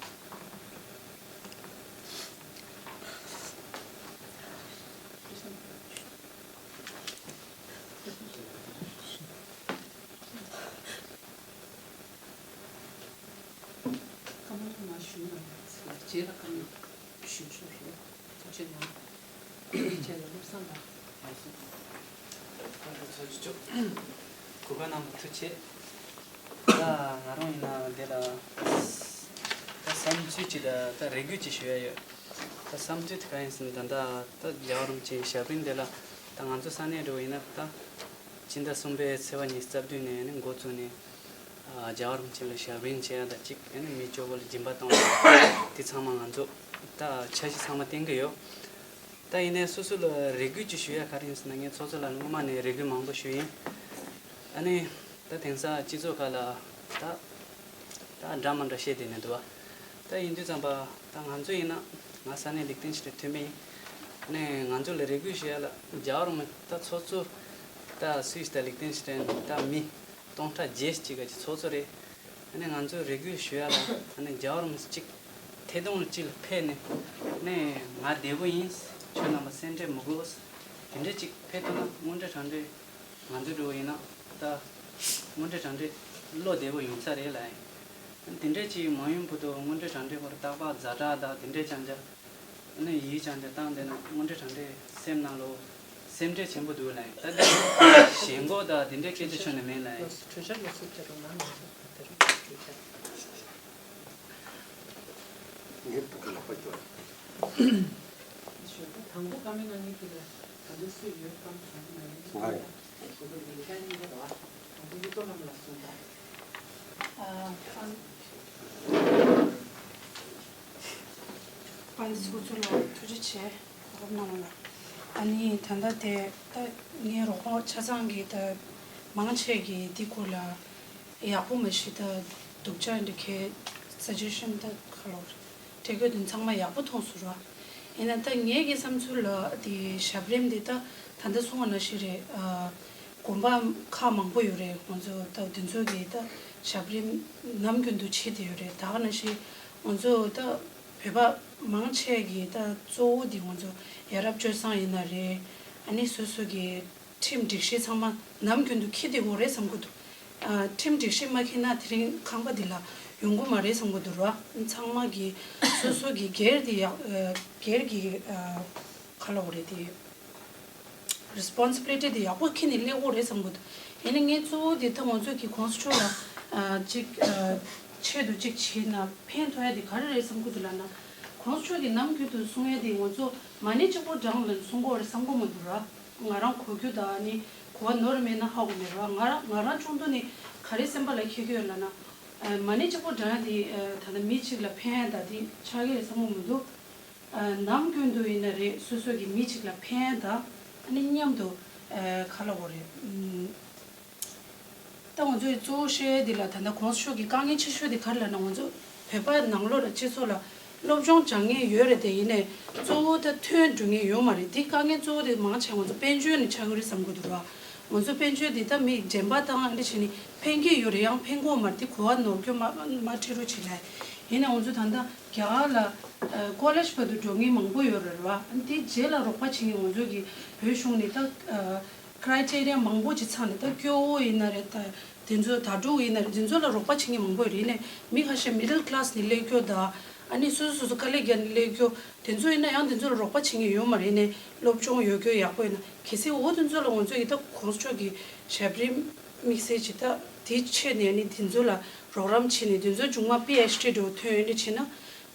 བཀའ་མོལ་མ་ཞུ་ན་ཚེ་རྗེས་ལ་བཀའ་མོལ་ཞུ་ཆོག་རེད། ཐུགས་རྗེ་གནང་། རྗེས་ལ་བློ་བཟང་ལགས། ལགས་སོ། བཀའ་དྲིན་ཆེ། གོ་སྐབས་གནང་བར་ཐུགས་རྗེ་ཆེ། ད་ང་རང་ཡིན་ན་འདི་ལ་ད་བསམ་ཚུལ་ཅིག་དང་ད་རེ་སྐུལ་ཅིག་ཞུ་ཡ་ཡོད། ད་བསམ་ཚུལ་དེ་ག་ཡིན་ཟེར་ན། ད་ད་རྒྱལ་བ་རིན་པོ་ཆེའི་ཞབས་རིམ་འདི་ལ་ད་ང་ཚོ་ས་གནས་འདྲ་བོ་ཡིན་ན། ད་སྤྱི་ཟླ་གསུམ་པའི་ཚེས་པ་ཉི་ཤུ་རྩ་བདུན་ནས་ནི་འགོ་བཙུགས་ནས། ཨ་རྒྱལ་བ་རིན་པོ་ཆེ་ལ་ཞབས་རིམ་བྱེད་ཡ་དང་གཅིག་ཨ་ནི་མི་སྐྱོ་བོ་ལ་སྦྱིན་པ་གཏོང་ཡ། དེ་ཚང་མ་ང་ཚོ་ད་འཆར་གཞི་ཚང་མ་བཏིང་གི་ཡོད། ད་ཡིན་ནའི་སོ་སོ་ལ་རེ་སྐུལ་ཅིག་ཞུ་ཡ་ག་རེ་ཡིན་ཟེར་ན། ངས་ཚོགས་གཙོ་ལགས་ལ་སྔོན་མ་ནས་རེ་སྐུལ་མང་པོ་ཞུས་ཡིན། ཨ་ནི་ད་དེང་སང་སྤྱི་ཚོགས་ཁག་ལ་ད་ད་འདྲ་མི་འདྲ་བཤད་བསྡད་ནས་འདུག་བ། ད་ཡིན་དུས་ཙམ་པ་ད་ང་ཚོ་ཡིན་ན། ང་ས་གནས་ལིག་ཏེན་ཤི་ཏེན་འཐུས་མི་ཡིན། ཨ་ནི་ང་ཚོ་ལ་རེ་སྐུལ་ཞུ་ཡ་ལ། རྒྱལ་བ་རིན་པོ་ཆེ་ད་ཚོགས་གཙོ་ད་སུད་སི་དང་ལིག་ཏེན་ཤི་ཏེན་ད་མི་སྟོང་ཕྲག་བརྒྱད་ཅིག་གི་ཚོགས་གཙོ་རེད། ཨ་ནི་ང་ཚོས་རེ་སྐུལ་ཞུ་ཡ་ལ། ཨ་ནི་རྒྱལ་བ་རིན་པོ་ཆེ་གཅིག་ཐད་གཏོང་ལ་གཅིག་ལ་ཕེབས་ནས། ཨ་ནི་ང་བདེ་པོ་ཡིན། ཁྱོད་རྣམ་པ་སེམས་ཁྲལ་མི་དགོས། དེ་འདྲ་གཅིག་ཕེབས་ཐུབ་ན་དངོས་འབྲེལ་དྲང་འབྲེལ་ང་ཚོའི་འགྲོ་བ་ཡིན་ན་ད་དངོས་འབྲེལ་དྲང་འབྲེལ་བློ་བདེ་པོ་ཡོང་ས་རེད་ལབ་ཡིན། དེ་འདྲ་གཅིག་མ་ཡོང་བར་དུ་དངོས་འབྲེལ་དྲང་འབྲེལ་སྐོར་རྟག་པར་ཛ་དྲག་དང་དེ་འདྲ་རྐྱང་རྐྱང་། ཨ་ནི་ཡིད་ཅང་ཅང་བཏང་བསྡད་ན། དངོས་འབྲེལ་དྲང་འབྲེལ་སེམས་ནང་ལོགས་ སེམས་ཁྲལ་ཆེན་པོ་འདུག་ལ། ད་ལྟ་ཞེན་ཁོག་དང་དེ་འདྲའི་སྐད་ཆ་ཁྱོན་ནས་མེད་ལ། གྲོས་འཆར་ལ་སུ་བྱེད་རུང་ནང་ནས་དེ་རུ་གྲོས་འཆར། ངས་ཕྲུ་གུ་ལག་པ་སྐྱོར། ཞོགས་པ་དང་པོ་བཀའ་མོལ་གནང་མཁན་དེ་ལ་ད་ལྟ་སུ་ཡོད་གམ་དྲན་གྱི་མ་རེད། ང་ཡིན། ཞོགས་པ་ལས་ཀ་གཉིས་ཀ་རེད་བ། དང་པོ་ཡུལ་ཐོག་ལམ་ལ་སོང་ད། ཨ། ཨ་ནི་ཚོགས་གཙོ་ལ་ཐུགས་རྗེ་ཆེ། གོ་སྐབས་གནང་བ་ལ། ཨ་ནི་ད་ལྟ་དེ་ད་ངའི་རོགས་པ་ཆ་ཚང་གིས་ད་མང་ཆེ་གིས་འདི་སྐོར་ལ་ཡག་པོ་མ་ཤེས། ད་སྡུག་ཅག་འདི་གའི་སཱ་ཇེ་ཤན་ད་ག་ལོར་འབྲི་དགོས་དོན་ཚང་མ་ཡག་པོ་མཐོང་སོང་ར། ཡིན་ན་ད་ངའི་གི་བསམ་ཚུལ་ལ་དེ་ཞབས་རིམ་འདི་ད་ད་ལྟ་གསུངས་པ་ནང་བཞིན་རེད། ཨ། དགོན་པ་ཁག་མང་པོ་ཡོད་རེད། ང་ཚོ་ད་དེ་ཚོ་གི་ད་ཞབས་རིམ་ནམ་རྒྱུན་དུ་བྱེད་དེ་ཡོད་རེད། ད་ག་ནང་བཞིན་ང་ཚོ་ད་བོད་པ་མང་ཆེ་གི་ད་གཙོ་བོ་འདི་ང་ཚོ་ཡ་རབས་སྤྱོད་བཟང་ཡིན་ན་རེད། ཨ་ནི་སོ་སོ་གི་ཁྲིམས་སྒྲིག་གཞི་ཚང་མ་ནམ་རྒྱུན་དུ་འཁྱེར་བསྡད་དགོས་རེད་བསམ་གི་འདུག་ཨ། ཁྲིམས་སྒྲིག་གཞི་མ་འཁྱེར་ན་དེ་རིང་ཁང་པ་འདི་ལ་ཡོང་གི་མ་རེད་བསམ་གི་འདུག་ར། ཚང་མ་གི་སོ་སོ་གི་སྒེར་འདི་ཡག་ཨ། སྒེར་གི་ཨ། ག་ལབ་དགོས་རེད་དེ། རི་སི་པོན་སི་བི་ལི་ཊི་དེ་ཡག་པོ་འཁྱེར་ནས་སླེབས་དགོས་རེད་བསམ་གི་འདུག་ཡིན་ནའི་ངས་གཙོ་བོ་དེ་ད་ང་ཚོ་གི་གོང་ས་མཆོག་ལ་ཨ། ཅིག་ཨ། ཆེད་དུ་ཅིག་བྱས་ན་ཕན་ཐོགས་ཡ་དེ་ག་རེ་རེད་བསམ་གི་འདུག་ལབ་ན། གོང་ས་མཆོག་གི་ནམ་རྒྱུན་དུ་གསུང་ཡ་དེ་ང་ཚོ་མ་ཎི་གཅིག་པོ་བགྲངས་ལབ་གསུང་གི་ཡོད་རེད་བསམ་གི་མི་འདུག་ར། ང་རང་གོ་རྒྱུ་དང་ནི་གོ་བ་ནོར་མེད་ན་ཧ་གོ་མེད་ར། ང་རང་ང་རང་ཆུང་དུས་ནས་ག་རེ་སེམས་པ་ལ་འཁྱེར་གི་ཡོད་ལབ་ན། ཨ། མ་ཎི་གཅིག་པོ་བགྲངས་ཡ་དེ་ཨ། ད་ལྟ་མི་གཅིག་ལ་ཕན་ཡ་ད་དེ་ཆགས་ཀྱི་རེད་བསམ་གི་མི་འདུག་ཨ། ནམ་རྒྱུན་དུ་ཡིན་ན་རེད། སོ་སོ་གི་མི་གཅིག་ལ་ཕན་དང་ཨ་ནི་མཉམ་དུ་ཨ། ག་ལབ་དགོས་རེད། ཨམ། ད་ང་ཚོས་གཙོ་བོ་བཤད་ཡ་འདི་ལ་ད་ལྟ་གོང་ས་མཆོག་གི་དཀའ་ངལ་ཆེ་ཤོས་དེ་ག་རེ་ལབ་ན། ང་ཚོ་བོད་པ་ནང་ལོགས་ལ་སྤྱི་ཚོགས་ལ་སློབ་སྦྱོང་སྦྱང་མཁན་ཡོད་རེད་དེ། ཡིན་ནའི་གཙོ་བོ་ད་ཐོན་འགྲོ་མཁན་ཡོད་མ་རེད། འདི་དཀའ་ངལ་གཙོ་བོ་དེ་མང་ཆེ་ང་ཚོ་དཔལ་འབྱོར་ནས་ཆགས་ཀྱི་རེད་བསམ་གྱི་འདུག་ར། ང་ཚོ་དཔལ་འབྱོར་འདི་ད་མི་རྗེན་པ་བཏང་ཨ་འདྲ་བྱས་ནས་ཕན་གྱི་ཡོད་རེད། ཡང་ཕན་གྱི་ཡོད་མ་རེད། དེ་གོ་བ་ནོར་རྒྱུ་མ་མ་འཁྲིད་རོགས་བྱེད་ལ། ཡིན་ནའི་ང་ཚོ་ད་ལྟ་རྒྱ་གར་ལ་ཨ། ཀོ་ལེཇ་བར་དུ་འགྲོ་མཁན་མང་པོ་ཡོད་རེད་ར། ཨ་ནི་དེ་རྗེས་ལ་རོགས་པ་བྱེད་མཁན་ང་ཚོ་གི་བོད་གཞུང་ནས་ད་ཨ། ཀྲའི་ཊེ་རི་ཡ་མང་པོ་ཅིག་ཚང་ནས། ད་སྐྱོ་བོ་ཡིན་ན་རེད། ད་དེ་ཚོ་དྭ་ཕྲུག་ཡིན་ན་རེད། དེ་ཚོ་ལ་རོགས་པ་བྱེད་མཁན་མང་པོ་ཡོད་རེད། ཡིན་ནའི་མི་ཁ་ཤས་མི་ཌལ་ཀི་ལ་སི་ནས་སླེབས་རྒྱུ་དང་། ཨ་ནི་སོ་སོ་སོ་སོ་དཀའ་ལས་བརྒྱབ་ནས་སླེབས་རྒྱུ་དེ་ཚོ་ཡིན་ན་ཡང་དེ་ཚོ་ལ་རོགས་པ་བྱེད་མཁན་ཡོད་མ་རེད། ཡིན་ནའི་སློབ་སྦྱོང་ཡོད་རྒྱུ་ཡག་པོ་ཡིན་ན། གལ་སྲིད་འོ་དེ་ཚོ་ལ་ང་ཚོ་ཡི་ད་གོང་ས་མཆོག་གི་ཞབས་རིམ་དམིགས་བསལ་ཅིག་ད་དེ་ཆེད་ནས་ཨ་ནི་དེ་ཚོ་ལ་རོགས་རམ་བྱེད་ནས། དེ་ཚོ་མཇུག་མ་པི་ཨེཆ་ཌི་འདྲ་བོ་ཐོན་ཡོད་འདྲ་བྱས་ན།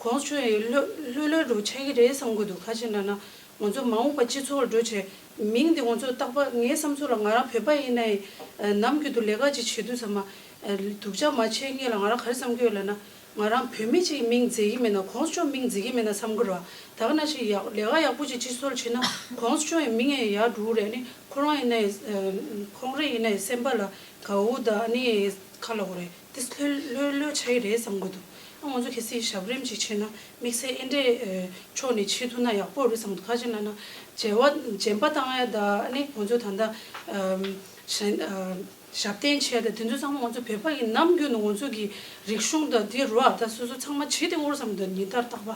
གོང་ས་མཆོག་ཡི་ལྷོད་ལྷོད་ལྷོད་འདྲ་བོ་ཆགས་ཀྱི་རེད་བསམ་གྱི་འདུག་ག་ཅི་འདྲ་ན། ང་ཚོ་མ་འོངས་པ་སྤྱི་ཚོགས་ལ་འགྲོ་བྱས་མིང་འདི་ང་ཚོ་རྟག་པར་ངའི་བསམ་ཚུལ་ལ་ང་རང་བོད་པ་ཡིན་ནའི་ནམ་རྒྱུན་དུ་ལས་ཀ་ཅིག་བྱེད་དུས་ཙམ་པ་སྡུག་ཅག་མ་བྱེད་སྔོན་ལ་ང་རང་ག་རེ་བསམ་གྱི་ཡོད་ལབ་ན། ང་རང་བོད་མི་གཅིག་གི་མིང་བརྗེ་གི་མེད་ན་གོང་ས་མཆོག་མིང་བརྗེ་གི་མེད་ན་བསམ་གྱི་རེད་བ། ད་ག་ནང་བཞིན་ཡག་ལས་ཀ་ཡག་པོ་ཅིག་སྤྱི་ཚོགས་ལ་བྱེད་ན་གོང་ས་མཆོག་ཡི་མིང་ཡང་ཡར་འགྲོ་གི་རེད། ཨ་ནི་ཁོ་རང་ཡིན་ནའི་ཁོང་རང་ཡིན་ནའི་སེམས་པ་ལ་དགའ་བོ་དང་། ཨ་ནི་ག་ལབ་དགོས་རེད། དེ་ལྷོད་ལྷོད་ལྷོད་ཆགས་ཀྱི་རེད་བསམ་གྱི་འདུག་ཨ། ང་ཚོ་གལ་སྲིད་ཞབས་རིམ་ཅིག་བྱས་ན་དམིགས་བསལ་ཨེ་འདྲའི་ཕྱོགས་ནས་བྱེད་ཐུབ་ན་ཡག་པོ་རེད་བསམ་གྱི་འདུག་ག་ཅི་ལབ་ན་བྱེ་བ་སྦྱིན་པ་བཏང་ཡ་དང་། ཨ་ནི་ང་ཚོ་ད་ལྟ་ཨམ་ཞན་ཨ་ཞབས་བརྟན་བྱས་དང་དེ་ཚོ་ཚང་མ་ང་ཚོ་བོད་པ་ཡི་ནམ་རྒྱུན་ནས་ང་ཚོ་གི་རིག་གཞུང་དང་དེ་རུ་ཨ་ད་སོ་སོ་ཚང་མ་བྱེད་དེ་འོར་བསམ་གྱི་འདུག་ཉིན་ལྟར་རྟག་པ།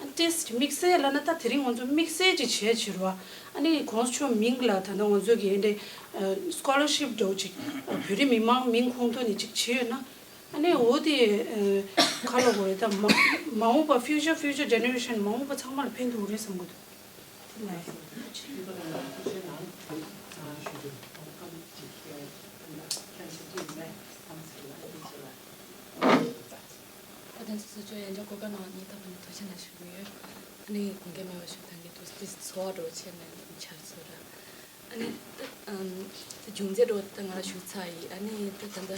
ཨ་ཏེས་དམིགས་བསལ་ལབ་ན་ད་དེ་རིང་ང་ཚོ་དམིགས་བསལ་ཅིག་བྱས་བྱེད་རུ་ཨ། ཨ་ནི་གོང་ས་མཆོག་མིང་ལ་ད་ལྟ་ང་ཚོ་གི་ཨེ་འདྲའི་ཨ་སི་ཀོ་ལར་ཤིབ་འདྲ་བོ་ཅིག་ཨ་བོད་རིགས་མི་མང་མིང་ཁོངས་གཏོགས་ནས་ཅིག་བྱས་ཡོད་ན། ཨ་ནི་འོ་དེ་ཨ་ག་ལབ་དགོས་རེད། ད་མ་མ་འོངས་པ་ཕིའུ་ཅར་ཕིའུ་ཅར་ཇེ་ནེ་རེ་ཤན་མ་འོངས་པ་ཚང་མ་ལ་ཕན་ཐོགས་རེད་བསམ་གྱི་འདུག་ཨ་དེ་ཚོ་ཚོ་ཆོས་ཡན་ཆད་གོ་སྐབས་གནང་བ་ཉིད་ཐོག་ནས་ཐུགས་རྗེ་ཆེ་ཞུ་གི་ཡོད། ཨ་ནི་དགོངས་འགལ་མེད་པ་ཞུ་ཐང་གི་འདུག་དེ་ཚོར་བ་འདྲ་བོ་བྱས་ནས་འཆར་ཚོར་ར། ཨ་ནི་ད་ཨམ་ད་རྒྱུ་མཚན་འདྲ་བོ་ད་ང་ལ་ཞུ་ཚར་ཡིན། ཨ་ནི་ད་ད་ད་ད་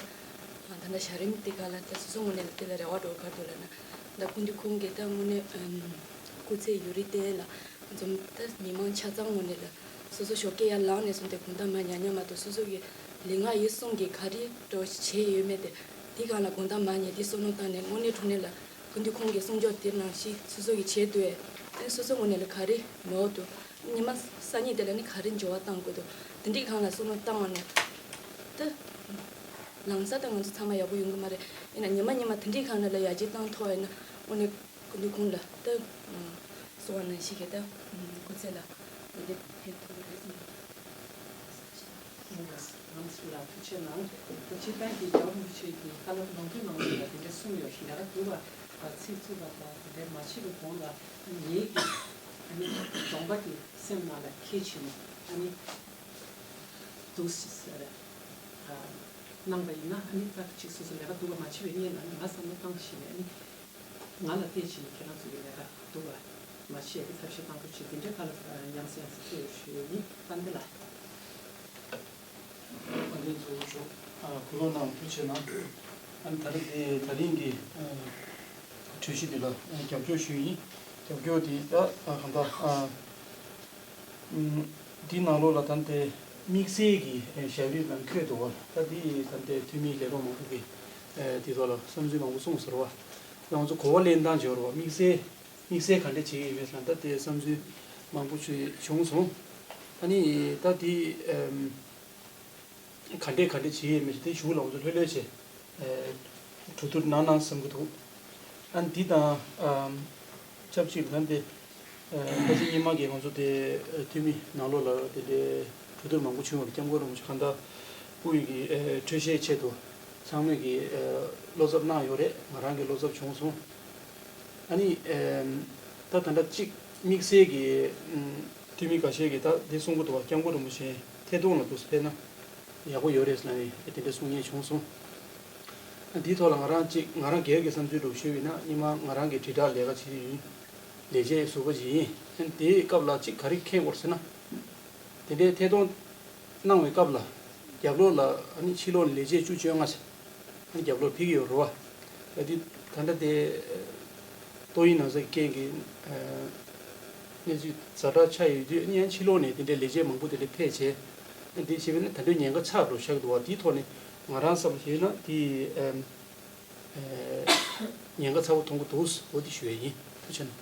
ད་ཞབས་རིམ་དེ་ག་ལ་ད་སོ་སོ་ངོས་ནས་དེ་ལ་རེ་བ་འདྲ་བོ་ག་རེ་འདུག་ལབ་ན། ད་སྐུ་མདུན་ཁོང་གིས་ད་དངོས་གནས་ཨམ་སྐུ་ཚེ་ཡུན་རིང་བརྟན་ལ། འཛོམས་ད་མི་མང་ཆ་ཚང་ངོས་ནས་ལ་སོ་སོ་ཞོགས་ཀས་ཡར་ལངས་ནས་བཟུང་སྟེ་དགོང་དག་མར་ཉལ་ཉལ་མ་གཏོགས་སོ་སོ་གི་ལུས་ངག་ཡིད་གསུམ་གྱིས་ག་རེ་འདྲ་བོ་ཞིག་བྱས་ཡོད་མེད་དེ། དེ་གང་ལ་དགོང་དག་མར་ཉལ་དེ་བསམ་བློ་བཏང་ནས་དངོས་གནས་དྲང་གནས་ལ་སྐུ་མདུན་ཁོང་གི་གསུང་ཆོས་དེ་ནང་བཞིན་སོ་སོ་གིས་བྱས་འདུག་ཨེ། ཨ་ནི་སོ་སོ་ངོས་ནས་ལ་ག་རེ་ནོར་འདུག་ཉི་མ་སང་ཉིན་དེ་ལ་ནི་ག་རེ་འགྱུར་བ་གཏང་དགོས་འདུག་དེ་འདྲའི་སྒང་ལ་བསམ་བློ་བཏང་བ་ནས་ད་ལམ་སང་ད་ང་ཚོ་ཚང་མ་ཡག་པོ་ཡོང་གི་མ་རེད། ཡིན་ན་ཉི་མ་ཉི་མ་དེ་འདྲའི་སྒང་ལ་ལ་ཡར་རྒྱས་བཏང་ཐུབ་པ་ཡིན་ན་དངོས་གནས་སྐུ་མདུན་ཁོང་ལ་ད་གསུང་བ་ནང་བཞིན་གྱི་ད་སྐུ་ཚེ་ལ་འོ་དེ་ཕན་ཐོགས་ཀྱི་རེད་བསམ་གྱི་འདུག་ལགས་སོ། རང་སུ་ལ་ཐུགས་རྗེ་གནང་། ད་སྤྱིར་བཏང་གི་རྒྱལ་བ་རིན་པོ་ཆེ་གི་བཀའ་སློབ་ནང་དོན་ནང་ལ་དེ་འདྲ་གསུངས་ཡོད་རེད། ལས་ཀ་སྒྲུབ་པ་དང་ཚིག་རྩུབ་པ་དང་དེ་འདྲ་མ་བྱེད་པའི་གོང་ལ་ངེད་ཀྱི་ཨ་ནི་གདོང་པ་གི་སེམས་ནང་ལ་ཁྱེར་བྱེད་ནས། ཨ་ནི་འདུག་སེ་ཟེར། ཨ། གནང་བ་ཡིན་ན་ཨ་ནི་ད་ཅིག་སོ་སོ་ལས་ཀ་སྡུག་ག་མ་བྱེད་པའི་སྔོན་ལ་ནི་ང་བསམ་བློ་བཏང་བྱས་ནས་ཨ་ནི་ང་ལ་བལྟས་བྱས་ནས་ཁྱེད་རང་ཚོ་གི་ལས་ཀ་སྡུག་ག་མ་བྱེད་པའི་ཐབས་ཤེས་གཏང་ཐུབ་ཅིག་འདི་འདྲའི་ཐད་ལ་ཡང་སེ་ཡང་སེ་ཐུགས་ཡོད་ཞུ་ཡས་ཡིན། དཔལ་ལྡན་ལགས། དཔལ་ལྡན་ཚོ་ཞུ། ཨ། གོ་སྐབས་གནང་ཐུགས་རྗེ་ཆེ་གནང་། ཨ་ནི་ད་རེས་དེ་ད་རིང་གི་ཨ་གྲོས་གཞི་འདི་ལ་ཨ་རྒྱབ་སྐྱོར་ཞུ་ཡིན། རྒྱབ་སྐྱོར་དེ་ད་ཨ་གང་ལྟར་ཨ་ཨམ་འདི་ནང་ལོགས་ལ་ད་དེ་དམིགས་བསལ་གྱི་ཨ་ཞབས་རིམ་ནང་འཁོད་འདུག་བ། ད་འདི་ད་དེ་འཐུས་མི་ལས་རོགས་མང་པོ་གིས་ཨ་འདི་ཐོག་ལ་བསམ་ཚུལ་མང་པོ་གསུངས་ཟེར་བ། ང་ཚོ་གོ་བ་ལེན་སྟངས་སྦྱོར་བ་དམིགས་བསལ། དམིགས་བསལ་ག་འདྲས་བྱེད་ཀྱི་ཡོད་མེད་ལ་ད་དེ་བསམ་ཚུལ་མང་པོ་ཞིག་བྱུང་སོང་། ཨ་ནི་ད་དེ་ཨམ་ག་འདྲས་ག་འདྲས་བྱེད་ཀྱི་ཡོད་མེད་དེ་གཞུག་ལ་ང་ཚོ་ལྷོད་ལྷོད་བྱས་ཨ་གྲོས་བསྡུར་གནང་ན་བསམ་གྱི་འདུག། ཨ་ནི་འདི་དང་ཨམ་ཆབས་ཅིག་ལ་ད་དེ་ཨ་ཕལ་ཆེར་སྔོན་མ་གི་ང་ཚོ་དེ་ཨ་འཐུས་མི་ནང་ལོགས་ལ་དེ་འདྲའི་གྲོས་བསྡུར་མང་པོ་བྱུང་བ་རེད། སྐྱབས་མགོན་རིན་པོ་ཆེ་གང་ལྟར་སྐུ་ཡི་གི་ཨ་འཕྲོད་བཞེས་ཆེད་དུ་ཚང་མས་ཀྱི་ཨ་བློ་འཚབ་གནང་ཡོད་རེད། ང་རང་གི་བློ་འཚབ་བྱུང་སོང་། ཨ་ནི་ཨམ་ད་ད་ལྟ་གཅིག་དམིགས་བསལ་གྱི་ཨམ་འཐུས་མི་འགའ་ཤས་ཀྱིས་ད་འདི་གསུང་གི་འདུག་བ། སྐྱབས་མགོན་རིན་པོ་ཆེ་ཐད་གཏོང་ལ་འདུག་སེ་ཕེབས་ན་ཡག་པོ་ཡོད་རེད་ཟེར་ནས་དེ་འདྲ་གསུང་མཁན་བྱུང་སོང་། ཨ་འདིའི་ཐོག་ལ་ང་རང་གཅིག་ང་རང་སྒེར་གྱི་བསམ་ཚུལ་འདྲ་བོ་ཞུས་པ་ཡིན་ན། སྔོན་མ་ང་རང་གི་དྲིལ་བསྒྲགས་ལས་ཀ་བྱེད་ཀྱི་ཡིན། ལས་བྱེད་ཟུར་པ་ཅིག་ཡིན། ཨ་ནི་དེའི་སྐབས་ལ་གཅིག་ག་རེ་མཁྱེན་དགོས་ཟེར་ན། དེ་འདྲའི་ཐད་གཏོང་གནང་བའི་སྐབས་ལ་རྒྱབ་ལོགས་ལ་ཨ་ནི་ཕྱི་ལོགས་ནས་ལས་བྱེད་བཅུ་བཅོ་ལྔ་ཙམ་ཨ་ནི་རྒྱབ་ལོགས་ཕེབས་ཀྱི་ཡོད་རེད་བ། ད་འདི་ད་ལྟ་དེ་ཏོག་དབྱིབས་ན་ཚ་གི་རྐྱེན་གྱིས་ཨ་གནས་ཚུལ་ཛ་དྲག་ཆགས་ཡོད་དུས། ཨ་ནི་ཡང་ཕྱི་ལོགས་ནས་དེ་འདྲའི་ལས་བྱེད་མང་པོ་དེ་འདྲ་ཕེབས་བྱས། ཨ་འདི་བྱས་པས་ན་ད་དུང་ཉེན་ཁ་ཆགས་འགྲོ་ཤག་འདུག་བ། དེའི་ཐོག་ནས་ང་རང་བསམ་བྱས་ན་དེ་ཨ་ཨ་ཉེན་ཁ་ཚ་པོ་མཐོང་གི་འདུག། འོ་དེ་ཞུ་ཡས་ཡིན། ཐུགས་རྗེ་ཆེ་གནང་།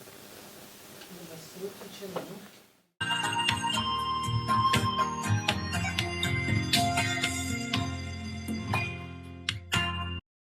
ཐུགས་རྗེ་ཆེ་གནང་།